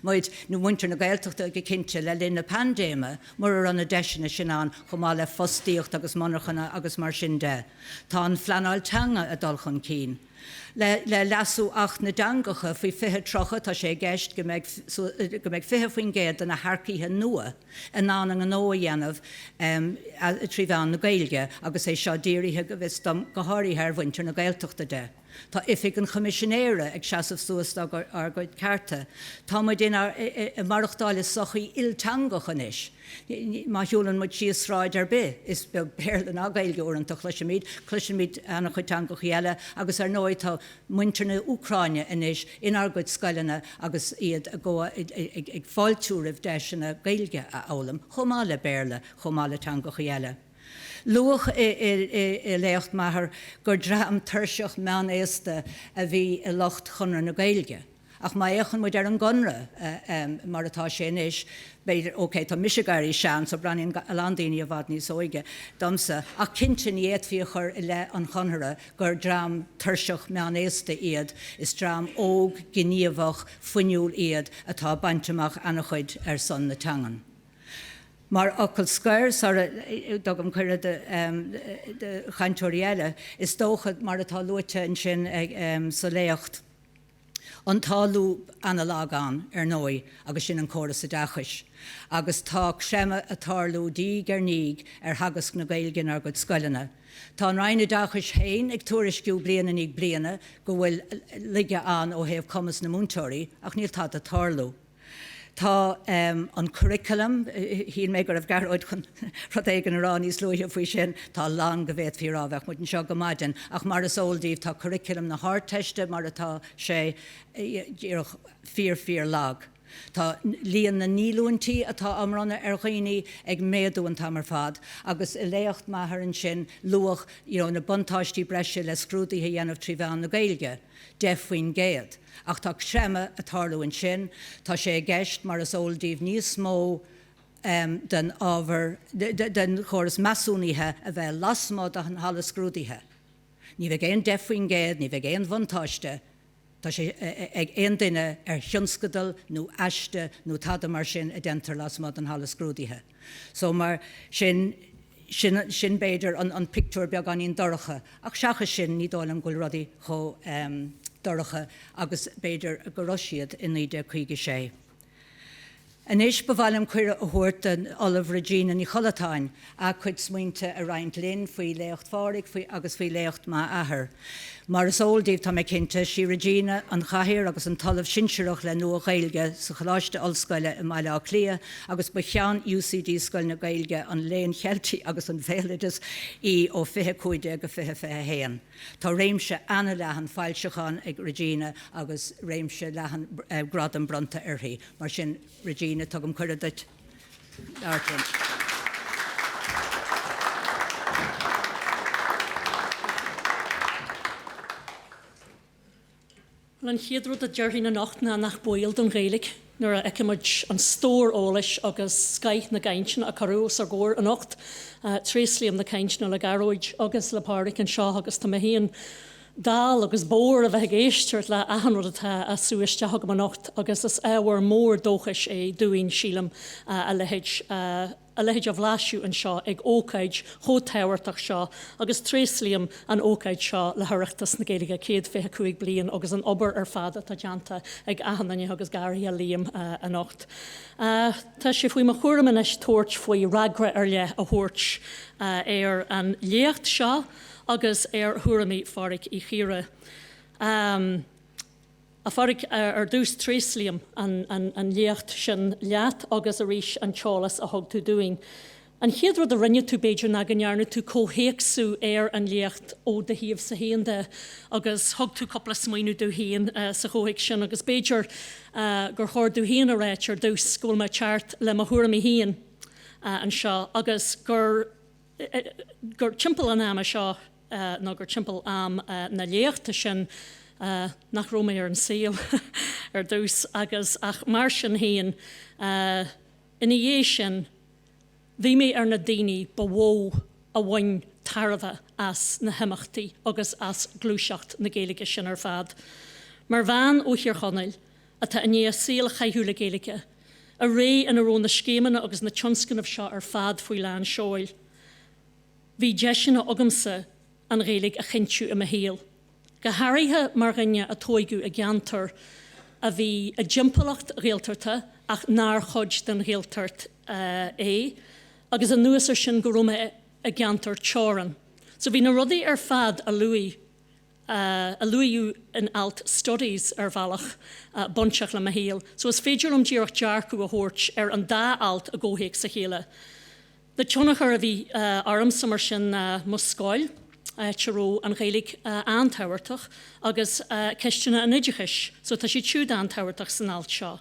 muid, nó muintir na Gaeltachta go cinnte, le linn na paindéime mura raibh na deiseanna sin ann chomh maith le fostaíocht agus monarchana agus mar sin de. Tá an phleanáil teanga ag dul chun cinn. Le leasú Acht na dTeangacha faoi 2030 tá sé i gceist go mbeidh go mbeidh 20% de na hearcaithe nua in ann a ngnó a dhéanamh trí mheán na Gaeilge agus é seo dírithe, go bhfios dom, go háirithe ar mhuintir na Gaeltachta de. Tá Oifig an Choimisinéara ag seasamh suas dár gcuid cearta. Tá muid inár maireachtáil i sochaí ilteangach anois. Má shiúlann muid síos sráid ar bith, is beag Béarla ná Gaeilge uaireanta a chloisimid, cloisimid an-chuid teangachaí eile agus ar ndóigh tá muintir na Úcráine anois inár gcuid scoileanna agus iad ag fáiltiú roimh deiseanna Gaeilge a fhoghlaim, chomh maith le Béarla, chomh maith le teangachaí eile. Luadh i léacht m'athar gur dream tuirseach meánaosta a bhí i lucht Chonradh na Gaeilge. Ach má fhéachann muid ar an gConradh mar atá sé anois, b'fhéidir, ok, tá mise ag éirí sean, so breathnaíonn a lán daoine i bhfad níos óige domsa, ach cinnte ní fhéadfaí a chur i leith an Chonartha gur dream tuirseach meánaosta iad, is dream óg, gníomhach, fuinniúil iad atá ag baint amach ana-chuid ar son na teangan. Mar fhocal scoir, sara dtugaim cuireadh do chainteoirí eile, is dócha, mar atá luaite ansin sa léacht, An tá lúb an-lag ann, ar ndóigh, agus sin an córas oideachais. Agus tá creimeadh ag tarlú diaidh ar ndiaidh ar theagasc na Gaeilge inár gcuid scoileanna. Tá an Roinn Oideachais féin ag tuairisciú bliain i ndiaidh bliana go bhfuil laige ann ó thaobh cumas na múinteoirí, ach níl tada ag tarlú. Tá an curriculum, shíl mé go raibh Gearóid chun rud éigin a rá níos luaithe faoi sin, tá a lán go bhféadfaí a rá, bheadh muid anseo go maidin, ach mar is eol daoibh tá curriculum na hArdteiste mar atá sé díreach fíor fíor lag. Tá líon na ndíolúintí atá á mbronnadh ar dhaoine ag méadú an t-am ar fad agus i léacht m'athar ansin luadh you know na buntáistí breise le scrúduithe a dhéanamh trí mheán na Gaeilge. 10%. Ach tá creimeadh ag tarlú ansin. Tá sé i gceist, mar is eol daoibh, níos mó den ábhar, den chóras measúnaithe a bheith lasmuigh den halla scrúdaithe. Ní bheidh aon 10%, ní bheidh aon bhuntáiste, tá sé, ag aon duine ar thionscadal nó aiste nó tada mar sin a déantar lasmuigh den halla scrúdaithe. So mar sin, sin, sin b'fhéidir an, an pictiúr beagáinín dorcha, ach seachas sin ní dóigh liom go bhfuil rudaí chomh dorcha agus b'fhéidir go raibh siad i 1956. Anois ba mhaith liom cuireadh a thabhairt don Ollamh Regina Ní Chollatáin a cuid smaointe a roinnt linn faoi léacht Phádraig faoi agus faoi léacht m'athar. Mar is eol daoibh, tá mé cinnte, sí Regina an chathaoir agus an tOllamh Sinsearach le Nua-Ghaeilge sa Choláiste Ollscoile i mBaile Átha Cliath agus ba Cheann UCD Scoil na Gaeilge, an Léinn Cheiltigh agus an Bhéaloidis í ó 2015 go 2021. Tá réimse an-leathan foilseachán ag Regina agus réimse leathan gradam bronnta uirthi. Mar sin, Regina, tugaim cuireadh duit labhairt linn. Bhuel, an chéad rud a déarfainn anocht ná nach baol don Ghaeilge nuair a fheicimid an stór eolais agus scoith na gcainteanna a cuireadh os ár gcomhair anocht. Tréaslaím na cainteanna le Gearóid agus le Pádraig anseo agus tá mé féin dall agus bodhar a bheith ag éisteacht le achan rud atá á sú isteach agam anocht agus is ábhar mór dóchais é dúinn, sílim, a leithéid a leithéid a bhlaiseadh anseo ag ócáid chomh tábhachtach seo agus tréaslaím an ócáid seo le hOireachtas na Gaeilge 125 bliain agus an obair ar fad atá déanta ag achan duine agus go háirithe Liam anocht. Tá sé faoi mo chúram anois tabhairt faoi fhreagra ar leith a thabhairt ar an léacht seo agus ar thuairimí Phádraig Uí Chaoire. A Phádraig, ar dtús tréaslaím an léacht sin leat agus arís an t-eolas a thug tú dúinn. An chéad rud a rinne tú, b'fhéidir, ná go ndearna tú comhthéacsú ar an léacht ó do thaobhsa féin de agus thug tú cúpla smaoineamh domh féin sa chomhthéacs sin agus b'fhéidir gur chóir domh féin a ráit ar dtús go bhfuil mé ag teacht le mo thuairimí féin anseo agus gur gur timpeall an ama seo nó gur timpeall am na léachta sin nach raibh mé ar an saol ar dtús agus ach mar sin féin ina dhiaidh sin bhí mé ar na daoine ba mhó a bhain tairbhe as na himeachtaí agus as gluaiseacht na Gaeilge sin ar fad. Mar bhean ó Thír Chonaill atá i ndiaidh a saol a chaitheamh le Gaeilge, i ré ina raibh na scéimeanna agus na tionscnaimh seo ar fad faoi lán seoil, bhí deiseanna agamsa an Ghaeilge a chinntiú i mo shaol, go háirithe mar dhuine a tóigeadh i gceantar a bhí i dtimpeallacht Ghaeltachta ach nár chuid den Ghaeltacht é, agus anuas air sin go raibh mé i gceantar teorann. So bhí na rudaí ar fad a luaigh a luaíodh in alt Studies ar bhealach bainteach le mo shaol, so is féidir liom díreach dearcadh a thabhairt ar an dá alt i gcomhthéacs a chéile. Na tionchair a bhí ormsa mar sin ná mo scoil, áit a raibh an Ghaeilge an-tábhachtach, agus ceisteanna an oideachais, so tá siad siúd an-tábhachtach san alt seo.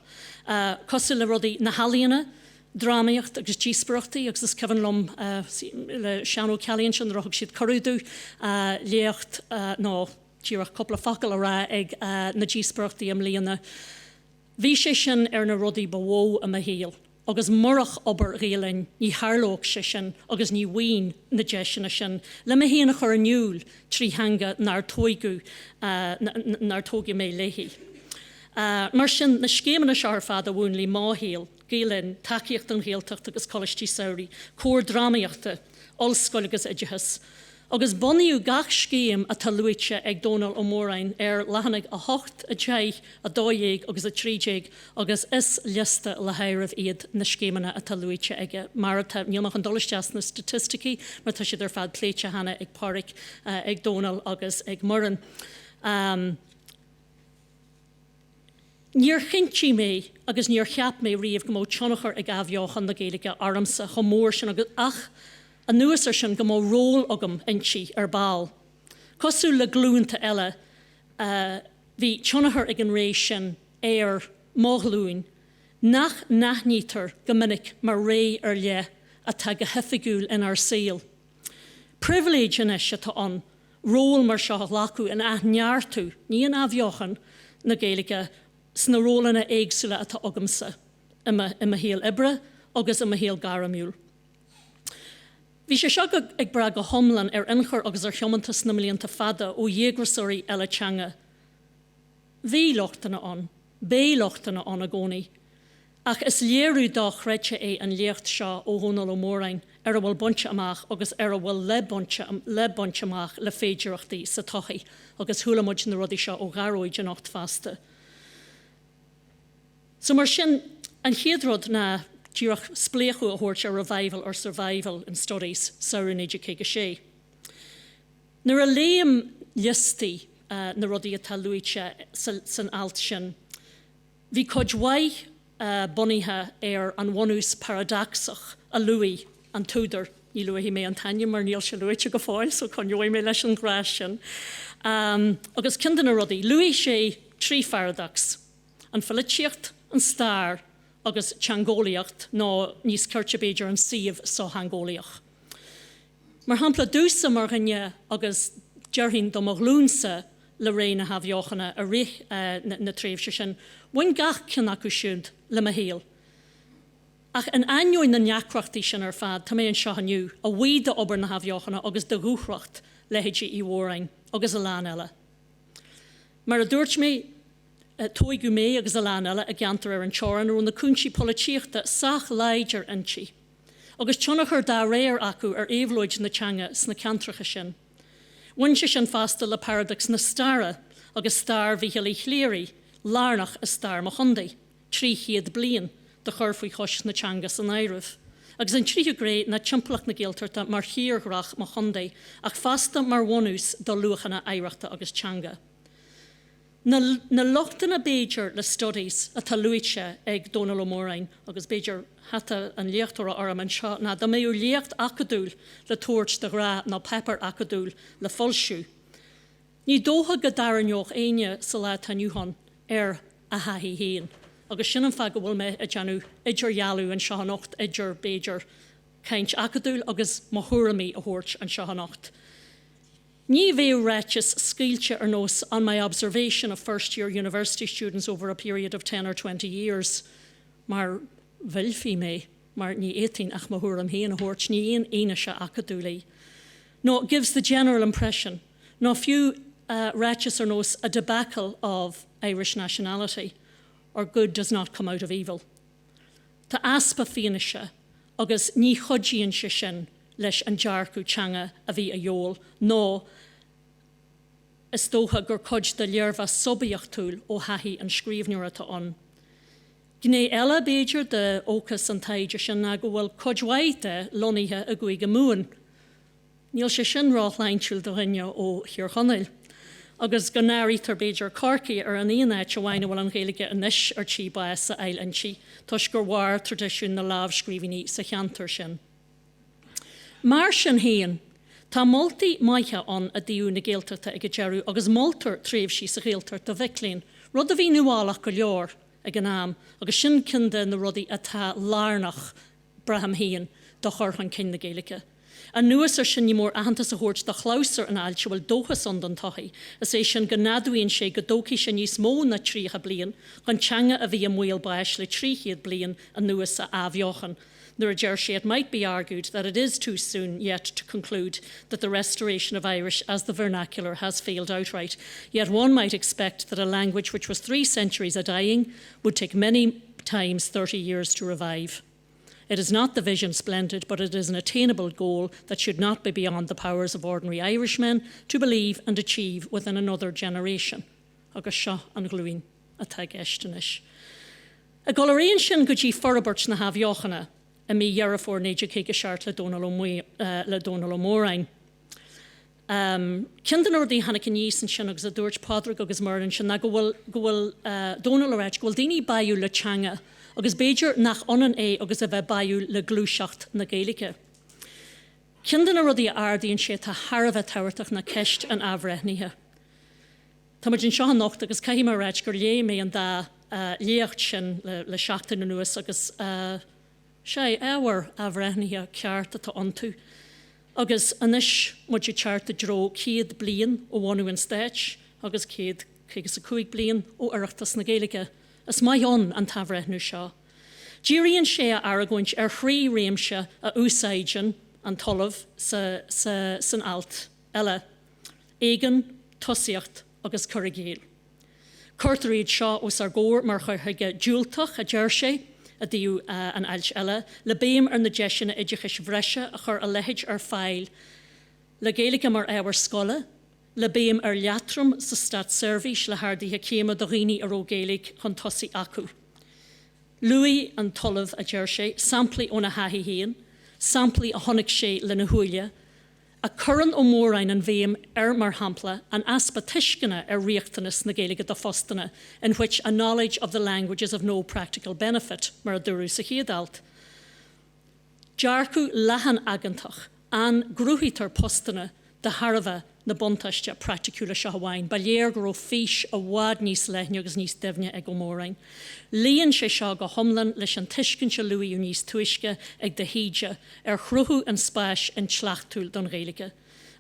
Cosúil le rudaí na healaíona. Drámaíocht agus díospóireachtaí agus is cuimhin liom le Seán Ó Ceallaigh ansin nuair a thug siad cuireadh domh léacht nó díreach cúpla focal a rá ag na díospóireachtaí i mbliana. Bhí sé sin ar na rudaí ba mhó i mo shaol agus murach obair Ghael Linn ní tharlódh sé sin agus ní bhfaighinn na deiseanna sin le mé féin a chur in iúl trí theanga nár tóigeadh nár tógadh mé léi. Mar sin, na scéimeanna seo ar fad a mhúnlaigh mo shaol, Gael Linn, tacaíocht don Ghaeltacht agus Coláistí Samhraidh, Comhar Drámaíochta, Ollscoil agus Oideachas. Agus bunaíodh gach scéim atá luaite ag Dónall Ó Móráin ar leathanaigh 8, 10, 12 agus 13 agus is liosta le háireamh iad na scéimeanna atá luaite aige. Mar atá, níl mé chun dul isteach sna staitisticí mar tá siad ar fad pléite cheana ag Páraic, ag Dónall agus ag Muireann. Níor chinntigh mé agus níor cheap mé riamh go mbeadh tionchar ag athbheochan na Gaeilge ormsa chomh mór sin agus, ach anuas air sin, go mbeadh ról agam inti ar ball. Cosúil le glúnta eile, bhí tionchar ag an ré sin ar mo ghlúin, nach n-aithnítear go minic mar ré ar leith atá go hoifigiúil inár saol. Pribhléid anois atá ann ról mar seo a ghlacadh in athneartú, ní in athbheochan, na Gaeilge sna rólanna éagsúla atá agamsa i mo shaol oibre agus i mo shaol gairmiúil. Bhí sé seo ag brath go hiomlán ar ionchur agus ar thiomantas na mblianta fada ó dhíograiseoirí eile teanga. Bhí lochtanna ann. Beidh lochtanna ann i gcónaí. Ach is léiriú dochreidte é an léacht seo ó Dhónall Ó Móráin ar a bhfuil bainte amach agus ar a bhfuil le le baint amach le féidireachtaí sa tsochaí agus chuala muid na rudaí seo ó Ghearóid anocht fosta. So mar sin, an chéad rud ná díreach spléachadh a thabhairt ar Revival or Survival in Studies, Samhradh 1956. Nuair a léim liostaí na rudaí atá luaite san alt sin, Bhí cuid mhaith bunaithe ar an bhunús paradacsach a luaigh an t-údar, ní luafaidh mé an t-ainm mar níl sé luaite go fóill so coinneoidh mé leis an ghrá sin. Agus ceann de na rudaí, luaigh sé trí pharadacs, an pholaitíocht, an stair agus teangeolaíocht nó níos cirte b'fhéidir an suíomh sochtheangeolaíoch. Mar shampla, domhsa mar dhuine agus déarfainn do mo ghlúinsa le ré na hAthbheochana i rith na tréimhse sin, bhain gach ceann acu siúd le mo shaol. Ach in ainneoin na ndeacrachtaí sin ar fad, tá mé anseo inniu, a bhuí d'obair na hAthbheochana agus de dhúthracht leithéidí Uí Mhóráin agus a lán eile. Mar a dúirt mé, tóigeadh mé agus a lán eile i gceantar ar an teorainn a raibh na cúinsí polaitíochta sách láidir inti. agus tionchar dá réir acu ar éabhlóid na teanga sna ceantracha sin. Bhain sé sin fosta le paradacs na staire agus stair Mhíchíl Uí Chléirigh lárnach i stair mo chontae, 300 bliain de chur faoi chois na teanga san áireamh. Agus an tríú gné ná timpeallacht na Gaeltachta mar thírdhreach mo chontae ach fosta mar bhunús do luachanna oidhreachta agus teanga. Na na lochtanna b'fhéidir le Studies atá luaite ag Dónall Ó Móráin, agus b'fhéidir hata an léachtóra orm anseo, ná dá mbeadh léacht acadúil le tabhairt de ghnáth nó páipéar acadúil le foilsiú, ní dócha go dtarraingeodh éinne sa lá atá inniu ann ar a thaithí féin. Agus sin an fáth go bhfuil mé ag déanamh idirdhealú anseo anocht idir, b'fhéidir, caint acadúil agus mo thuairimí a thabhairt anseo anocht. Ní bheadh ráiteas scaoilte ar nós 'on my observation of first year university students over a period of ten or 20 years' mar mhillfí mé mar ní fhéadfainn ach mo thuairim féin a thabhairt, ní aon fhianaise acadúil í. Nó 'gives the general impression' nó fiú ráiteas ar nós 'a debacle of Irish nationality' or 'good does not come out of evil'. Tá easpa fianaise agus ní chuidíonn sé sin leis an dearcadh teanga a bhí a dhíobháil nó is dócha gur cuid de léirmheas suibiachtúil ó thaithí an scríbhneora atá ann. Gné eile, b'fhéidir, de fhócas an taighde sin ná go bhfuil cuid mhaith de lonnaithe i gCúige Mumhan. Níl sé sin róshláintiúil do dhuine ó Thír Chonaill. Agus go n-áirítear, b'fhéidir, Corcaigh ar an aon áit amháin a bhfuil an Ghaeilge anois ar tí bás a fháil inti, toisc gur mhair traidisiún na lámhscríbhinní sa cheantar sin. Mar sin féin, tá moltaí maithe ann i dtaobh na Gaeltachta ag an deireadh agus moltar tréimhsí sa Ghaeltacht do mhic léinn, rud a bhí nuálach go leor. ag an am agus sin ceann de na rudaí atá lárnach, braithim féin, do chur chun cinn na Gaeilge. Anuas air sin ní mór aitheantas a thabhairt do chlabhsúr an ailt a bhfuil dóchas ann don tsochaí, is é sin go n-admhaíonn sé go dtógfaidh sé níos mó ná 30 bliain chun teanga a bhí i mbaol báis le 300 bliain anuas a athbheochan. Nuair a deir sé it might be argued that it is too soon yet to conclude that the restoration of Irish as the vernacular has failed outright. Yet one might expect that a language which was three centuries a-dying would take many times 30 years to revive. It is not the vision splendid, but it is an attainable goal that should not be beyond the powers of ordinary Irishmen to believe and achieve within another generation. Agus seo an ghlúin atá i gceist anois. Ag dul ar aghaidh ansin go dtí forbairt na hathbheochana i mí Dheireadh Fómhair 1957 le Dónall Ó Móráin. Ceann de na rudaí a tháinig aníos ansin agus a dúirt Pádraig agus Muireann ansin ná go bhfuil, go bhfuil Dónall ag ráit go bhfuil daoine báúil le teanga agus b'fhéidir nach ionann é agus a bheith báúil le gluaiseacht na Gaeilge. Ceann de na rudaí a ardaíonn sé atá thar a bheith tábhachtach ná ceist an athbhreithnithe. Tá muid anseo anocht agus caithfidh mé a ráit gur léigh mé an dá léacht sin le seachtain anuas agus sea, ábhar athbhreithnithe ceart atá iontu. Agus anois muid ag teacht i dtreo 100 bliain ó bhunú an stáit agus 155 bliain ó Oireachtas na Gaeilge, is maith ann an t-athbhreithniú seo. Díríonn sé a argóint ar thrí réimse a úsáideann an tOllamh san alt eile, éigean, tosaíocht agus cur i gcéill. Cuirtear iad seo os ár gcomhair mar chur chuige diúltach, a deir sé, i dtaobh an ailt eile, le béim ar na deiseanna oideachais bhreise a chuir a leithéid ar fáil, le Gaeilge mar ábhar scoile, le béim ar leatrom sa státseirbhís le harduithe céime do dhaoine a raibh Gaeilge chun tosaigh acu. Luaigh an tOllamh, a deir sé, samplaí óna thaithí féin, samplaí a chonaic sé lena shúile, a Cuireann Ó Móráin an bhéim ar, mar shampla, an easpa tuisceana ar riachtanas na Gaeilge do phostanna in which a knowledge of the language is of no practical benefit, mar a dúradh sa chéad alt. Dearcadh leathan aigeantach, an gcruthaítear postanna de thairbhe na buntáiste praiticiúla seo amháin. Ba léir go raibh fís i bhfad níos leithne agus níos doimhne ag Ó Móráin. Luíonn sé seo go hiomlán leis an tuiscint a luaíodh níos túisce ag de hÍde ar chruthú an spáis intleachtúil don Ghaeilge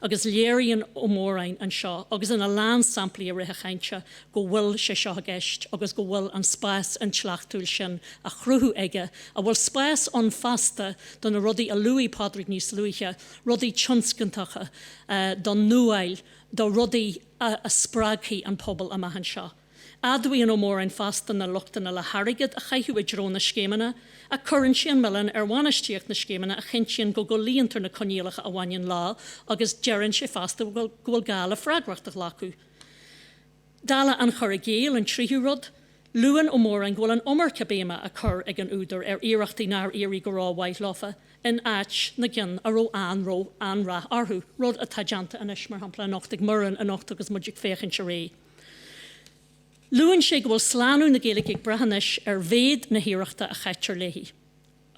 agus léiríonn Ó Móráin anseo agus ina lán samplaí i rith a chainte go bhfuil sé seo i gceist agus go bhfuil an spás intleachtúil sin á chruthú aige, a bhfuil spás ann fosta do na rudaí a luaigh Pádraig níos luaithe, rudaí tionscantacha, don nuáil, do rudaí a spreagfaidh an pobal amach anseo. Admhaíonn Ó Móráin fosta na lochtanna le hairgead a chaitheamh i dtreo na scéimeanna, ach cuireann sé an milleán ar bhainistíocht na scéimeanna a chinntíonn go gcomhlíontar na coinníollacha a bhaineann leo agus deireann sé fosta go bhfuil gá le freagracht a ghlacadh. Dála an chur i gcéill, an tríú rud, luann Ó Móráin go bhfuil an iomarca béime á cur ag an údar ar iarrachtaí nár éirigh go rómhaith leofa in áit na gceann a raibh an-raibh an-rath orthu, rud atá déanta anois, mar shampla, anocht ag Muireann anocht agus muid ag féachaint ar aghaidh. Luann sé go bhfuil slánú na Gaeilge ag brath anois ar mhéid na hiarrachta a chaitear léi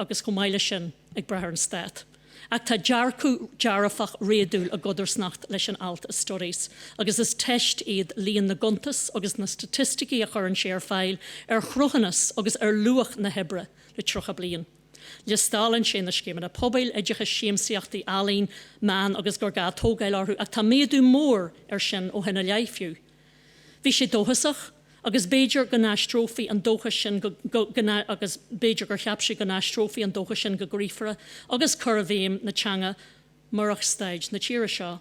agus chomh maith leis sin ag brath ar an stát. Ach tá dearcadh dearfach réadúil i gcodarsnacht leis an alt i Studies agus is teist iad líon na gcuntas agus na staitisticí a chuireann sé ar fáil ar chruthúnas agus ar luach na hoibre le 30 bliain. Liostálann sé na scéimeanna pobail, oideachais, siamsaíochtaí, ealaíon, meán agus gur gá tógáil orthu ach tá méadú mór air sin ó shin i leith fiú. Bhí sé dóchasach agus b'fhéidir go n-aistreofaí an dóchas sin go agus b'fhéidir gur cheap sé go n-aistreofaí an dóchas sin go gaothmhaire agus cur i bhfeidhm na teanga murach staid na tíre seo.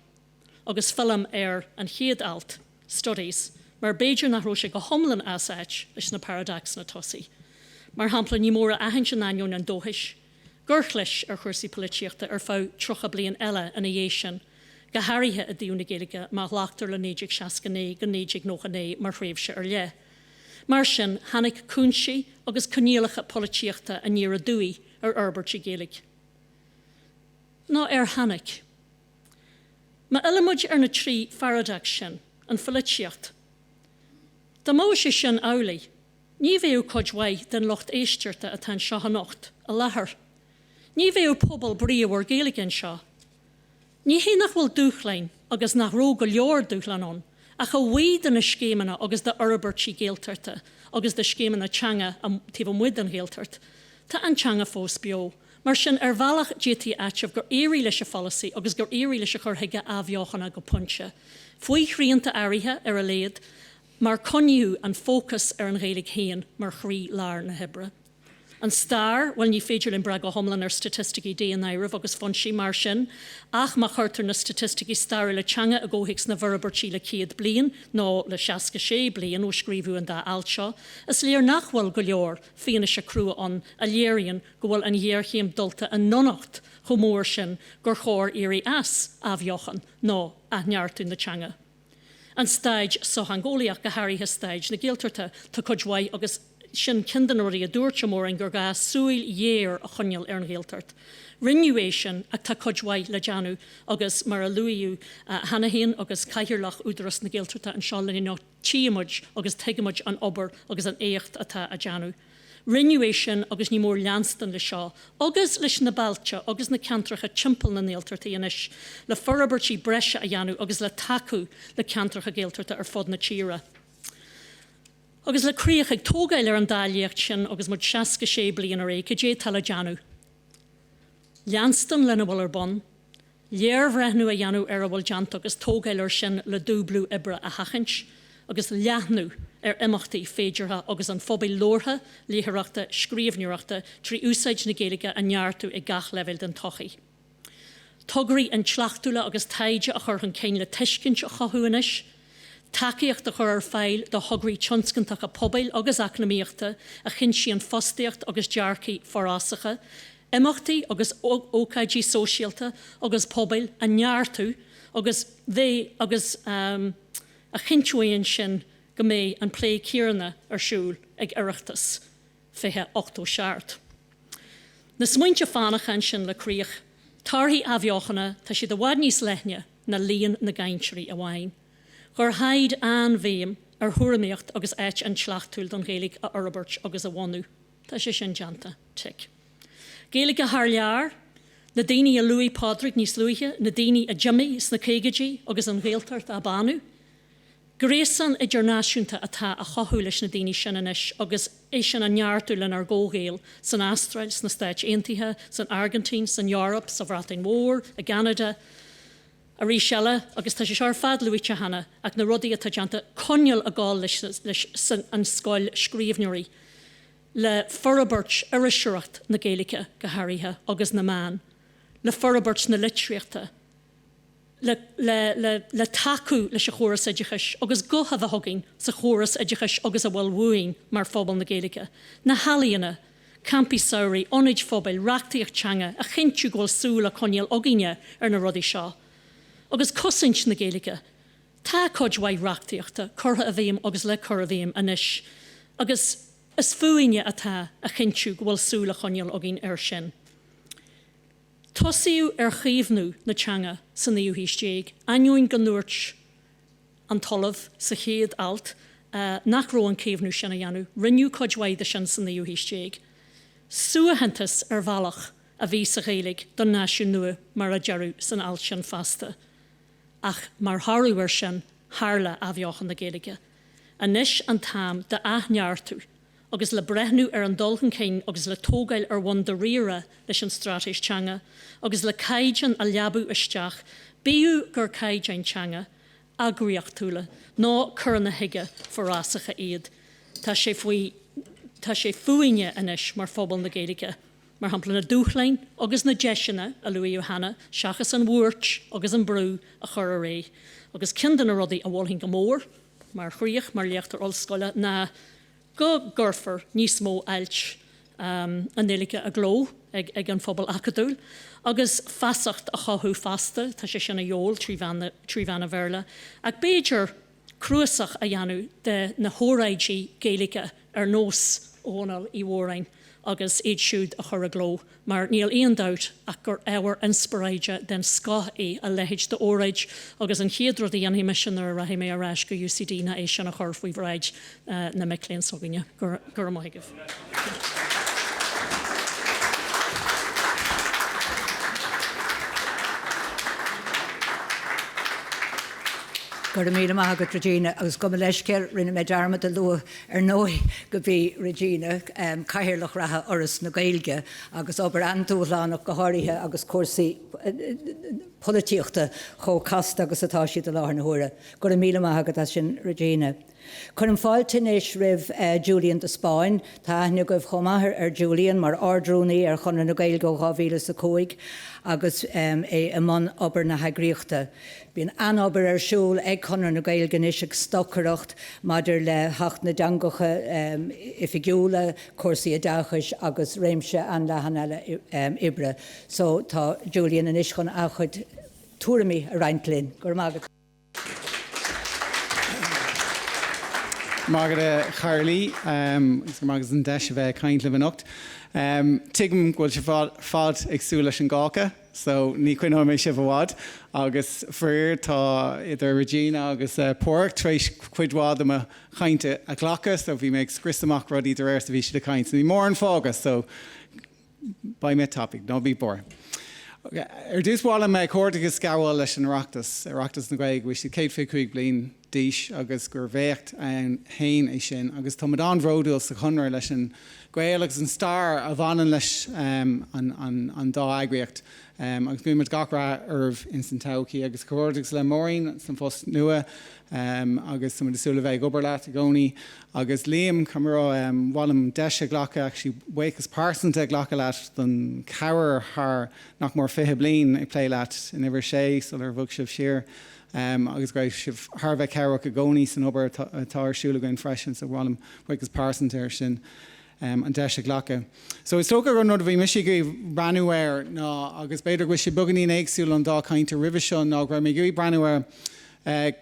Agus fillim ar an chéad alt, Studies, mar b'fhéidir nach raibh sé go hiomlán as áit leis na paradacsanna tosaigh. Mar shampla, ní mór a aithint in ainneoin an dóchais, gur chlis ar chúrsaí polaitíochta ar feadh 30 bliain eile ina dhiaidh sin, go háirithe i dtaobh na Gaeilge má ghlactar le 1969-1999 mar thréimhse ar leith. Mar sin, tháinig cúinsí agus coinníollacha polaitíochta aniar aduaidh ar fhorbairt na Gaeilge. Nó ar tháinig? Má fhilleann muid ar na trí pharadacs sin, an pholaitíocht, dá mbeadh sé sin amhlaidh, Ní bheadh cuid mhaith den lucht éisteachta atá anseo anocht i láthair. Ní bheadh pobal bríomhar Gaeilge anseo. Ní hé nach bhfuil dúshláin agus nach raibh go leor dúshlán ann, Ach a bhuí do na scéimeanna agus d'fhorbairtí Gaeltachta agus do scéimeanna teanga taobh amuigh den Ghaeltacht, tá an teanga fós beo. Mar sin, ar bhealach, d'fhéadfaí a áiteamh gur éirigh leis an pholasaí agus gur éirigh leis an chur chuige athbheochana go pointe. Faoi shrianta áirithe, ar a laghad, mar coinníodh an fócas ar an Ghaeilge féin mar chroí-lár na hoibre. An stair, bhuel ní féidir linn brath go hiomlán ar staitisticí daonáirimh agus foinsí mar sin, ach má chuirtear na staitisticí stairiúla teanga i gcomhthéacs na bhforbairtí le 100 bliain, nó le 66 bliain ó scríobhadh an dá alt seo, is léir nach bhfuil go leor fianaise crua ann a léiríonn go bhfuil an ghéarchéim dulta i ndonacht chomh mór sin gur chóir éirí as athbheochan nó athneartú na teanga. An staid sochtheangeolaíoch, go háirithe staid na Gaeltachta, tá cuid mhaith agus sin ceann de na rudaí a dúirt Ó Móráin gur gá súil ghéar a choinneáil ar an Ghaeltacht. Rinneadh é sin ach tá cuid mhaith le déanamh agus mar a luaíodh cheana féin agus Cathaoirleach Údarás na Gaeltachta anseo linn anocht, tchímid agus tuigimid an obair agus an éacht atá á déanamh. Rinneadh é sin agus ní mór leanstan leis seo agus leis na bailte agus na ceantracha timpeall na nGaeltachtaí anois le forbairtí breise a dhéanamh agus le tacú le ceantracha Gaeltachta ar fud na tíre. Agus le críoch, ag tógáil ar an dá léacht sin agus muid 66 bliain ar aghaidh, cad é atá le déanamh? Leanstan lena bhfuil ar bun. Léirbhreithniú a dhéanamh ar a bhfuil déanta agus tógáil air sin le dúblú oibre a sheachaint, agus leathnú ar imeachtaí féideartha agus an phobail labhartha, léitheoireachta, scríbhneoireachta trí úsáid na Gaeilge a neartú ag gach leibhéal den tsochaí. Tograí intleachtúla agus taighde a chur chun cinn le tuiscint a chothú anois. Tacaíocht a chur ar fáil do thograí tionscantacha pobail agus eacnamaíochta a chinntíonn fostaíocht agus dearcaí forásacha, imeachtaí agus ócáidí sóisialta agus pobail a neartú agus bheidh agus a chinnteoidh ansin go mbeidh an plé céanna ar siúl ag Oireachtas 2087. Na smaointe fánacha ansin le críoch. Torthaí athbheochana, tá siad i bhfad níos leithne ná líon na gcainteoirí amháin. Chuir Hyde an-bhéim ar thuairimíocht agus áit intleachtúil don Ghaeilge a fhorbairt agus a bhunú. Tá sé sin déanta. Tic. Gaeilge thar lear, na daoine a luaigh Pádraig níos luaithe, na daoine a d'imigh sna caogaidí agus an Ghaeltacht á bánú. Gréasán idirnáisiúnta atá á chothú leis na daoine sin anois agus é sin á neartú lenár gcomhghaoil san Astráil, sna Stáit Aontaithe, san Airgintín, san Eoraip, sa Bhreatain Mhór, i gCeanada. Arís eile, agus tá sé seo ar fad luaite cheana, ach na rudaí atá déanta, coinneáil ag dul leis an scoil scríbhneoirí, le forbairt iriseoireacht na Gaeilge go háirithe agus na meán, le forbairt na litríochta, le le le tacú leis an chóras oideachais agus guth a bheith againn sa chóras oideachais agus a bhfuil uainn mar phobal na Gaeilge, na healaíona, campaí samhraidh, ionaid phobail, reachtaíocht teanga, a chinntiú go bhfuil súil á coinneáil againne ar na rudaí seo. Agus cosaint na Gaeilge. Tá cuid mhaith reachtaíochta curtha i bhfeidhm agus le cur i bhfeidhm anois agus is fúinne atá a chinntiú go bhfuil súil á choinneáil againn air sin. Tosaíodh ar chaomhnú na teanga sa naoú haois déag, ainneoin go ndúirt an tOllamh sa chéad alt nach raibh an caomhnú sin á dhéanamh, rinneadh cuid mhaith de sin sa naoú haois déag. Suaitheantas ar bhealach a bhí sa Ghaeilge don náisiún nua mar a deireadh san alt sin fosta. Ach mar thoradh air sin tharla athbheochan na Gaeilge. Anois an t-am d'athneartú agus le breithniú ar an dul chun cinn agus le tógáil ar bhonn dáiríre leis an Straitéis Teanga agus le caighdeáin a leabú isteach, bíodh gur caighdeáin teanga eagraíochtúla nó curanna chuige forásacha iad. Tá sé faoi tá sé fúinne anois mar phobal na Gaeilge, mar shampla, na dúshláin agus na deiseanna a luaíodh cheana, seachas an bhuairt agus an brú a chur ar aghaidh. Agus ceann de na rudaí a mholfainn go mór, mar chríoch, mar léachtóir ollscoile, ná go gcuirfear níos mó ailt i nGaeilge i gcló ag an phobal acadúil, agus feasacht a chothú fosta, tá sé sin a dhíobháil trí mheán an Bhéarla, ach b'fhéidir cnuasach a dhéanamh de na hóráidí Gaeilge ar nós Dhónaill Uí Mhóráin agus iad siúd a chur i gcló, mar níl aon dabht ach gur ábhar inspioráide den scoth é a leithéid d'óráid agus an chéad rud a dhéanfaidh mise nuair a rachaidh mé ar ais go UCD ná é sin a chur faoi bhráid na mic léinn s'againne. Go raibh maith agaibh. Go raibh míle maith agat Regina agus gabh mo leithscéal, rinne mé dearmad a lua ar ndóigh gurb í Regina Cathaoirleach reatha Fhoras na Gaeilge agus obair an-dúshlánach go háirithe agus cúrsaí polaitíochta chomh casta agus atá siad i láthair na huaire. Go raibh míle maith agat as sin Regina. Cuirim fáilte anois roimh Julian de Spáinn. Tá aithne agaibh chomh maith ar Julian mar Ard-Rúnaí ar Chonradh na Gaeilge ó 2005 agus é i mbun obair na heagraíochta. Bíonn an-obair ar siúl ag Conradh na Gaeilge anois ag stocaireacht maidir le hAcht na dTeangacha Oifigiúla, cúrsaí oideachais agus réimse an-leathan eile oibre. So tá Julian anois chun a chuid tuairimí a roinnt linn. Go raibh maith agat. Maith agat a Charlie, agus go raibh maith agat as an deis a bheith ag caint libh anocht. Tuigim go bhfuil sibh ar fad ag súil leis an gcáca, so ní choinneoidh mé sibh i bhfad. Agus faraor tá idir Regina agus Páraic tar éis cuid mhaith de mo chaint a ghlacadh, so bhí mé ag scrios amach rudaí de réir is a bhí siad ag caint. So níl mórán fágtha, so Beidh mé tapaidh, ná bí buartha. Ar dtús ba mhaith liom comhghairdeachas a ghabháil leis an Oireachtas, Oireachtas na Gaeilge, go bhfuil siad 125 bliain d'aois agus gurbh éacht ann féin é sin agus tá muid an-bhródúil sa Chonradh leis an gaol agus an stair a bhaineann leis an dá eagraíocht agus guímid gach rath oraibh ins an todhchaí agus comhghairdeachas le Máirín san phost nua agus tá muid ag súil le bheith ag obair leat i gcónaí. Agus Liam, caithfidh mé a rá, mhaith liom deis a ghlacadh, actually buíochas pearsanta a ghlacadh leat don chabhair thar nach mór 20 bliain ag plé leat in uimhir 6 sular bhog sibh siar agus go raibh sibh thar a bheith cabhrach i gcónaí san obair atá ar siúl againn freisin so mhaith liom buíochas pearsanta air sin an deis a ghlacadh. So is dócha gur an rud a bhí mise ag iarraidh breathnú air ná, agus b'fhéidir go bhfuil sé beagáinín éagsúil ón dá chainteoir roimhe seo, ná go raibh mé ag iarraidh breathnú ar ag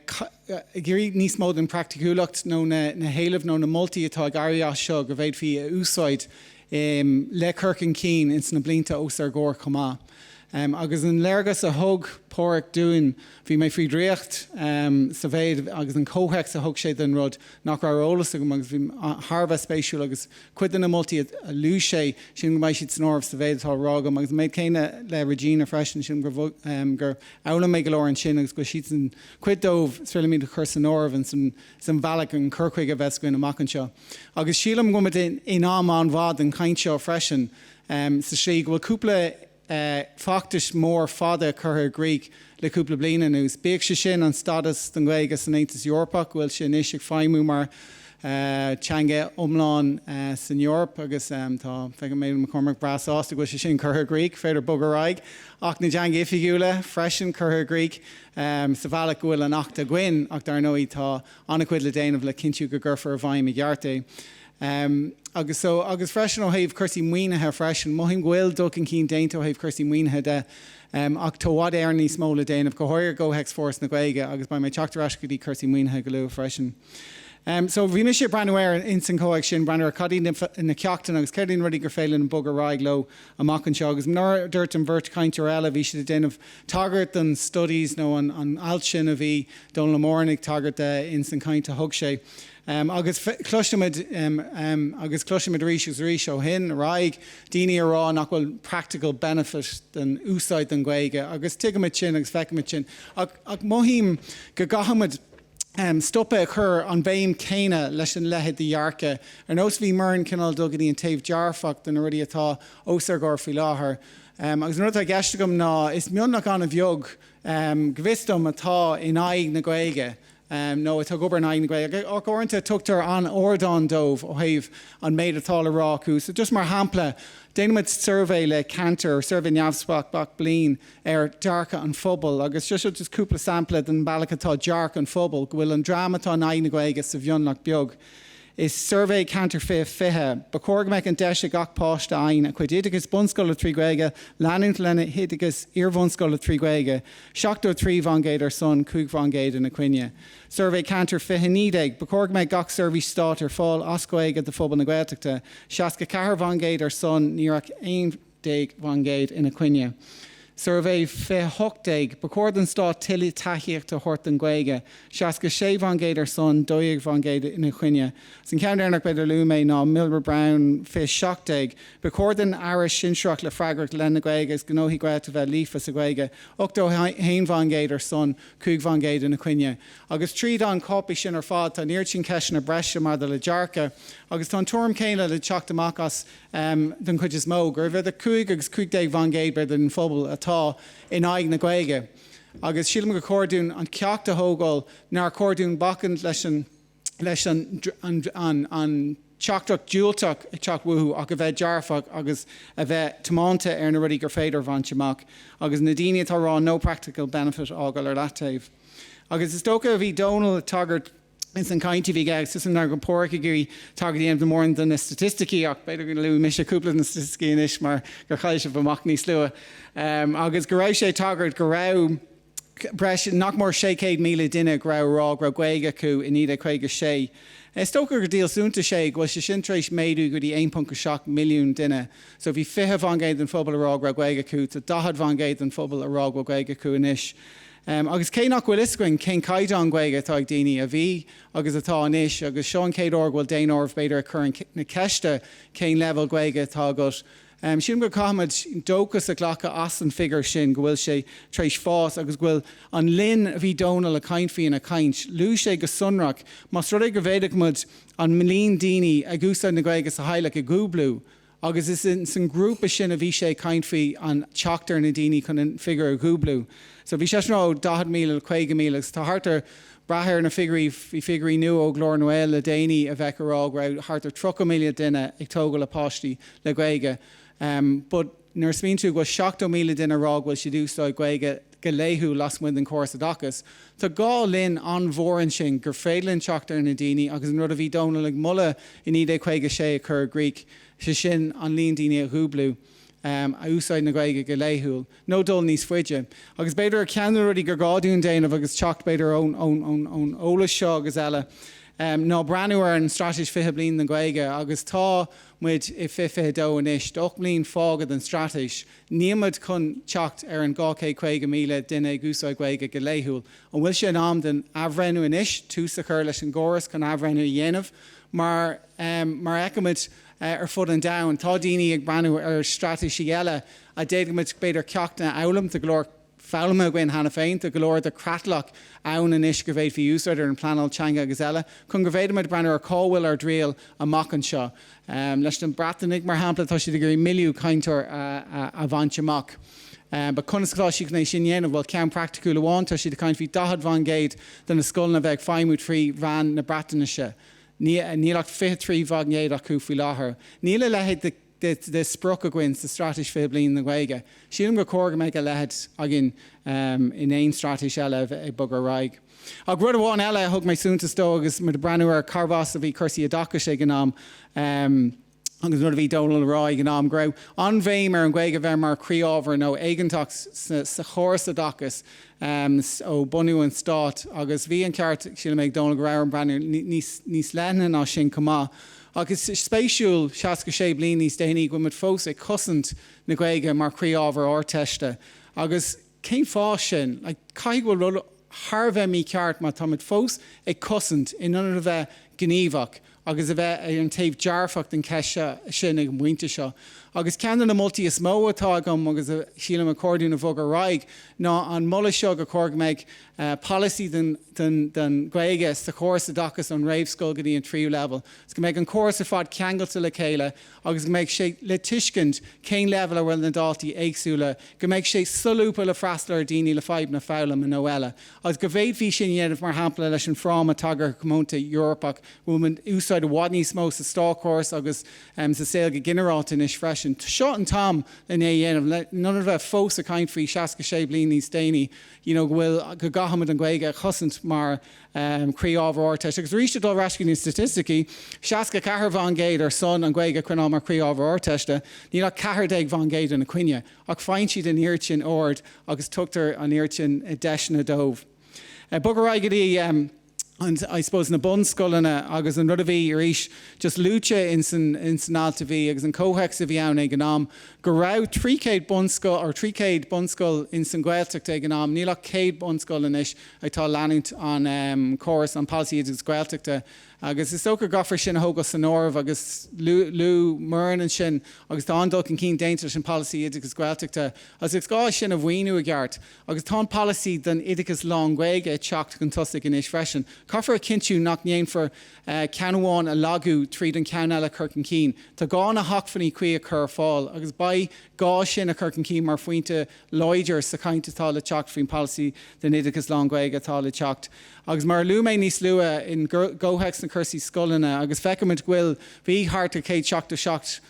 iarraidh níos mó den phraiticiúlacht nó na héilimh nó na moltaí atá ag éirí as seo go bhféadfaí a úsáid le cur chun cinn ins na blianta os ár gcomhair chomh maith. Agus an léargas a thug Páraic dúinn, bhí mé faoi dhraíocht sa mhéid agus an comhthéacs a thug sé don rud nach raibh ar eolas agam agus bhí thar a bheith spéisiúil agus cuid de na moltaí a luaigh sé, sílim go mbeidh siad san áireamh sa mhéid atá á rá agam agus an méid céanna le Regina freisin, sílim gur gur Fhoghlaim mé go leor ansin agus go bhfuil siadsan, cuid dóibh, is féidir linn iad a chur san áireamh in san bhealach, an cur chuige a bheas againn amach anseo. Agus sílim go bhfuil muid in am an-mhaith don chaint seo freisin, sa slí go bhfuil cúpla feachtais mór fada curtha i gcrích le cúpla bliain anuas. Bíodh sé sin an stádas don Ghaeilge san Aontas Eorpach, go bhfuil sé anois ag feidhmiú mar teanga iomlán san Eoraip agus tá, feicim Aidan McCormack breá sásta go bhfuil sé sin curtha i gcrích, féidir bogadh ar aghaidh. Acht na dTeangacha Oifigiúla freisin curtha i gcrích sa bhealach go bhfuil an Acht againn ach dar ndóigh tá an-chuid le déanamh le cinntiú go gcuirfear i bhfeidhm i gceart é. Agus so, agus freisin ó thaobh cúrsaí maoinithe freisin, mothaím go bhfuil dul chun cinn déanta ó thaobh cúrsaí maoinithe de ach tá i bhfad Éireann níos mó le déanamh, go háirithe i gcomhthéacs Foras na Gaeilge agus beidh mé ag teacht ar ais go dtí cúrsaí maoinithe go luath freisin. So bhí mise ag breathnú air ins an chomhthéacs sin, breathnú ar cad iad na ceachtanna agus céard iad na rudaí gur féidir linn bogadh ar aghaidh leo amach anseo agus mar a dúirt an bheirt chainteoir eile, bhí siad ag déanamh tagairt don studies nó an alt sin a bhí Dónall Ó Móráin ag tagairt de ins an chaint a thug sé. Agus cloisimid, agus cloisimid arís agus arís ó shin ar aghaidh, daoine ag rá nach bhfuil practical benefit den úsáid den Ghaeilge agus tuigimid sin agus feicimid sin ach mothaím go gcaithfimid stopadh ag cur an bhéim céanna leis an leithéid de dhearcadh. Ar nós bhí Muireann cineál dul go dtí an taobh dearfach de na rudaí atá os ár gcomhair faoi láthair. Agus an rud atá i gceist agam ná is mionlach an-bheag, go bhfios dom, atá in aghaidh na Gaeilge nó atá ag obair in aghaidh na Gaeilge. Ach uaireanta tugtar an-ardán dóibh ó thaobh an méid atá le rá acu. So just mar shampla, déanaimid suirbhé le Kantar, suirbhé neamhspleách gach bliain, ar dearcadh an phobail agus seo just cúpla sampla den bealach atá dearcadh an phobail, go bhfuil an dream atá in aghaidh na Gaeilge sa mhionlach beag. I suirbhé Kantar 2020, ba chóir go mbeadh an deis ag gach páiste a fhaigheann a chuid oideachais bunscoile trí Ghaeilge leanúint lena hoideachas iarbhunscoile trí Ghaeilge, 73% ar son, 5% ina coinne. Suirbhé Kantar 2019, ba chóir go mbeadh gach seirbhís stáit ar fáil as Gaeilge do phobal na Gaeltachta, 64% ar son, ní raibh ach 11% ina coinne. Suirbhé 2018, Ba chóir don Stát tuilleadh tacaíochta a thabhairt don Ghaeilge, 66% ar son, 12% ina choinne. Agus an ceann deireanach b'fhéidir a luaigh mé ná Millward Brown 2017, Ba chóir don Aire sinsearach le freagracht i leith na Gaeilge agus gnóthaí Gaeltachta bheith líofa sa Ghaeilge, 81% ar son, 5% ina choinne. Agus tríd an cáipéis sin ar fad tá an oiread sin ceisteanna breise maidir le dearcadh agus tá an tuairim chéanna le teacht amach as den chuid is mó, gurbh idir 5 agus 15% b'fhéidir den phobal atá in aghaidh na Gaeilge. Agus sílim gur chóir dúinn an ceacht a thógáil nár chóir dúinn bacaint leis an leis an an an teachtaireacht diúltach ag teacht uathu ach a bheith dearfach agus a bheith tiomanta ar na rudaí gur féidir a bhaint amach agus na daoine atá ag rá no practical benefit a fhágáil ar leataobh. Agus is dócha bhí Dónal ag tagairt ins an chaint a bhí aige agus is nach raibh Páraic ag iarraidh tagairt a dhéanamh do mórán de na staitisticí ach b'fhéidir go luafaidh mise cúpla de na staitisticí anois mar gur chaill sibh amach níos luaithe agus go raibh sé ag tagairt go raibh breis nach mór 600,000 duine go raibh ag rá go raibh Gaeilge acu i 1956. Is dócha gur díol suntais é go bhfuil sé sin tar éis méadú go dtí 1.7 milliún duine. So bhí 20% den phobal ag rá go raibh Gaeilge acu, tá 40% den phobal ag rá go bhfuil Gaeilge acu anois. Agus cé nach bhfuil fhios againn cén caighdeán Gaeilge atá ag daoine a bhí agus atá anois, agus seo an chéad uair go bhfuil daonáireamh b'fhéidir ag cur na ceiste cén leibhéal Gaeilge atá agat, sílim go gcaithfimid dóchas a ghlacadh as an bhfigiúr sin, go bhfuil sé tar éis fás agus go bhfuil an líon a bhí Dónal ag caint faoi ina chaint, luaigh sé go sonrach, más rud é go bhféadfadh muid an líon daoine ag úsáid na Gaeilge sa theaghlach a dhúblú, Agus is ins an grúpa sin a bhí sé ag caint faoi an teacht ar na daoine chun an figiúr a dhúblú. So bhí seisean ag rá 40,000 le 50,000 agus tá thart ar, brath ar na figiúirí, bhí figiúirí nua ó Ghlór na nGael le déanaí a bheadh ag rá go raibh thart ar 30,000 duine ag tógáil a páistí le Gaeilge. But nuair a smaoiníonn tú go bhfuil 70,000 duine ag rá go bhfuil siad ag úsáid Gaeilge go laethúil lasmuigh den chóras oideachais, tá dhá lion an-mhór ansin gur féidir linn teacht ar na daoine agus an rud a bhí Dónal ag moladh i 1956 a chur i gcrích, sé sin an líon daoine a dhúblú a úsáid na Gaeilge go laethúil, nó dul níos faide. Agus b'fhéidir ceann de na rudaí gur gá dúinn déanamh agus teacht b'fhéidir ón ón eolas seo agus eile, ná breathnú ar an Straitéis 20 Bliain don Ghaeilge agus tá muid i 2022 anois, tá 8 mbliain fágtha den straitéis. Níl muid chun teacht ar an 250,000 duine ag úsáid Gaeilge go laethúil. An bhfuil sé in am don athbhreithniú anois, tús a chur leis an gcóras chun athbhreithniú a dhéanamh? Mar, mar a fheicimid ar fud an domhain, tá daoine ag breathnú ar straitéisí eile a d'fhéadfadh muid b'fhéidir ceachtanna a fhoghlaim. Tá go leor foghlamtha againn cheana féin. Tá go leor de chreatlach ann anois go bhféadfaí úsáid ar an pleanáil teanga agus eile chun go bhféadfaimid breathnú ar cá bhfuil ár dtriall amach anseo. Leis na Breatanaigh, mar shampla, tá siad ag iarraidh milliún cainteoir a bhaint amach. But conas atá siad chun é sin a dhéanamh? Bhuel, ceann praiticiúil amháin, tá siad ag caint faoi 40% de na scoileanna a bheith ag feidhmiú trí mheán na Breatnaise. Níl ach 23% acu faoi láthair. Níl a leithéid de de sprioc againn sa Straitéis 20 Bliain don Ghaeilge. Sílim gur chóir go mbeadh a leithéid againn in aon straitéis eile a bheith ag bogadh ar aghaidh. Ach rud amháin eile a thug mé suntas dó agus muid ag breathnú ar cárbh as a bhí cúrsaí oideachais ag an am, agus an rud a bhí Dónal a rá ag an am, go raibh an-bhéim ar an Ghaeilge a bheith mar chroí-ábhar nó éigeantach sa chóras oideachais ó bunú an stáit agus bhí an ceart, sílim, ag Dónal go raibh orainn breathnú níos leithne ná sin chomh maith. Ach is spéisiúil, 66 bliain níos déanaí, go bhfuil muid fós ag cosaint na Gaeilge mar chroí-ábhar Ardteiste. Agus cén fáth sin? Like, caithfidh go bhfuil rud thar a bheith mícheart má tá muid fós ag cosaint in ionad a bheith gníomhach agus a bheith ar an taobh dearfach den cheist sin ag an bpointe seo. Agus ceann de na moltaí is mó atá agam agus a sílim ar chóir dúinn a bhogadh ar aghaidh ná an moladh seo gur chóir go mbeadh polasaí don Ghaeilge sa chóras oideachais ón réamhscoil go dtí an tríú leibhéal, agus go mbeidh an córas ar fad ceangailte le chéile agus go mbeidh sé le tuiscint cén leibhéal a bhfuil na daltaí éagsúla, go mbeidh sé solúbtha le freastal ar dhaoine le fadhbanna foghlama nó eile, agus go bhféadfaí sin a dhéanamh mar shampla leis an Fráma Tagartha Comónta Eorpach, go bhfuil muid ag úsáid i bhfad níos mó sa státchóras agus sa saol go ginearálta anois freisin. Seo an t-am len é a dhéanamh, in ionad a bheith fós ag caint faoi 66 bliain níos déanaí. you know, go bhfuil, go gcaithfimid an Ghaeilge a chosaint mar chroí-ábhar Ardteiste. Agus arís ag dul ar ais go dtí na staitisticí, 64% ar son an Ghaeilge a choinneáil mar chroí-ábhar Ardteiste, níl ach 14% ina coinne, ach faigheann siad an oiread sin aird agus tugtar an oiread sin deiseanna dóibh. Bog ar aghaidh go dtí. An, I suppose, na bunscoileanna agus an rud a bhí, arís, just luaite ins an, ins an alt a bhí agus an comhthéacs a bhí ann ag an am, go raibh 300 bunscoil, or 300 bunscoil ins an Ghaeltacht ag an am, níl ach 100 bunscoil anois atá leanúint an em córas, an polasaí oideachais Gaeltachta agus is dócha go gcaithfear sin a thógáil san áireamh agus luadh Muireann ansin agus tá an-dul chun cinn déanta leis an polasaí oideachais Gaeltachta agus is gá é sin a mhaoiniú i gceart. Agus tá an polasaí don oideachas lán-Ghaeilge ag teacht chun tosaigh anois freisin. Caithfear a chinntiú nach ndéanfar ceann amháin a lagú tríd an ceann eile a chur chun cinn. Tá gá na hacmhainní cuí a chur ar fáil agus beidh gá sin a chur chun cinn mar phointe láidir sa chaint atá le teacht faoin polasaí don oideachas lán-Ghaeilge atá le teacht. Agus mar a luaigh mé níos luaithe i gcomhthéacs na cúrsaí scoileanna agus feicimid go bhfuil, bhí thart ar 177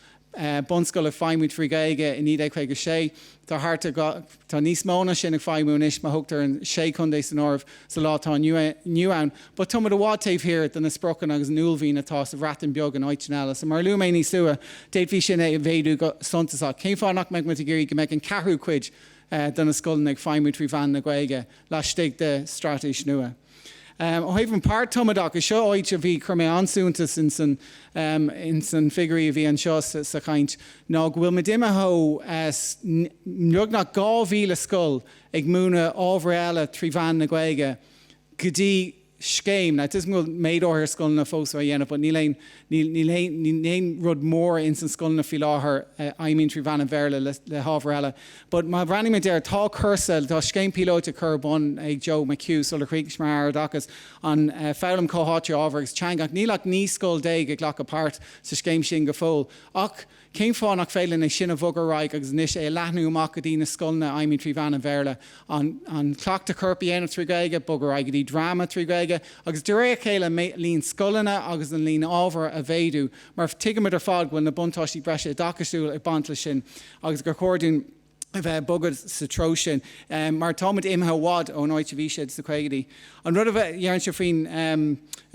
bunscoil ag feidhmiú trí Ghaeilge i 1956. Tá thart ar, tá níos mó ná sin ag feidhmiú anois má thugtar an sé chontae san áireamh sa lá atá inniu ann. But táimid i bhfad taobh thiar de na spriocanna agus an uaillmhian atá sa Bhreatain Bheag in áiteanna eile. So mar a luaigh mé níos luaithe, d'fhéadfaí sin a mhéadú go suntasach. Cén fáth nach mbeadh muid ag iarraidh go mbeadh an ceathrú cuid de na scoileanna ag feidhmiú trí mheán na Gaeilge laistigh de straitéis nua? Ó thaobh an páirt-tumoideachais, seo áit a bhí, chuir mé an-suntas ins an, ins an figiúirí a bhí anseo sa chaint, ná go bhfuil muid imithe ó beagnach 2,000 scoil ag múineadh ábhair eile trí mheán na Gaeilge go dtí scéim, now tuigim go bhfuil méid áirithe scoileanna fós á dhéanamh but níl aon, níl, níl aon, níl aon rud mór ins an scoileanna faoi láthair a fheidhmíonn trí mheán an Bhéarla le, le hábhair eile. But má bhreathnaímid air, tá cúrsa, tá scéim píolóite curtha ar bun ag Joe McHugh sular chríochnaigh sé mar Aire Oideachais, an foghlaim chomhtháite ábhar agus teanga, ach níl ach 19 scoil ag glacadh páirt sa scéim sin go fóill. Ach cén fáth nach féidir linn é sin a bhogadh ar aghaidh agus anois é a leathnú amach go dtí na scoileanna a fheidhmíonn trí mheán an Bhéarla, an an cleachtadh coirp a dhéanamh trí Ghaeilge, bogadh ar aghaidh go dtí dráma trí Ghaeilge agus de réir a chéile an líon scoileanna agus an líon ábhar a mhéadú mar tuigimid ar fad go bhfuil na buntáistí breise oideachasúil ag baint leis sin agus gur chóir dúinn a bheith ag bogadh sa treo sin mar táimid imithe i bhfad ón áit a bhí siad sna caogaidí. An rud a deireann sé faoin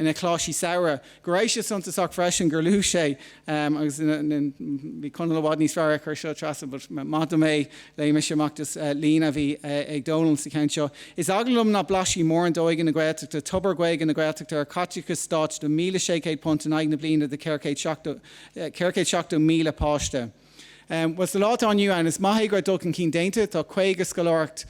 na coláistí samhraidh, go raibh sé suntasach freisin gur luaigh sé, agus bhí Conall i bhfad níos fearr ag cur seo trasna but maith dom é, léigh mise amach just líne a bhí ag Dónal sa cheann seo. Is eagal liom nach mblaisfidh mórán d'óige na Gaeltachta tobar Gaeilge na Gaeltachta ar chaiteachas stáit de £1,600 in aghaidh na bliana do 470,000 páiste. Bhuel, sa lá atá inniu ann, is maith é go raibh dul chun cinn déanta, tá 50 scoláireacht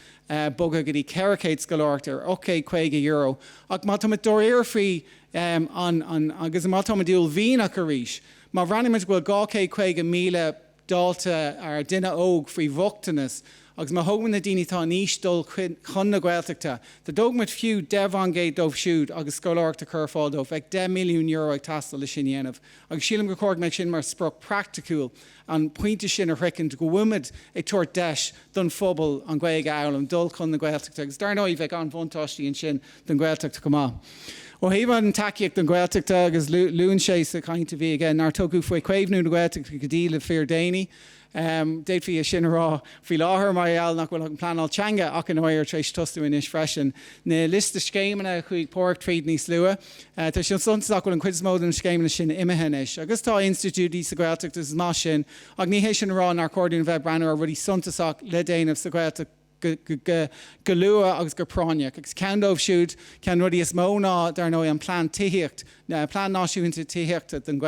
bogtha go dtí 400 scoláireacht ar €850, ach má táimid dáiríre faoi an, an, agus má táimid uaillmhianach arís, má bhreathnaímid go bhfuil 250,000 dalta, ar duine óg faoi bhochtanas, agus má thógaimid na daoine atá in aois dul chun na Gaeltachta, dá dtógfaimid fiú 10 faoin gcéad dóibh siúd agus scoláireacht a chur ar fáil dóibh, bheadh €10 milliún ag teastáil le sin a dhéanamh. Agus sílim gur chóir go mbeadh sin mar sprioc praiticiúil, an pointe sin a shroichint, go bhfuilimid ag tabhairt deis don phobal an Ghaeilge a fhoghlaim, dul chun na Gaeltachta agus dar ndóigh bheadh an-bhuntáistí ansin don Ghaeltacht chomh maith. Ó thaobh an tacaíocht don Ghaeltacht agus luann sé sa chaint a bhí aige nár tugadh faoi chaomhnú na Gaeltachta go dtí le fíor-déanaí, D'fhéadfaí é sin a rá faoi láthair mar gheall nach bhfuil an pleanáil teanga ach i ndáiríre tar éis tosú anois freisin. Na liosta scéimeanna a chuaigh Páraic tríd níos luaithe, tá sé suntasach go bhfuil an chuid is mó de na scéimeanna sin imithe anois. Agus tá institiúidí sa Ghaeltacht agus is maith sin ach ní hé sin a rá nár chóir dúinn a bheith ag breathnú ar rudaí suntasach le déanamh sa Ghaeltacht go luath agus go práinneach. Agus ceann dóibh siúd, ceann de na rudaí is mó ná, dar ndóigh, an plean tithíocht, plean náisiúnta tithíochta don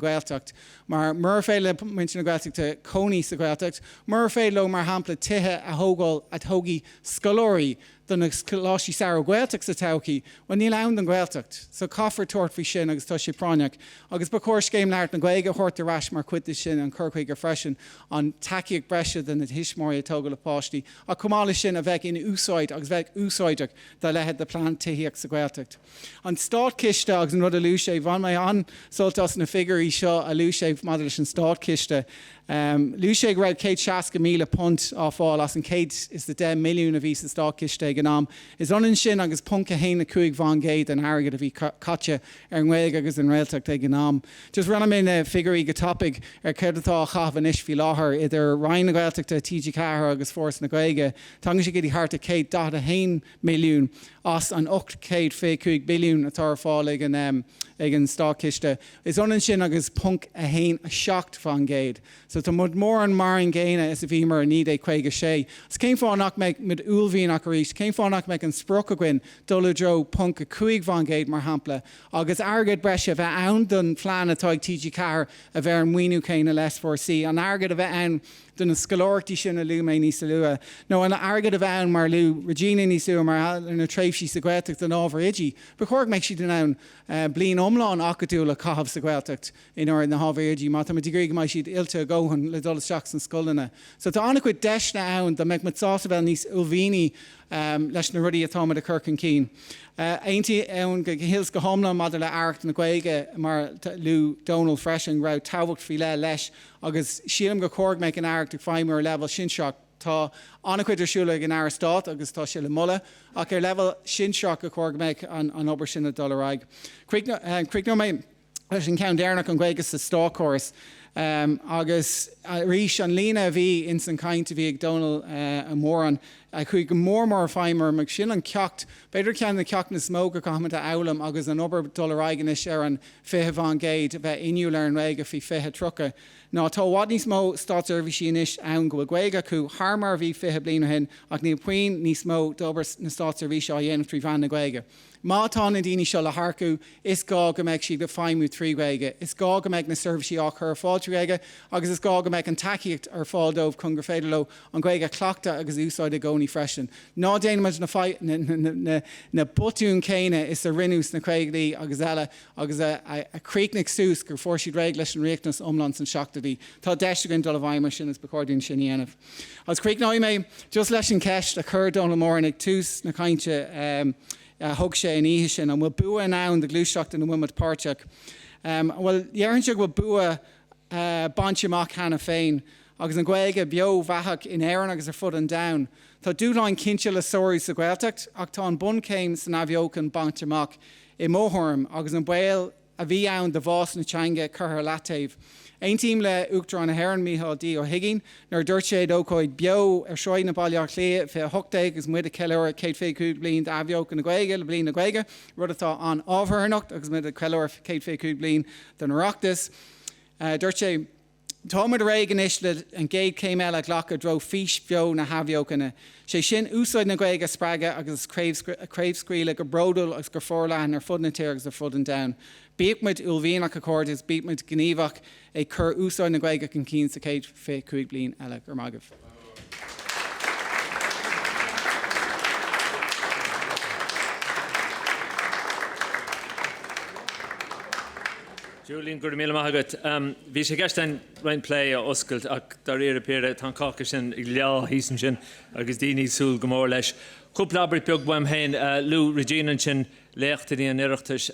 Ghaeltacht. Mar murar féidir le muintir na Gaeltachta cónaí sa Ghaeltacht, murar féidir leo, mar shampla, tithe a thógáil a thógfaidh scoláirí do na coláistí samhraidh Gaeltachta sa todhchaí, bhuel, níl ann don Ghaeltacht. So caithfear tabhairt faoi sin agus tá sé práinneach. Agus ba chóir Scéim Labhairt na Gaeilge a thabhairt ar ais mar chuid de sin, an cur chuige freisin, an tacaíocht breise do na tuismitheoirí ag tógáil a bpáistí, ach chomh maith leis sin a bheadh in úsáid agus bheadh úsáideach dá leithéid de plean tithíocht sa Ghaeltacht. An státchiste agus an rud a luaigh sé, bhain mé an-sult as na figiúirí seo a luaigh sé maidir leis an státchiste. Luaigh sé go raibh £160,000 á fáil as an 110 milliún a bhí sa státchiste ag an am. Is ionann sin agus ponc 1, 5 faoin gcéad den airgead a bhí caite ar an nGaeilge agus an nGaeltacht ag an am. Just rinne mé na figiúirí go tapaidh ar céard atá á chaitheamh anois faoi láthair idir Roinn na Gaeltachta, TG4 agus Foras na Gaeilge. Tagann sé go dtí thart ar 141 milliún. as an 825 billiún atá ar fáil ag an ag an Státchiste. Is ionann sin agus ponc 1 7 faoin gcéad. So tá muid mórán mar an gcéanna is a bhíomar i 1956. Agus cén fáth nach mbeidh muid uaillmhianach arís? Cén fáth nach mbeadh an sprioc againn dul i dtreo ponc 5 faoin gcéad mar shampla agus airgead breise a bheith ann don phlean atá ag TG4 a bheith ar an maoiniú céanna le S4C, an airgead a bheith ann do na scoláireachtaí sin a luaigh mé níos luaithe, nó an airgead a bheith ann mar a luaigh Regina níos luaithe mar gheall ar na tréimhsí sa Ghaeltacht don ábhar oidí. Ba chóir go mbeadh siad in ann bliain iomlán acadúil a chaitheamh sa Ghaeltacht in áit na hábhair oidí má tá muid ag iarraidh go mbeidh siad oilte a dhóthain le dul isteach sna scoileanna. So tá an-chuid deiseanna ann dá mbeadh muid sásta bheith níos uaillmhianaí leis na rudaí atá muid a chur chun cinn. Aontaím go huile is go hiomlán maidir le Aireacht na Gaeilge mar a luaigh Dónal freisin go raibh tábhacht faoi leith leis agus sílim gur chóir go mbeadh an Aireacht ag feidhmiú ar leibhéal sinsearach. Tá an-chuid ar siúl ag an Aire Stáit agus tá sé le moladh ach ar leibhéal sinsearach gur chóir go mbeadh an obair sin ag dul ar aghaidh. Críochnóidh mé leis an cheann deireanach, an Ghaeilge sa státchóras. Agus arís, an líne a bhí ins an chaint a bhí ag Dónall Moran, a chuaigh go mór mór i bhfeidhm orm, agus sin an ceacht, b'fhéidir ceann de na ceachtanna is mó go gcaithfimid a fhoghlaim agus an obair dul ar aghaidh anois ar an 20% a bheith inniúil ar an nGaeilge faoi 2030, ná tá i bhfad níos mó státseirbhísí anois ann go bhfuil Gaeilge acu thar mar a bhí 20 bliain ó shin ach níl puinn níos mó d'obair na státseirbhíse á dhéanamh trí mheán na Gaeilge. Má tá na daoine seo le hearcú, is gá go mbeidh siad ag feidhmiú trí Ghaeilge, is gá go mbeidh na seirbhísí á chur ar fáil trí Ghaeilge agus is gá go mbeidh an tacaíocht ar fáil dóibh chun gur féidir leo an Ghaeilge a chleachtadh agus a úsáid i gcónaí freisin. Ná déanaimid na na botúin céanna is a rinneadh sna caogaidí agus eile agus a chríochnaigh suas gur fuair siad réidh leis an riachtanas iomlán sna seachtóidí. Tá deis againn dul i bhfeidhm ar sin agus ba chóir dúinn sin a dhéanamh. Agus críochnóidh mé just leis an cheist a chuir Dónal Moran ag tús na cainte a thug sé an oíche sin, an bhfuil bua in ann do ghluaiseacht ina bhfuil muid páirteach? Bhuel, déarfainnse go bhfuil bua bainte amach cheana féin, agus an Ghaeilge beo bheathach in Éirinn agus ar fud an domhain. Tá dúshláin cinnte le sárú sa Ghaeltacht, ach tá an bunchéim san athbheochan bainte amach, i mo thuairim, agus an baol a bhí ann do bhás na teanga curtha ar leataobh. Aontaím le Uachtarán na hÉireann, Mícheál D. Ó hUigínn, nuair a dúirt sé ag ócáid beo ar shráideanna Bhaile Átha Cliath 2018 agus muid ag ceiliúradh 125 bliain d'athbheochan na Gaeilge le Bliain na Gaeilge, rud atá an-ábhartha anocht agus muid ag ceiliúradh 125 bliain den Oireachtas. Dúirt sé. Táimid réidh anois le an gcéad chéim eile a ghlacadh i dtreo fís bheo na hathbheochana, sé sin úsáid na Gaeilge a spreagadh agus a chraobhscaoileadh go bródúil agus go forleathan ar fud na tíre agus ar fud an domhain. Bíodh muid uaillmhianach, a chairde, agus bíodh muid gníomhach ag cur úsáid na Gaeilge chun cinn sa chéad 25 bliain eile. Go raibh maith agaibh. Julian, go raibh míle maith agat. Bhí sé i gceist againn roinnt plé a oscailt ach dáiríre píre tá an cáca sin ag leá thíos ansin agus daoine ag súil go mór leis. Cúpla abairt beag uaim féin. Luaigh Regina ansin léachtanna an Oireachtais.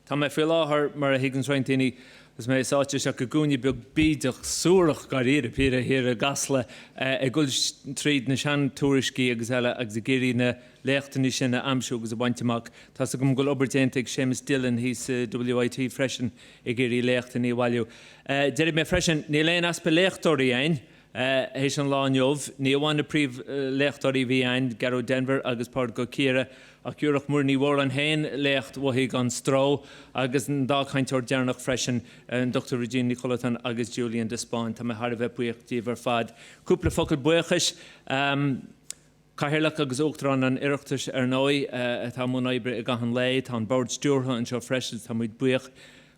Tá mé faoi láthair, mar a thuigeanns roinnt daoine, agus mé sáite isteach i gcúinne beag bídeach, suarach dáiríre píre thiar i gCasla, ag dul tríd na seantuairiscí agus eile agus ag iarraidh na léachtanna sin a aimsiú agus a bhaint amach. Tá's agam go bhfuil obair déanta ag Séamus Dillon thíos sa WIT freisin ag iarraidh léachtanna a bhailiú. Déarfaidh mé freisin, níl aon easpa léachtóirí againn. Théis an lá inniu, ní amháin na príomhléachtóirí a bhí ann, Gearóid Denvir agus Pádraig Ó Ciardha, ach dhiúrach Muireann Ní Mhóráin féin léacht uaithi gan stró, agus an dá chainteoir deireanach freisin, an Dr Regina Ní Chollatáin agus Julian de Spáinn. Tá mé thar a bheith buíoch díobh ar fad. Cúpla focal buíochais. Cathaoirleach agus Uachtarán an Oireachtais, ar ndóigh, atá i mbun oibre i gcaitheamh an lae. Tá an Bord Stiúrtha anseo freisin, tá muid buíoch.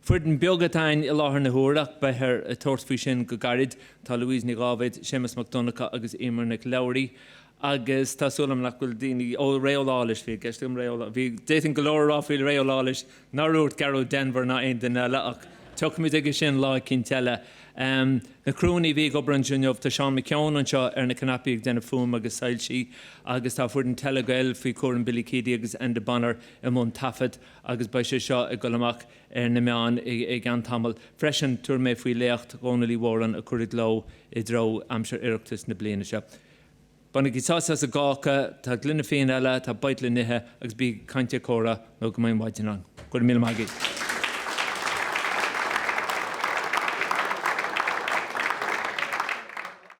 Foireann beag atá againn i láthair na huaire ach beifear ag tabhairt faoi sin go gairid. Tá Louise Ní Dháibhéid, Séamus Mac Donncha agus Emer Nic Labhraí. Agus tá súil agam nach bhfuil daoine, ó, Ray Ó Lálais, bhí i gceist agam Ray Ó, bhí, d'fhéadfainn go leor a rá faoi Ray Ó Lálais nár dhúirt Gearóid Denvir ná aon duine eile ach tiocfaimid aige sin lá eicínt eile. Na criúnna a bhí ag obair anseo inniu, tá Seán McKeown anseo ar na cnaipí ag déanamh fuaim agus soilsí agus tá foireann Telegael faoi chúram Billy Keady agus Enda Bonner i mbun taifead agus beidh sé seo ag dul amach ar na meáin i gceann tamaill. Freisin, tabharfaidh mé faoi léacht Dhónaill Uí Mhóráin a chur i gcló i dtreo aimsir Oireachtas na bliana seo. Bainigí sásamh as an gcáca, tá gloine fíon eile, tá bite le n-ithe agus bí ag caint ag comhrá nó go mbeidh maidin ann. Go raibh míle maith agaibh.